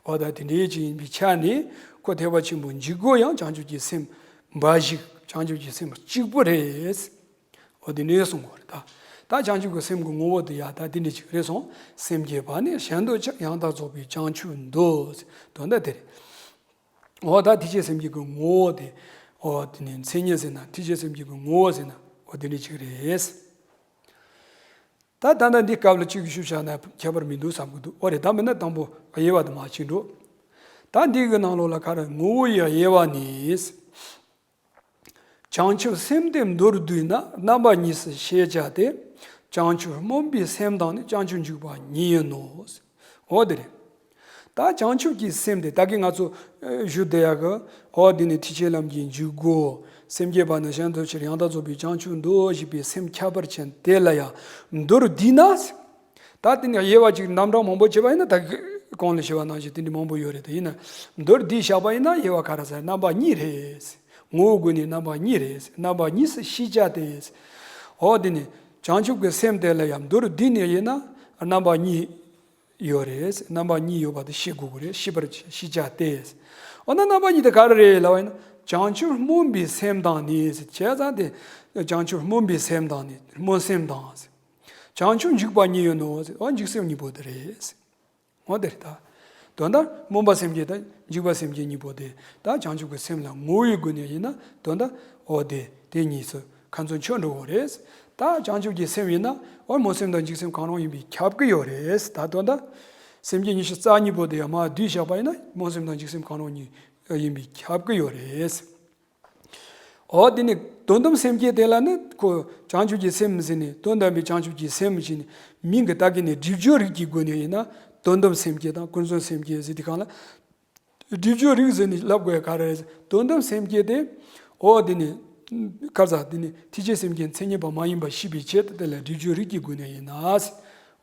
འོ་ད་དེ་འདྲའི་ཅིག་ཡིན་པའི་ཆ་ནས་ཁོ་ཐེག་པ་ཆེན་པོ་འཇུག་སྒོ་ཡང་བྱང་ཆུབ་ཀྱི་སེམས་འབའ་ཞིག་བྱང་ཆུབ་ཀྱི་སེམས་གཅིག་པུ་རེད། འོ་དེ་འདྲའི་གསུང་གི་རེད་ད། ད་བྱང་ཆུབ་ཀྱི་སེམས་ཀྱི་ངོ་བོ་དེ་ཡ་ད་དེ་འདྲ་ཅིག་རེད་སོང་། སེམས་བསྐྱེད་པ་ནི་གཞན་དུ་ཆགས། ཡང་དག་རྫོགས་པའི་བྱང་ཆུབ་འདོད། དོན་དག་དེ་རེད། འོ་ད་ཐེག་ཆེན་སེམས་བསྐྱེད་ཀྱི་ངོ་བོ་དེ། འོ་དེ་ནི་མཚན་ཉིད་ཟེར་ན་ཐེག་ཆེན་སེམས་བསྐྱེད་ཀྱི་ངོ་བོ་ཟེར་ན་འོ་དེ་འདྲ་ཅིག་རེད། ད་ད་ལྟ་འདི་སྐབས་ལ་གཅིག་ཞུ་བྱ་ན་ཁྱད་པར་མི་འདུག་བསམ་གྱི་འདུག་འོ་རེད། ད་མིན་ན་དང་པོ་དབྱེ་བ་དེ་མར་ཕྱིན་འགྲོ། ད་འདི་གི་ནང་ལོགས་ལ་ག་རེ་ངོ་བོ་ཡི་དབྱེ་བ་ནི། བྱང་ཆུབ་སེམས་དེ་མདོར་བསྡུས་ན་རྣམ་པ་གཉིས་སུ་ཤེས་བྱ་སྟེ། བྱང་ཆུབ་སྨོན་པའི་སེམས་དང་ནི་བྱང་ཆུབ་འཇུག་པ་གཉིས་ཡིན་ནོ། འོ་དེ་རེད། ད་བྱང་ཆུབ་ཀྱི་སེམས་དེ་ད་གིན་ང་ཚོ་ཨ་ཞུ་བསྡད་ཡག་གི། འོ་འདི་ནི་ཐེག་ཆེན་ལམ་གྱི་འཇུག་སྒོ། སེམས་བསྐྱེད་པ་ནི་གཞན་དུ་ཆགས། ཡང་དག་རྫོགས་པའི་བྱང་ཆུབ་འདོད་ཞེས་པའི་སེམས་ཁྱད་པར་ཅན་དེ་ལ་ཡང་མདོར་བསྡུས་ན། ད་དེ་ནི་དབྱེ་བ་གཅིག་རྣམ་གྲངས་མང་པོ་བྱས་པ་ཡིན་ན་ད་གིན་གོང་ལ་ཞུས་པ་ནང་བཞིན་དེ་འདྲ་མང་པོ་ཡོད་རེད། དེ་ཡིན་ན་མདོར་བསྡུས་བཞག་པ་ཡིན་ན་དབྱེ་བ་ག་རེ་ཟེར། རྣམ་པ་གཉིས་རེད། ངོ་བོའི་སྒོ་ནས་རྣམ་པ་གཉིས་རེད། རྣམ་པ་གཉིས་སུ་ཤེས་བྱ་སྟེ། འོ་དེ་ནི་བྱང་ཆུབ་ཀྱི་སེམས་དེ་ལ་ཡང་མདོར་བསྡུས་ནས་དབྱེ་ན་རྣམ་པ་གཉིས་ཡོད་རེད། རྣམ་པ་གཉིས་ཡོད་པ་དེ་ཤེས་དགོས་ཀྱི་རེད། ཤེས་པར་ཤེས་བྱ་སྟེ། འོ་ན་རྣམ་པ་གཉིས་དེ་ག་རེ་རེད་ལབ་པ་ཡིན་ན། བྱང་ཆུབ་སྨོན་པའི་སེམས་དང་ནི་ཟེར། བྱས་ཙང་དེ་བྱང་ཆུབ་སྨོན་པའི་སེམས་དང་ནི་སྨོན་སེམས་དང་། བྱང་ཆུབ་འཇུག་པ་གཉིས་ཡོད་ནོ་ཟེར། འོ་འཇུག་སེམས་གཉིས་པོ་དེ་རེད། འོ་དེ་རེད་ད། དོན་དག་སྨོན་པ་སེམས་བསྐྱེད་དང་འཇུག་པ་སེམས་བསྐྱེད་གཉིས་པོ་དེ་ད་བྱང་ཆུབ་ཀྱི་སེམས་ལ་ངོ་བོའི་སྒོ་ནས་ཡིན་ན་དོན་དག་འོ་དེ་དེ་གཉིས་སུ་ཁ་ཚོན་ཆོད་འགྲོ་གི་རེད། ད་བྱང་ཆུབ་ཀྱི་སེམས་ཡིན་ན་འོ་སྨོན་སེམས་དང་འཇུག་སེམས་གང་རུང་ཡིན་པས་ཁྱབ་ཀྱི་ཡོད་རེད། ད་དོན་དག་སེམས་བསྐྱེད་ཉི་ཤུ་རྩ་གཉིས་པོ་དེ་ཡང་མར་བསྡུས་བཞག་པ་ཡིན་ན་སྨོན་སེམས་དང་འཇུག་སེམས་གང་རུང་གཉིས་ཡིན་པས་ཁྱབ་ཀྱི་ཡོད་རེད། འོ་དེ་ནི་དོན་དམ་སེམས་བསྐྱེད་དེ་ལ་ནི་ཁོ་བྱང་ཆུབ་ཀྱི་སེམས་ཟེར་ནས་དོན་དམ་པའི་བྱང་ཆུབ་ཀྱི་སེམས་ཞེས་ནི་མིང་གི་ད་གིན་ནི་སྒྲིབ་སྦྱོར་རིགས་ཀྱི་སྒོ་ནས་ཡིན་ན་དོན་དམ་སེམས་བསྐྱེད་དང་ཀུན་རྫོབ་སེམས་བསྐྱེད་ཟེར་དེ་གང་ལ། སྒྲིབ་སྦྱོར་རིགས་ཟེར་ནས་ལབ་དགོས་ག་རེ་རེད། དོན་དམ་སེམས་བསྐྱེད་དེ། འོ་དེ་ནི་ག་རེ་ཟ་དེ་ནི་ཐེག་ཆེན་སེམས་བསྐྱེད་མཚན་ཉིད་པ་མ་ཡིན་པ་ཤེས་པའི་ཆེད་དུ་དེ་ལ་སྒྲིབ་སྦྱོར་རིགས་ཀྱི་སྒོ་ནས་ཡིན་ན།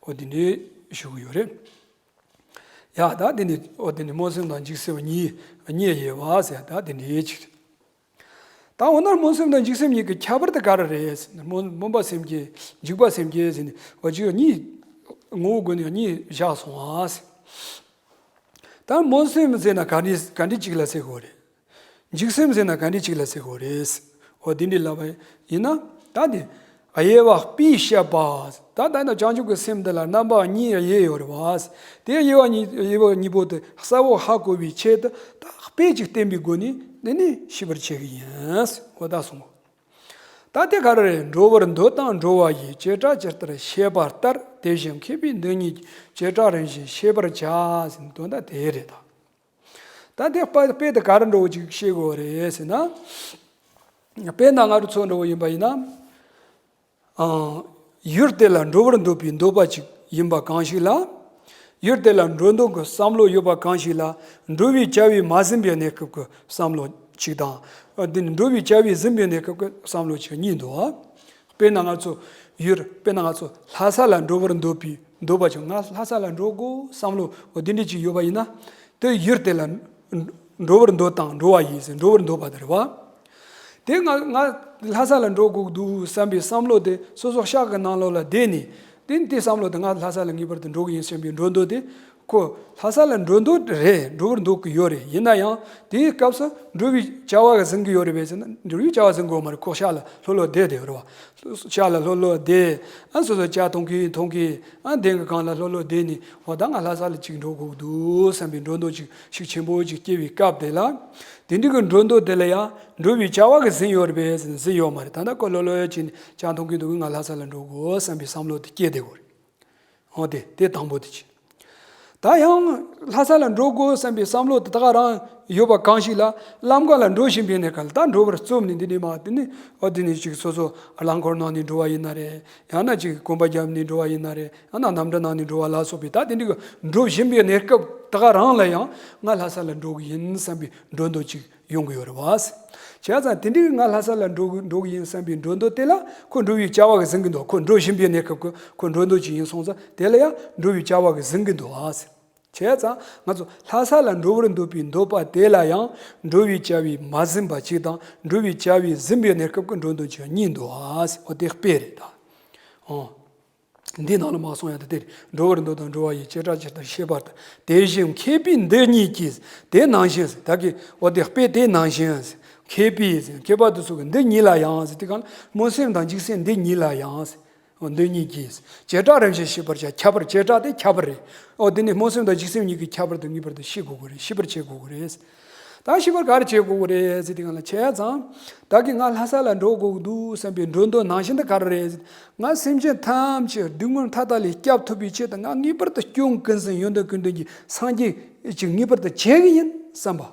འོ་དེ་འདྲའི་ཞུ་གི་ཡོད་རེད། ཡ་ད་དེ་ནི་འོ་དེ་ནི་སྨོན་སེམས་དང་འཇུག་སེམས་གཉིས་གཉིས་དབྱེ་བ་ཟེར་ད་དེ་འདྲའི་ཅིག་ད་འོ་ན་སྨོན་སེམས་དང་འཇུག་སེམས་གཉིས་ཀྱི་ཁྱད་པར་དེ་ག་རེ་རེད་ཟེར་ན། སྨོན་སྨོན་པ་སེམས་བསྐྱེད་འཇུག་པ་སེམས་བསྐྱེད་ཟེར་ནས་འོ་ཅིག་གཉིས་ངོ་བོ་སྒོ་ནས་གཉིས་བཞག་སོང་ཨ་ཟེར། ད་སྨོན་སེམས་ཟེར་ན་ག་འདྲ་ག་འདྲ་ཅིག་ལ་ཟེར་དགོས་རེད། འཇུག་སེམས་ཟེར་ན་ག་འདྲ་ཅིག་ལ་ཟེར་དགོས་རེད། འོ་དེ་འདྲ་ལབ་པ་ཡིན་ན་ད་དེ། དབྱེ་བ་དཔེས་བཤད་པ། ད་ལྟ་ན་བྱང་ཆུབ་ཀྱི་སེམས་འདི་ལ་རྣམ་པ་གཉིས་དབྱེ་ཡོད་རེད་བ། དེ་དབྱེ་བ་གཉིས་དབྱེ་བ་གཉིས་པོ་དེ་གསལ་བོ་ཧ་གོ་བའི་ཆེད་དུ་ད་དཔེ་ཅིག་བསྟན་པའི་སྒོ་ནས་འདི་ནི་ཤེས་པར་བྱེད་ཀྱི་ཡིན། འོ་ད་གསུངས། ད་དེ་ག་རེ་རེད། འགྲོ་བར་འདོད་དང་འགྲོ་བ་ཡི། བྱེ་བྲག་ཇི་ལྟར་བཤད་པ་ལྟར། དེ་བཞིན་མཁས་པས་འདི་གཉིས་ཀྱི། བྱེ་བྲག་རིམ་བཞིན་ཤེས་པར་བྱ། ཟེར་ནས་དོན་དག་དེ་རེད་ད། ད་དེ་དཔེ་དཔེ་དེ་ག་རེ་འདྲ་བོ་ཅིག་ཤེས་དགོས་རེད་ཟེར་ན། དཔེར་ན་ང་རང་ཚོ་འདྲ་བོ་ཡིན་པ་ཡིན་ན། ཨང་། ཡུལ་དེ་ལ་འགྲོ་བར་འདོད་པའི་འདོད་པ་ཅིག་ཡིན་པ་གང་ཞིག་ལ། ཡུལ་དེ་ལ་འགྲོ་འདོད་ཀྱི་བསམ་བློ་ཡོད་པ་གང་ཞིག་ལ། འགྲོ་བའི་བྱ་བས་མ་ཟིན་པའི་གནས་སྐབས་ཀྱི་བསམ་བློ་ཅིག་དང་། འདི་ནི་འགྲོ་བའི་བྱ་བས་ཟིན་པའི་གནས་སྐབས་ཀྱི་བསམ་བློ་ཅིག་གཉིས་འདུག་དཔེར་ན་ང་ཚོ་ཡུལ་དཔེར་ན་ང་ཚོ་ལྷ་ས་ལ་འགྲོ་བར་འདོད་པའི་འདོད་པ་ཅིག་ང་ལྷ་ས་ལ་འགྲོ་དགོས་བསམ་བློ་འདི་འདྲ་ཅིག་ཡོད་པ་ཡིན་ན། དེ་ཡུལ་དེ་ལ་འགྲོ་བར་འདོད་དང་འགྲོ་བ་ཡིན་ཟེར་འགྲོ་བར་འདོད་པ་དེ་རེད་བ། དེ་ང་ང་ལྷ་ས་ལ་འགྲོ་དགོས་འདུག་བསམ་པའི་བསམ་བློ་དེ་སོ་སོ་ཤག་གི་ནང་ལོགས་ལ་བསྡད་ནས། དེ་དེ་བསམ་བློ་དེ་ང་ལྷ་ས་ལ་ངེས་པར་དུ་འགྲོ་གི་ཡིན་བསམ་པའི་འགྲོ་འདོད་དེ་ ཁོ་ལྷ་ས་ལ་འགྲོ་འདོད་རེད། འགྲོ་བར་འདོད་ཀྱི་ཡོད་རེད། ཡིན་ན་ཡང་དེའི་སྐབས་སུ་འགྲོ་བའི་བྱ་བ་གི་ཟིན་གྱི་ཡོད་རེད་པས་ཟེར་ན། འགྲོ་བའི་བྱ་བ་ཟིན་གྱི་ཡོད་མ་རེད། ཁོ་ཤག་ལ་ལྷོད་ལྷོད་བསྡད་བསྡད་ཡོད་རེད་བ། ཤག་ལ་ལྷོད་ལྷོད་བསྡད། ཨ་སོ་སོ་ཇ་འཐུང་གི་འཐུང་གི། ཨ་དེ་གི་སྒང་ལ་ལྷོད་ལྷོད་བསྡད་ནས། འོ་ད་ང་ལྷ་ས་ལ་ཅིག་འགྲོ་དགོས་འདུག་བསམ་པའི་འགྲོ་འདོད་ཅིག་ཤུགས་ཆེན་པོ་ཅིག་སྐྱེ་བའི་སྐབས་དེ་ལ། དེ་འདྲའི་གི་འགྲོ་འདོད་དེ་ལ་ཡང་འགྲོ་བའི་བྱ་བ་གི་ཟིན་ཡོད་རེད་པས་ཟེར་ན། ཟིན་ཡོད་མ་རེད། ད་ལྟ་ཁོ་ལྷོད་ལྷོད་བྱས་ནས་ཇ་འཐུང་གི་འདུག་གི། ང་ལྷ་ས་ལ་འགྲོ་དགོས་བསམ་པའི་བསམ་བློ་དེ་སྐྱེས་བསྡད་ཡོད་རེད། འོ་དེ་དེ་དང་པོ་དེ་བྱས། ད་ཡང་ལྷ་ས་ལ་འགྲོ་དགོས་བསམ་པའི་བསམ་བློ་དེ་ད་ག་རང་ཡོད་པ་གང་ཞིག་ལ། ལམ་ཀ་ལ་འགྲོ་བཞིན་པའི་གནས་སྐབས་ལ། ད་འགྲོ་བར་རྩོམ་ནས་འདི་ནས་མར་དེ་ནས། འོ་དེ་ནས་ཅིག་སོ་སོ་རླངས་འཁོར་ནང་ནས་འགྲོ་བ་ཡིན་ན་རེད། ཡང་ན་ཅིག་གོམ་པ་བརྒྱབ་ནས་འགྲོ་བ་ཡིན་ན་རེད། ཡང་ན་གནམ་གྲུ་ནང་ནས་འགྲོ་བ་ལ་སོགས་པའི། ད་དེ་འདྲའི་གི་འགྲོ་བཞིན་པའི་གནས་སྐབས་ད་ག་རང་ལ་ཡང་ང་ལྷ་ས་ལ་འགྲོ་གི་ཡིན་བསམ་པའི་འགྲོ་འདོད་ཅིག་ཡོང་གི་ཡོད་རེད་བ། བྱས་ཙང་དེ་འདྲའི་ང་ལྷ་ས་ལ་འགྲོ་གི་འགྲོ་གི་ཡིན་བསམ་པའི་འགྲོ་འདོད་དེ་ལ་ཁོ་འགྲོ་བའི་བྱ་བ་གི་ཟིན་གི་འདུག་ཁོ་འགྲོ་བཞིན་པའི་གནས་སྐབས་ཀྱི་ཁོ་འགྲོ་འདོད་ཅིག་ཡིན་སོང་ཙང་དེ་ལ་ཡང་འགྲོ་བའི་བྱ་བ་གི་ཟིན་གི་འདུག་བྱས་ཙང་ང་ཚོ་ལྷ་ས་ལ་འགྲོ་བར་འདོད་པའི་འདོད་པ་དེ་ལ་ཡང་འགྲོ་བའི་བྱ་བས་མ་ཟིན་པ་གཅིག་དང་། འགྲོ་བའི་བྱ་བས་ཟིན་པའི་གནས་སྐབས་ཀྱི་འགྲོ་འདོད་ཅིག་གཉིས་འདུག་འོ་དེ་དཔེ་རེད་ད། འོ། འདི་ནང་ལ་མ་གསུངས་ཡ་དེ་དེ་རེད། འགྲོ་བར་འདོད་དང་འགྲོ་བ་ཡི། བྱེ་བྲག་ཕྱིར་ལྟར་ཤེས་པར་ཐལ། དེ་བཞིན་མཁས་པས་འདི་གཉིས་ཀྱིས། དེ་ནང་བཞིན་ཟེར། ད་གི་འོ་དེ་དཔེ་དེ་ནང་བཞིན་ཟེར། མཁས་པས་ཟེར། མཁས་པ་དེ་ཚོ་གིས་འདི་གཉིས་ལ་ཡང་ཟེར། དེ་གང་ལ། སྨོན་སེམས་དང་འཇིགས་སེམས་འདི་གཉིས་ལ་ཡང་ཟེར། འོ་འདི་གཉིས་ཀྱིས། བྱེ་བྲག་རིམ་བཞིན་ཤེས་པར་བྱ། ཁྱད་པར། བྱེ་བྲག་དེ་ཁྱད་པར་རེད། འོ་དེ་ནི་སྨོན་སེམས་དང་འཇིགས་སེམས་གཉིས་ཀྱི་ཁྱད་པར་དེ་ངེས་པར་དུ་ཤེས་དགོས་ཀྱི་རེད། ཤེས་པར་བྱེད་དགོས་ཀྱི་རེད། ད་ཤེས་པར་ག་རེ་བྱེད་དགོས་ཀྱི་རེད་ཟེར། དེ་གང་ལ། བྱས་ཙང་ད་གི་ང་ལྷ་ས་ལ་འགྲོ་དགོས་འདུག་བསམ་པའི་འགྲོ་འདོད་ནང་བཞིན་དུ་ག་རེ་རེད་ཟེར། ང་སེམས་ཅན་ཐམས་ཅད་སྡུག་བསྔལ་མཐའ་དག་ལས་སྐྱབས་ཐུབ་པའི་ཆེད་དུ་ང་ངེས་པར་དུ་སྐྱོན་ཀུན་ཟད་ཡོན་ཏན་ཀུན་ལྡན་གྱི་སངས་རྒྱས་ཅིག་ངེས་པར་དུ་བྱེད་ཀྱི་ཡིན་བསམ་པ།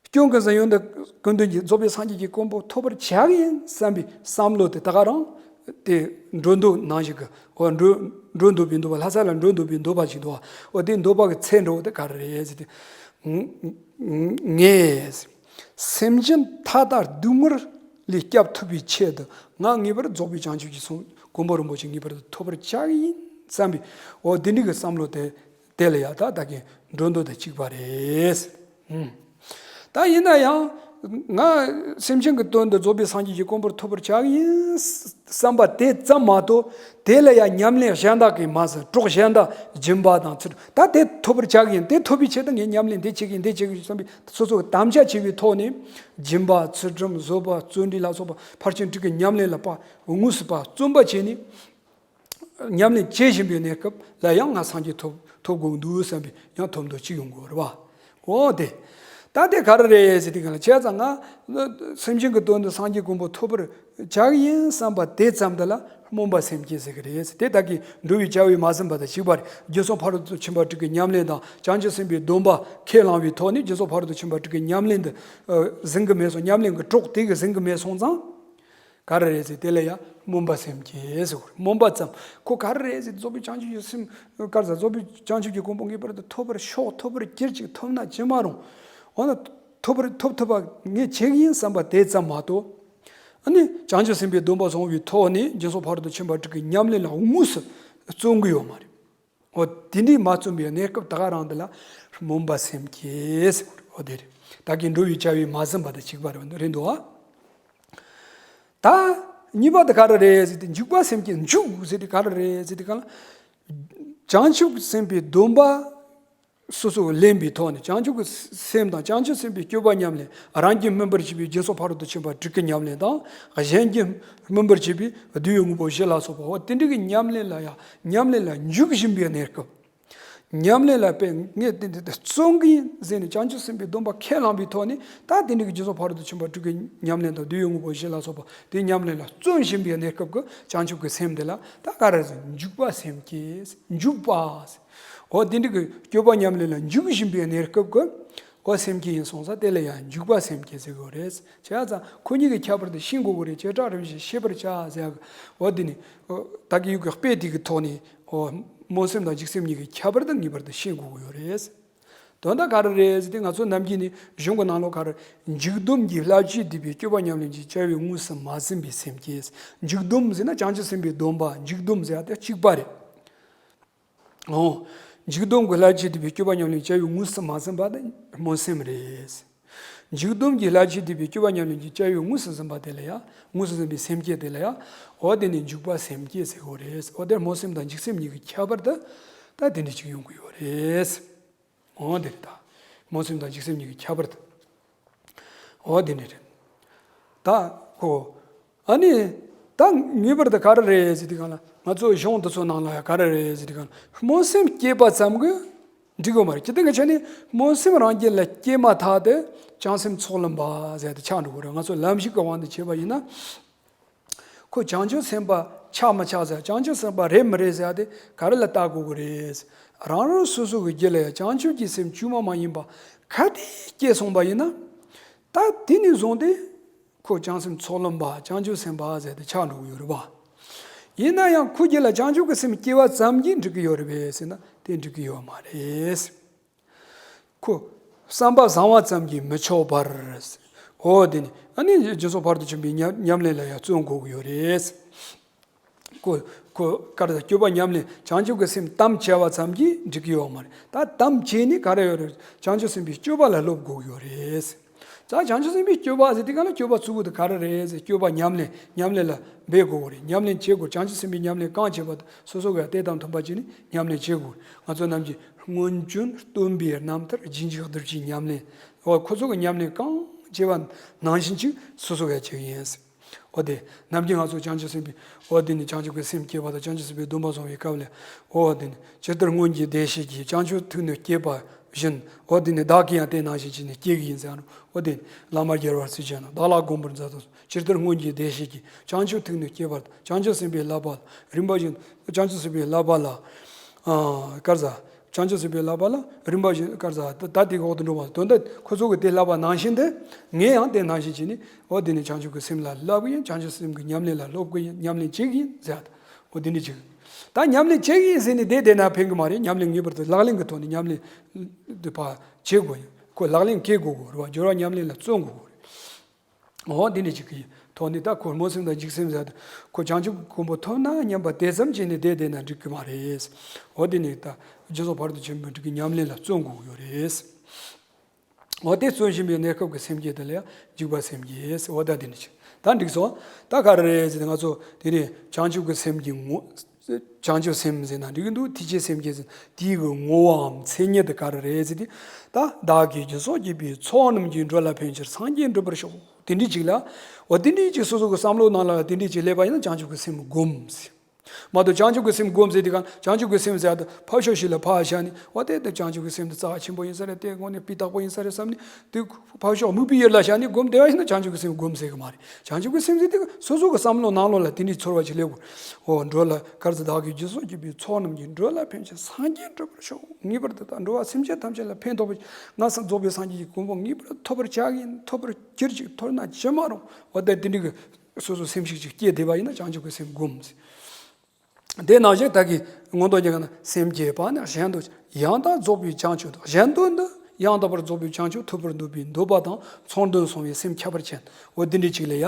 སྐྱོན་ཀུན་ཟད་ཡོན་ཏན་ཀུན་ལྡན་གྱི་རྫོགས་པའི་སངས་རྒྱས་ཀྱི་གོ་འཕང་ཐོབ་པར་བྱ་གི་ཡིན་བསམ་པའི་བསམ་བློ་དེ་ད་ག་རང་དེ་འགྲོ་འདོད་ནང་བཞིན་གྱི། འོ་འགྲོ་འགྲོ་འདོད་པའི་འདོད་པ། ལྷ་ས་ལ་འགྲོ་འདོད་པའི་འདོད་པ་ཞིག་འདུག་འོ་དེ་འདོད་པ་གི་ཚད་འགྲོ་བ་དེ་ག་རེ་རེད་ཟེར་ཏེ། ངས་སེམས་ཅན་མཐའ་དག་སྡུག་བསྔལ་ལས་སྐྱབས་ཐུབ་པའི་ཆེད་དུ་ང་ངེས་པར་རྫོགས་པའི་བྱང་ཆུབ་ཀྱི་གོ་འཕང་རིན་པོ་ཆེ་ངེས་པར་དུ་ཐོབ་པར་བྱ་གི་ཡིན་བསམ་པའི། འོ་དེ་འདྲ་གི་བསམ་བློ་དེ། དེ་ལ་ཡང་ད་ད་གིན་འགྲོ་འདོད་དང་གཅིག་པ་རེད། ཨུམ། ད་ཡིན་ན་ཡང་ང་སེམས་ཅན་གྱི་དོན་དུ་རྫོགས་པའི་སངས་རྒྱས་ཀྱི་གོ་འཕང་ཐོབ་པར་བྱ་གི་ཡིན་བསམ་པ་དེ་ཙམ་མ་གཏོགས། དེ་ལ་ཡང་ཉམས་ལེན་གཞན་དག་གིས་མ་ཟིན། གྲོགས་གཞན་དག་སྦྱིན་པ་དང་ཚུལ། ད་དེ་ཐོབ་པར་བྱ་གི་ཡིན། དེ་ཐོབ་པའི་ཆེད་དུ་ངས་ཉམས་ལེན་འདི་བྱེད་ཀྱི་ཡིན། འདི་བྱེད་ཀྱི་ཡིན་བསམ་པའི་སོ་སོ་གི་དམ་བཅའ་བྱས་པའི་ཐོག་ནས། སྦྱིན་པ། ཚུལ་ཁྲིམས། བཟོད་པ། བརྩོན་འགྲུས་ལ་སོགས་པ་ཕར་ཕྱིན་དྲུག་གི་ཉམས་ལེན་ལ་དཔག་དངོས་སུ་དཔག་བརྩོན་པ་བྱས་ནས། ཉམས་ལེན་བྱེད་བཞིན་པའི་གནས་སྐབས་ལ་ཡང་ང་སངས་རྒྱས་ཐོབ་ཐོབ་དགོས་འདུག་བསམ་པའི་ཡང་ཐོབ་འདོད་ཅིག་ཡོང་དགོས་རེད་བ། འོ་དེ། ད་དེ་ག་རེ་རེད་ཟེར་དུས་གང་ལ། བྱས་ཙང་ང་སེམས་ཅན་གྱི་དོན་དུ་སངས་རྒྱས་གོ་འཕང་ཐོབ་པར་བྱ་གི་ཡིན་བསམ་པ་དེ་ཙམ་དེ་ལ་སྨོན་པ་སེམས་བསྐྱེད་ཟེར་གི་རེད། དེ་ད་གིན་འགྲོ་བའི་བྱ་བས་མ་ཟིན་པ་དང་གཅིག་པ་རེད། རྒྱུ་ཚོགས་ཕ་རོལ་ཏུ་ཕྱིན་པ་དྲུག་གི་ཉམས་ལེན་དང་། བྱང་ཆུབ་སེམས་དཔའི་སྡོམ་པ་ཁས་བླངས་པའི་ཐོག་ནས་རྒྱུ་ཚོགས་ཕ་རོལ་ཏུ་ཕྱིན་པ་དྲུག་གི་ཉམས་ལེན་དུ་ཨ་ཟིན་གི་མེད་སོང་། ཉམས་ལེན་གྱི་གྲོགས་དེ་གིས་ཟིན་གི་མེད་སོང་ཙང་། ག་རེ་རེད་ཟེར། དེ་ལ་ཡང་སྨོན་པ་སེམས་བསྐྱེད་ཟེར་བ་རེད། སྨོན་པ་ཙམ། ཁོ་ག་རེ་རེད་ཟེར། རྫོགས་པའི་བྱང་ཆུབ་ཀྱི་སེམས། ག་རེ་ཟེར། རྫོགས་པའི་བྱང་ཆུབ་ཀྱི་གོ་འཕང་ངེས་པར་དུ་ཐོབ་པར་ཤོག་ཐོབ་པར་གྱུར་ཅིག་ཐོབ་ན་ཅི་མ་རུང་། འོ་ན་ཐོབ་པར་ཐོབ་ཐུབ་པ་ངས་བྱེད་ཀྱི་ཡིན་བསམ་པ་དེ་ཙམ་མ་གཏོགས། ཨ་ནི་བྱང་ཆུབ་སེམས་དཔའི་སྡོམ་པ་བཟུང་བའི་ཐོག་ནས་རྒྱུ་ཚོགས་ཕ་རོལ་ཏུ་ཕྱིན་པ་དྲུག་གི་ཉམས་ལེན་ལ་དངོས་སུ་བརྩོན་གྱི་ཡོད་མ་རེད། འོ་དེ་འདྲའི་མ་བརྩོན་པའི་གནས་སྐབས་ད་ག་རང་དེ་ལ་སྨོན་པ་སེམས་བསྐྱེད་ཟེར་བ་རེད། འོ་དེ་རེད། ད་གིན་འགྲོ་བའི་བྱ་བས་མ་ཟིན་པ་དང་གཅིག་པ་རེད་འདུག་བ། ད་གཉིས་པ་དེ་ག་རེ་རེད་ཟེར་ཏེ། འཇུག་པ་སེམས་བསྐྱེད། འཇུག་ཟེར་ཏེ་ག་རེ་རེད་ཟེར་ཏེ་གང་ལ། བྱང་ཆུབ་སེམས་དཔའི་སྡོམ་པ་སོ་སོར་ལེན་པའི་ཐོག་ནས། བྱང་ཆུབ་ཀྱི་སེམས་དང་བྱང་ཆུབ་སེམས་དཔའི་སྤྱོད་པ་ཉམས་ལེན། རང་གིས་སྨིན་པར་བྱས་པའི་རྒྱུ་ཚོགས་ཕ་རོལ་ཏུ་ཕྱིན་པ་དྲུག་གི་ཉམས་ལེན་དང་། གཞན་གྱིས་སྨིན་པར་བྱས་པའི་བསྡུས་པའི་དངོས་པོ་བཞི་ལ་སོགས་པ། འོ་དེ་འདྲ་གི་ཉམས་ལེན་ལ་ཡང་ཉམས་ལེན་ལ་འཇུག་བཞིན་པའི་གནས་སྐབས། ཉམས་ལེན་ལ་དཔེ་ངས་དེ་འདི་འདི་བརྩོན་གྱི་ཡིན་ཟེར་ནས་བྱང་ཆུབ་སེམས་དཔའི་སྡོམ་པ་ཁས་བླངས་པའི་ཐོག་ནས། ད་དེ་འདྲ་གི་རྒྱུ་ཚོགས་ཕ་རོལ་ཏུ་ཕྱིན་པ་དྲུག་གི་ཉམས་ལེན་དང་བསྡུས་པའི་དངོས་པོ་བཞི་ལ་སོགས་པ་དེའི་ཉམས་ལེན་ལ་བརྩོན་བཞིན་པའི་གནས་སྐབས་ཀྱི་བྱང་ཆུབ་ཀྱི་སེམས་དེ་ལ་ད་ག་རེ་ཟེར། འཇུག་པ་སེམས་བསྐྱེད། འཇུག་པ་ཟེར། འོ་དེ་འདྲ་གི་སྤྱོད་པ་ཉམས་ལེན་ལ་འཇུག་བཞིན་པའི་གནས་སྐབས་ཀྱི་འོ་སེམས་བསྐྱེད་ཡིན་སོང་ཙང་དེ་ལ་ཡང་འཇུག་པ་སེམས་བསྐྱེད་ཟེར་དགོས་རེད། བྱས་ཙང་ཁོ་གཉིས་ཀྱི་ཁྱད་པར་དེ་ཤེས་དགོས་ཀྱི་རེད། བྱེ་བྲག་རིམ་བཞིན་ཤེས་པར་བྱ་ཟེར་ཡག་གི། འོ་དེ་ནི་ད་གི་ཡུལ་གྱི་དཔེ་དེ་གི་ཐོག་ནས། འོ། སྨོན་སེམས་དང་འཇིགས་སེམས་གཉིས་ཀྱི་ཁྱད་པར་དེ་ངེས་པར་དུ་ཤེས་དགོས་ཀྱི་ཡོད་རེད། དོན་དག་ག་རེ་རེད་ཟེར་ཏེ། ང་ཚོ་ནམ་རྒྱུན་ནས་གཞུང་གི་ནང་ལོགས་ག་རེ། འཇུག་སྡོམ་གྱི་བསླབ་བྱའི་སྡིག་པའི་སྤྱོད་པ་ཉམས་ལེན་གྱི་བྱ་བས་དངོས་སུ་མ་ཟིན་པའི་སེམས་བསྐྱེད། འཇུག་སྡོམ་ཟེར་ན་བྱང་ཆུབ་སེམས་དཔའི་སྡོམ་པ། འཇུག་སྡོམ་ཟེར་ཡ་དེ་གཅིག་པ་རེད། འོ། འཇུག་སྡོམ་གྱི་བསླབ་བྱའི་སྡིག་པའི་སྤྱོད་པ་ཉམས་ལེན་གྱི་བྱ་བས་དངོས་སུ་མ་ཟིན་པ་དེ་སྨོན་སེམས་རེད། འཇུག་སྡོམ་གྱི་བསླབ་བྱའི་སྡིག་པའི་སྤྱོད་པ་ཉམས་ལེན་གྱི་བྱ་བས་དངོས་སུ་ཟིན་པ་དེ་ལ་ཡང་། དངོས་སུ་ཟིན་པའི་སེམས་བསྐྱེད་དེ་ལ་ཡང་། འོ་དེ་ནི་འཇུག་པ་སེམས་བསྐྱེད་ཟེར་དགོས་རེད། འོ་དེར་སྨོན་སེམས་དང་འཇིགས་སེམས་གཉིས་ཀྱི་ཁྱད་པར་དེ་ ད་དེ་འདྲ་ཅིག་ཡོང་གི་ཡོད་རེད། འོ་དེ་རེད་ད། སྨོན་སེམས་དང་འཇིགས་སེམས་གཉིས་ཀྱི་ཁྱད་པར་དེ། འོ་དེ་འདྲ་རེད། ད་ཁོ། ཨ་ནི། ད་ངེས་པར་དུ་ག་རེ་རེད་ཟེར་དུས་སྒང་ལ། ང་ཚོ་གཞུང་དེ་ཚོ་ནང་ལ་ཡང་ག་རེ་རེད་ཟེར་དུས་སྒང་ལ། སྨོན་སེམས་སྐྱེས་པ་ཙམ་གྱིས་འགྲིག་གི་མ་རེད། སྤྱིར་བཏང་གི་ཆ་ནས་སྨོན་སེམས་རང་རྒྱུད་ལ་སྐྱེས་མ་ཐག་དེ་བྱང་སེམས་ཚོགས་ལམ་པ་ཟེར་དེ་ཆགས་འགྲོ་གི་རེད། ང་ཚོ་ལམ་ཞིག་གི་དབང་དུ་བྱས་པ་ཡིན་ན། ཁོ་བྱང་ཆུབ་སེམས་དཔའ་ཆགས་མི་ཆགས་ཟེར། བྱང་ཆུབ་སེམས་དཔའ་རེད་མི་རེད་ཟེར་དེ་ག་རེ་ལ་བལྟ་དགོས་ཀྱི་རེད། རང་རང་སོ་སོ་གི་རྒྱུད་ལ་ཡང་བྱང་ཆུབ་ཀྱི་སེམས་བཅོས་མ་མ་ཡིན་པ་ག་དེ་སྐྱེས་སོང་པ་ཡིན་ན། ད་དེ་ནས་བཟུང་སྟེ་ཁོ་བྱང་སེམས་ཚོགས་ལམ་པ་བྱང་ཆུབ་སེམས་དཔའ་ཟེར་དེ་ཆགས་འགྲོ་གི་ཡོད་རེད་པ། ཡིན་ན་ཡང་ཁོ་རྒྱུད་ལ་བྱང་ཆུབ་ཀྱི་སེམས་སྐྱེ་བ་ཙམ་གྱིས་འགྲིག་གི་ཡོད་རེད་པས་ཟེར་ན། དེ་འགྲིག་གི་ཡོད་མ་རེད། ཁོ་བསམ་པ་བཟང་བ་ཙམ་གྱིས་མི་ཆོག་པར། འོ་དེ་ནི་ཨ་ནི་རྒྱུ་ཚོགས་བར་དུ་འཕྱོན་པའི་ཉམས་ཉམས་ལེན་ལ་ཡང་བརྩོན་དགོས་ཀྱི་ཡོད་རེད། ཁོ་ཁོ་ག་རེ་ཟེར། སྤྱོད་པ་ཉམས་ལེན། བྱང་ཆུབ་ཀྱི་སེམས་དམ་བཅའ་བ་ཙམ་གྱིས་འགྲིག་གི་ཡོད་མ་རེད། ད་དམ་བཅས་ནས་ག་རེ་ཡོད་རེད། བྱང་ཆུབ་སེམས་དཔའི་སྤྱོད་པ་ལ་སློབ་དགོས་ཀྱི་ཡོད་རེད། ད་བྱང་ཆུབ་སེམས་དཔའི་སྤྱོད་པ་ཟེར་དུས་སྒང་ལ་སྤྱོད་པ་གཙོ་བོ་དེ་ག་རེ་རེད་ཟེར། སྤྱོད་པ་ཉམས་ལེན། ཉམས་ལེན་ལ་འབད་དགོས་ཀྱི་རེད། ཉམས་ལེན་བྱེད་དགོས། བྱང་ཆུབ་སེམས་དཔའི་ཉམས་ལེན་གང་བྱེད་པ་དང་སོ་སོ་ག་དེ་དང་མཐུན་པ་བྱས་ནས་ཉམས་ལེན་བྱེད་དགོས། ང་ཚོ་རྣམས་ཀྱིས་སྔོན་བྱོན་སྟོན་པའི་རྣམ་ཐར་རྗེས་འཇུག་གདུལ་བྱའི་ཉམས་ལེན། འོ་ཁོ་ཚོ་གི་ཉམས་ལེན་གང་བྱེད་པ་ནང་བཞིན་ཅིག་སོ་སོ་ག་བྱེད་ཀྱི་ཡིན། འོ་དེ་ནམ་རྒྱུན་ང་ཚོ་བྱང་ཆུབ་སེམས་དཔའི། འོ་དེ་ནི་བྱང་ཆུབ་ཀྱི་སེམས་བསྐྱེད་པ་དང་བྱང་ཆུབ་སེམས་དཔའི་སྡོམ་པ་བཟུང་བའི་སྐབས་ལ། འོ་དེ་ནི་ཇི་ལྟར་སྔོན་གྱི་བདེ་གཤེགས་ཀྱིས་བྱང་ཆུབ་ཐུགས་ནི་བསྐྱེད་པ་བཞིན། འོ་དེ་ནི་བདག་གིས་ཡང་དེ་ནང་བཞིན་བྱས་ནས་བསྐྱེད་ཀྱི་ཡིན་ཟེར་ནོ། འོ་དེ་ནི་བླ་མ་རྒྱལ་བ་སྲས་བཅས་རྣམས་བདག་ལ་དགོངས་པར་མཛད་དུ་གསོལ། ཇི་ལྟར་སྔོན་གྱི་བདེ་གཤེགས་ཀྱིས་བྱང་ཆུབ་ཐུགས་ནི་བསྐྱེད་པ་དང་བྱང་ཆུབ་སེམས་དཔའི་བསླབ་པ་རིམ་པ་བཞིན། བྱང་ཆུབ་སེམས་དཔའི་བསླབ་པ་ལ། ཨ་ག་རེ་ཟེར། བྱང་ཆུབ་སེམས་དཔའི་བསླབ་པ་ལ་རིམ་པ་བཞིན་ག་རེ་ཟེར། ད་ད་དེའི་འོག་ཏུ་འགྲོ་བ་དོན་དག་ཁོ་ཚོ་གི་དེ་བསླབ་པ་ནང་བཞིན་དུ་ངས་ཡང་དེ་ནང་བཞིན་བྱས་ནས། འོ་དེ་ནི་བྱང་ཆུབ་ཀྱི་སེམས་ལ་བསླབ་གི་ཡིན། བྱང་ཆུབ་སེམས་ཀྱི་ཉམས་ལེན་ལ་སློབ་གི་ཡིན། ཉམས་ལེན་བྱེད་གི་ཡིན་ཟེར། འོ་དེ་འདྲ་ཅིག་ད་ཉམས་ལེན་བྱེད་གི་ཡིན་ཟེར་ནས་བསྡད་བསྡད་ན་ཕན་གི་མ་རེད། ཉམས་ལེན་ངེས་པར་དུ་ལག་ལེན་གྱི་ཐོག་ནས་ཉམས་ལེན་དུ་ཕར་བྱེད་དགོས་ཡིན། ཁོ་ལག་ལེན་བཀལ་དགོས་དགོས་རེད་བ། སྦྱོར་བ་ཉམས་ལེན་ལ་བརྩོན་དགོས་དགོས་རེད། འོ་འདི་འདྲ་ཅིག་གི་ཐོག་ནས་ད་ཁོ་སྨོན་སེམས་དང་འཇིགས་སེམས་ཟེར་ཏེ། ཁོ་བྱང་ཆུབ་ཀྱི་གོ་འཕང་ཐོབ་ན་སྙམ་པ་དེ་ཙམ་བྱས་ནས་བསྡད་བསྡད་ན་འགྲིག་གི་མ་རེད། འོ་དེ་ནས་ད་རྒྱུ་ཚོགས་བར་དུ་འཕྱོན་པའི་འགྲིག་གི་ཉམས་ལེན་ལ་བརྩོན་དགོས་ཀྱི་ཡོད་རེད། འོ་དེ་བརྩོན་བཞིན་པའི་གནས་སྐབས་ཀྱི་སེམས་བསྐྱེད་དེ་ལ་ཡང་འཇིགས་པ་སེམས་བསྐྱེད་ཟེར། འོ་ད་དེ་འདྲ་ཅིག་ད་འགྲིག་སོང་། ད་ག་རེ་རེད་ཟེར་ན། ང་ཚོ་དེ་ནས་བྱང་ཆུབ་ཀྱི་སེམས་ཀྱི་ངོ་། བྱང་ཆུབ་སེམས་ཟེར་ན་འགྲིག་གི་འདུག་ཐེག་ཆེན་སེམས་བསྐྱེད་ཟེར། དེའི་གི་ངོ་བོའམ་མཚན་ཉིད་དེ་ག་རེ་རེད་ཟེར་ཏེ། ད་བདག་གིས་རྒྱུ་ཚོགས་བགྱིས་པའི་ཚོགས་རྣམས་ཀྱིས། འགྲོ་ལ་ཕན་ཕྱིར་སངས་རྒྱས་འགྲུབ་པར་ཤོག་དེ་འདྲ་ཅིག་ལ། འོ་དེ་འདྲ་ཅིག་སོ་སོ་གི་བསམ་བློ་ནང་ལ་དེ་འདྲ་ཅིག་སླེབས་པ་ཡིན་ན་བྱང་ཆུབ་ཀྱི་སེམས་བསྒོམ་ཟེར། མ་གཏོགས་བྱང་ཆུབ་ཀྱི་སེམས་བསྒོམ་ཟེར་དུས་སྒང་། བྱང་ཆུབ་ཀྱི་སེམས་ཟེར་ཡ་དེ་ཕར་ཕྱོགས་ཤིག་ལ་ཕར་བཞག་ནས། འོ་དེ་དེ་བྱང་ཆུབ་ཀྱི་སེམས་དེ་རྩ་བ་ཆེན་པོ་ཡིན་ས་རེད། དེ་དངོས་གནས་སྤུས་དག་པོ་ཡིན་ས་རེད་བསམ་ནས། དེ་ཕར་ཕྱོགས་དམིགས་པའི་ཡུལ་ལ་བཞག་ནས་བསྒོམ་བསྡད་པ་ཡིན་ན་བྱང་ཆུབ་ཀྱི་སེམས་བསྒོམ་ཟེར་གི་མ་རེད། བྱང་ཆུབ་ཀྱི་སེམས་ཟེར་དུས་སོ་སོ་གི་བསམ་བློ་ནང་ལོགས་ལ་དེ་འདྲའི་ཚོར་བ་ཅིག་སླེབས་དགོས། འོ་འགྲོ་ལ་ག་རེ་ཟེར། བདག་གིས་རྒྱུ་ཚོགས་བགྱིས་པའི་ཚོགས་རྣམས་ཀྱིས། འགྲོ་ལ་ཕན་ཕྱིར་སངས་རྒྱས་འགྲུབ་པར་ཤོག་ངེས་པར་དུ་ད་འགྲོ་བ་སེམས་ཅན་ཐམས་ཅད་ལ་ཕན་ཐོགས་པ་ཅིག་ང་སངས་རྫོགས་པའི་སངས་རྒྱས་ཀྱི་གོ་འཕང་ངེས་པར་དུ་ཐོབ་པར་བྱ་གི་ཡིན། ཐོབ་པར་གྱུར་ཅིག་ཐོབ་ན་ཅི་མ་རུང་། འོ་ད་དེ་འདྲའི་གི་སོ་སོ་སེམས་ཤིག་ཅིག་སྐྱེས་བསྡད་པ་ཡིན་ན་བྱང་ཆུབ་ཀྱི་སེམས་བསྒོམ་ཟེར། དེ་ནང་བཞིན་ད་གིན་མངོན་རྟོགས་རྒྱན་གྱི་ནང་། སེམས་བསྐྱེད་པ་ནི་གཞན་དོན་ཡང་དག་རྫོགས་པའི་བྱང་ཆུབ་ཏུ། གཞན་དོན་དུ་ཡང་དག་པར་རྫོགས་པའི་བྱང་ཆུབ་ཐོབ་པར་འདོད་པའི་འདོད་པ་དང་མཚུངས་དོན་མཚུངས་པའི་སེམས་ཁྱད་པར་ཅན། འོ་འདི་འདྲའི་ཅིག་ལ་ཡ།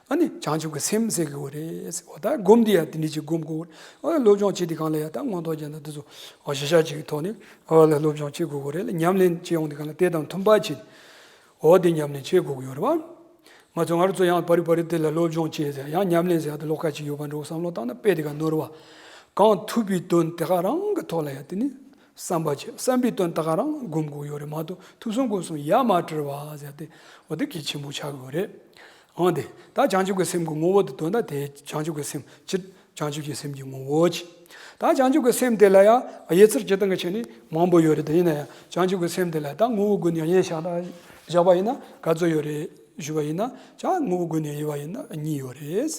ཨ་ནི་བྱང་ཆུབ་ཀྱི་སེམས་ཟེར་གི་ཡོད་རེད། འོ་ད་སྒོམ་འདི་ཡ་འདི་འདྲའི་ཅིག་སྒོམ་དགོས། འོ་སློབ་སྦྱོང་བྱེད་དུས་སྒང་ལ་ཡ་ད་མངོན་རྟོགས་རྒྱན་དང་འདི་ཚོ་འོ་གཞི་བཞག་ཅིག་གི་ཐོག་ནས་འོ་ལ་སློབ་སྦྱོང་བྱེད་དགོས་གི་རེད་ལ། ཉམས་ལེན་བྱེད་ཡོང་དུས་སྒང་ལ་དེ་དང་མཐུན་པ་བྱེད། འོ་དེ་ཉམས་ལེན་བྱེད་དགོས་ཀྱི་ཡོད་རེད་བ། ང་ཚོ་ང་རང་ཚོ་ཡང་བ་རི་བ་རི་དེ་ལ་སློབ་སྦྱོང་བྱེད་ཟེར། ཡང་ཉམས་ལེན་ཟེར་ཡ་དེ་ལོགས་ཀ་ཅིག་ཡོད་པ་འདྲ་བོ་བསམ་བློ་བཏང་ན་དཔེ་དེ་ག་ནོར་བ། གང་ཐུབ་པའི་དོན་དེ་ག་རང་གི་ཐོག་ལ་ཡ་དེ་ནི་བསམ་པ་བྱེད། བསམ་པའི་དོན་དེ་ག་རང་སྒོམ་དགོས་ཡོད་རེད་མ་གཏོགས། ཐུབ་གསུམ་སྒོམ་གསུམ་ཡ་མ་བྲལ་བ་ཟེར་ཏེ། འོ་དེ་གལ་ཆེན་པོ་ཆགས་ཀྱི་ཡོད་རེད། འོ་དེ་ད་བྱང་ཆུབ་ཀྱི་སེམས་ཀྱི་ངོ་བོ་དེ་དོན་དག་དེ་བྱང་ཆུབ་ཀྱི་སེམས་སྤྱིར། བྱང་ཆུབ་ཀྱི་སེམས་ཀྱི་ངོ་བོ་ཅིག་ད་བྱང་ཆུབ་ཀྱི་སེམས་དེ་ལ་ཡང་དབྱེ་ཚུལ་སྤྱིར་བཏང་གི་ཆ་ནས་མང་པོ་ཡོད་རེད། དེ་ཡིན་ན་ཡང་བྱང་ཆུབ་ཀྱི་སེམས་དེ་ལ་ད་ངོ་བོ་དགུ་ནས་དབྱེ་བཞག་ན། བཞག་པ་ཡིན་ན་ག་ཚོད་ཡོད་རེད་ཞུས་པ་ཡིན་ན། ད་ངོ་བོ་དགུ་ནས་དབྱེ་བ་ཡིན་ན་གཉིས་ཡོད་རེད།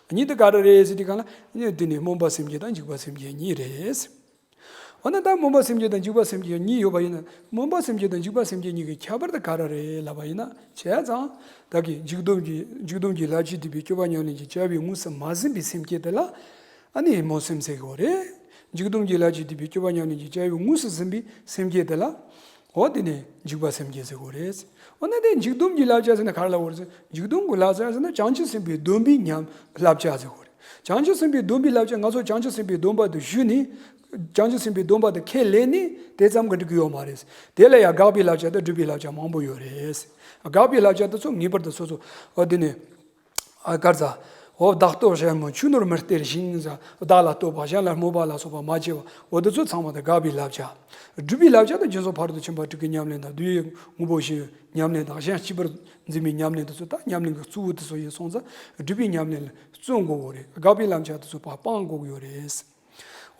གཉིས་དེ་ག་རེ་རེད་ཟེར་དུས་སྒང་ལ། དེ་ནི་སྨོན་པ་སེམས་བསྐྱེད་དང་འཇིགས་པ་སེམས་བསྐྱེད་གཉིས་རེད། འོ་ན་ད་སྨོན་པ་སེམས་བསྐྱེད་དང་འཇིགས་པ་སེམས་བསྐྱེད་གཉིས་ཡོད་པ་ཡིན་ན། སྨོན་པ་སེམས་བསྐྱེད་དང་འཇིགས་པ་སེམས་བསྐྱེད་གཉིས་ཀྱི་ཁྱད་པར་དེ་ག་རེ་རེད་ལབ་པ་ཡིན་ན། བྱས་ཙང་། བདག་གིས་འཇིགས་སྡོམ་གྱི་འཇིགས་སྡོམ་གྱི་བསླབ་བྱའི་སྡིག་པའི་སྤྱོད་པ་ཉམས་ལེན་གྱི་བྱ་བའི་དངོས་སུ་མ་ཟིན་པའི་སེམས་བསྐྱེད་དེ་ལ། ཨ་ནི་སྨོན་སེམས་ཟེར་གི་ཡོད་རེད། འཇིགས་སྡོམ་གྱི་བསླབ་བྱའི་སྡིག་པའི་སྤྱོད་པ་ཉམས་ལེན་གྱི་བྱ་བའི་དངོས་སུ་ཟིན་པའི་སེམས་བསྐྱེད་དེ་ལ། འོ་དེ་ནི་འཇིགས་པ་སེམས་བསྐྱེད་ཟེར་གི་ཡོད་རེད། འོ་ན་དེ་འཇིགས་སྡོམ་གྱི་བསླབ་བྱ་ཟེར་ན་ག་རེ་ལབ་དགོས་རེད་ཟེར། འཇིགས་སྡོམ་གྱི་བསླབ་བྱ་ཟེར་ན་བྱང་ཆུབ་སེམས་དཔའི་སྡོམ་པའི་ཉམས་བསླབ་བྱ་ཟེར་གི་ཡོད་རེད། བྱང་ཆུབ་སེམས་དཔའི་སྡོམ་པའི་བསླབ་བྱ། ང་ཚོ་བྱང་ཆུབ་སེམས་དཔའི་སྡོམ་པ་དེ་ཞུས་ནས། བྱང་ཆུབ་སེམས་དཔའི་སྡོམ་པ་དེ་ཁས་ལེན་ནས་དེ་ཙམ་གྱིས་འགྲིག་གི་ཡོད་མ་རེད། དེ་ལ་ཡང་དགག་པའི་བསླབ་བྱ་དང་སྒྲུབ་པའི་བསླབ་བྱ་མང་པོ་ཡོད་རེད། དགག་པའི་བསླབ་བྱ་དེ་ཚོ་ངེས་པར་དུ་སོ་སོ། འོ་དེ་ནི། ཨ་ག་རེ་ཟེར། འོ་བདག་བསྟོད་ཞལ་མོ་ཆུ་ནོར་མི་སྟེར་ཞིང་ཟེར། བདག་ལ་བསྟོད་པ་གཞན་ལ་སྨོད་པ་ལ་སོགས་པ་མ་བྱས་པ། འོ་དེ་ཚོ་ཚང་མ་དེ་དགག་པའི་བསླབ་བྱ། སྒྲུབ་པའི་བསླབ་བྱ་དེ་སྦྱིན་སོགས་ཕ་རོལ་ཏུ་ཕྱིན་པ་དྲུག་གི་ཉམས་ལེན་དང་། བསྡུ་བའི་དངོས་པོ་བཞིའི་ཉམས་ལེན་དང་། གཞན་གཅེས་པར་འཛིན་པའི་ཉམས་ལེན་དེ་ཚོ་ད་ཉམས་ལེན་གྱི་གཙོ་བོ་དེ་ཚོ་ཡིན་སོང་ཙང་། སྒྲུབ་པའི་ཉམས་ལེན་ལ་བརྩོན་དགོས་ཀྱི་རེད། དགག་པའི་བསླབ་བྱ་དེ་ཚོ་ཕར་སྤང་དགོས་ཀྱི་ཡོད་རེད།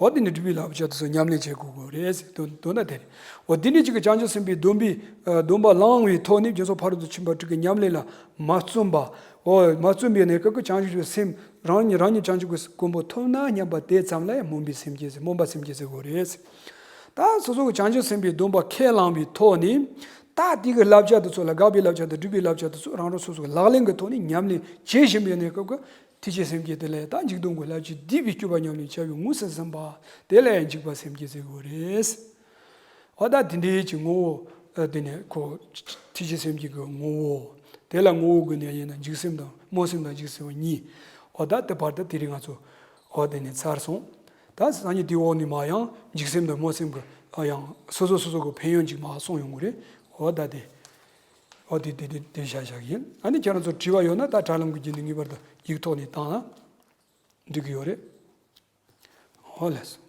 འོ་དེ་ནི་སྒྲུབ་པའི་བསླབ་བྱ་དེ་ཚོ་ཉམས་ལེན་བྱེད་དགོས་ཀྱི་རེད་ཟེར་དོན་དོན་དག་དེ་རེད། འོ་དེ་ནི་གཅིག་གི་བྱང་ཆུབ་སེམས་དཔའི་སྡོམ་པའི་ཨ་སྡོམ་པ་བླངས་པའི་ཐོག་ནས་སྦྱིན་སོགས་ཕ་རོལ་ཏུ་ཕྱིན་པ་དྲུག་གི་ཉམས་ལེན་ལ་མ་བརྩོན་པ། འོ་མ་བརྩོན་པའི་གནས་སྐབས་ཀྱི་བྱང་ཆུབ་ཀྱི་སེམས་རང་ཉིད་རང་ཉིད་བྱང་ཆུབ་ཀྱི་གོ་འཕང་ཐོབ་ན་སྙམ་པ་དེ་ཙམ་ལ་ཡང་སྨོན་པའི་སེམས་བསྐྱེད་ཟེར། སྨོན་པ་སེམས་བསྐྱེད་ཟེར་དགོས་རེད། ད་སོ་སོ་གི་བྱང་ཆུབ་སེམས་དཔའི་སྡོམ་པ་ཁས་བླངས་པའི་ཐོག་ནས། ད་དེ་གི་བསླབ་བྱ་དེ་ཚོ་ལ། དགག་པའི་བསླབ་བྱ་དང་སྒྲུབ་པའི་བསླབ་བྱ་དེ་ཚོ་རང་རང་སོ་སོ་གི་ལག་ལེན་གྱི་ཐོག་ནས་ཉམས་ལེན་བྱེད་བཞིན་པའི་གནས་སྐབས་ཀྱི་ཐེག་ཆེན་སེམས་བསྐྱེད་དེ་ལ་ཡང་ད་འཇུག་ལྡོག་གི་བསླབ་བྱའི་སྡིག་པའི་སྤྱོད་པ་ཉམས་ལེན་བྱ་བའི་ངོས་སུ་ཟིན་པ་དེ་ལ་ཡང་འཇུག་པ་སེམས་བསྐྱེད་ཟེར་དགོས་རེད། འོ་ད་དེ་འདྲའི་གི་ངོ་བོ། ཨ་དེ་ནས་ཁོ་ཐེག་ཆེན་སེམས་བསྐྱེད་ཀྱི་ངོ་བོ། དེ་ལ་ངོ་བོ་དགོས་ནས་ཡིན་ན་འཇུག་སེམས་དང་སྨོན་སེམས་དང་འཇུག་སེམས་གཉིས། འོ་ད་དེ་བར་དུ་དེ་རིང་ང་ཚོ་འོ་དེ་ནས་ཚར་སོང་། ད་སང་ཉིན་དེའི་འོག་ནས་མར་ཡང་འཇུག་སེམས་དང་སྨོན་སེམས་ཀྱི་ཨ་ཡང་སོ་སོ་སོ་སོ་གི་ཕན་ཡོན་ཅིག་མར་གསུངས་ཡོང་གི་རེད། འོ་ད་དེ། འོ་དེ་དེ་དེ་དེ་བཞག་བཞག་ཡིན། ཨ་ནི་ཁྱེད་རང་ཚོ་དྲི་བ་ཡོད་ན་ད་དྲ་ལམ་གྱི་བརྒྱུད་ནས་ངེས་པར་དུ་ཡིག་ཐོག་ནས་བཏང་ན་འགྲིག་གི་ཡོད་རེད། འོ་ལགས་སོ།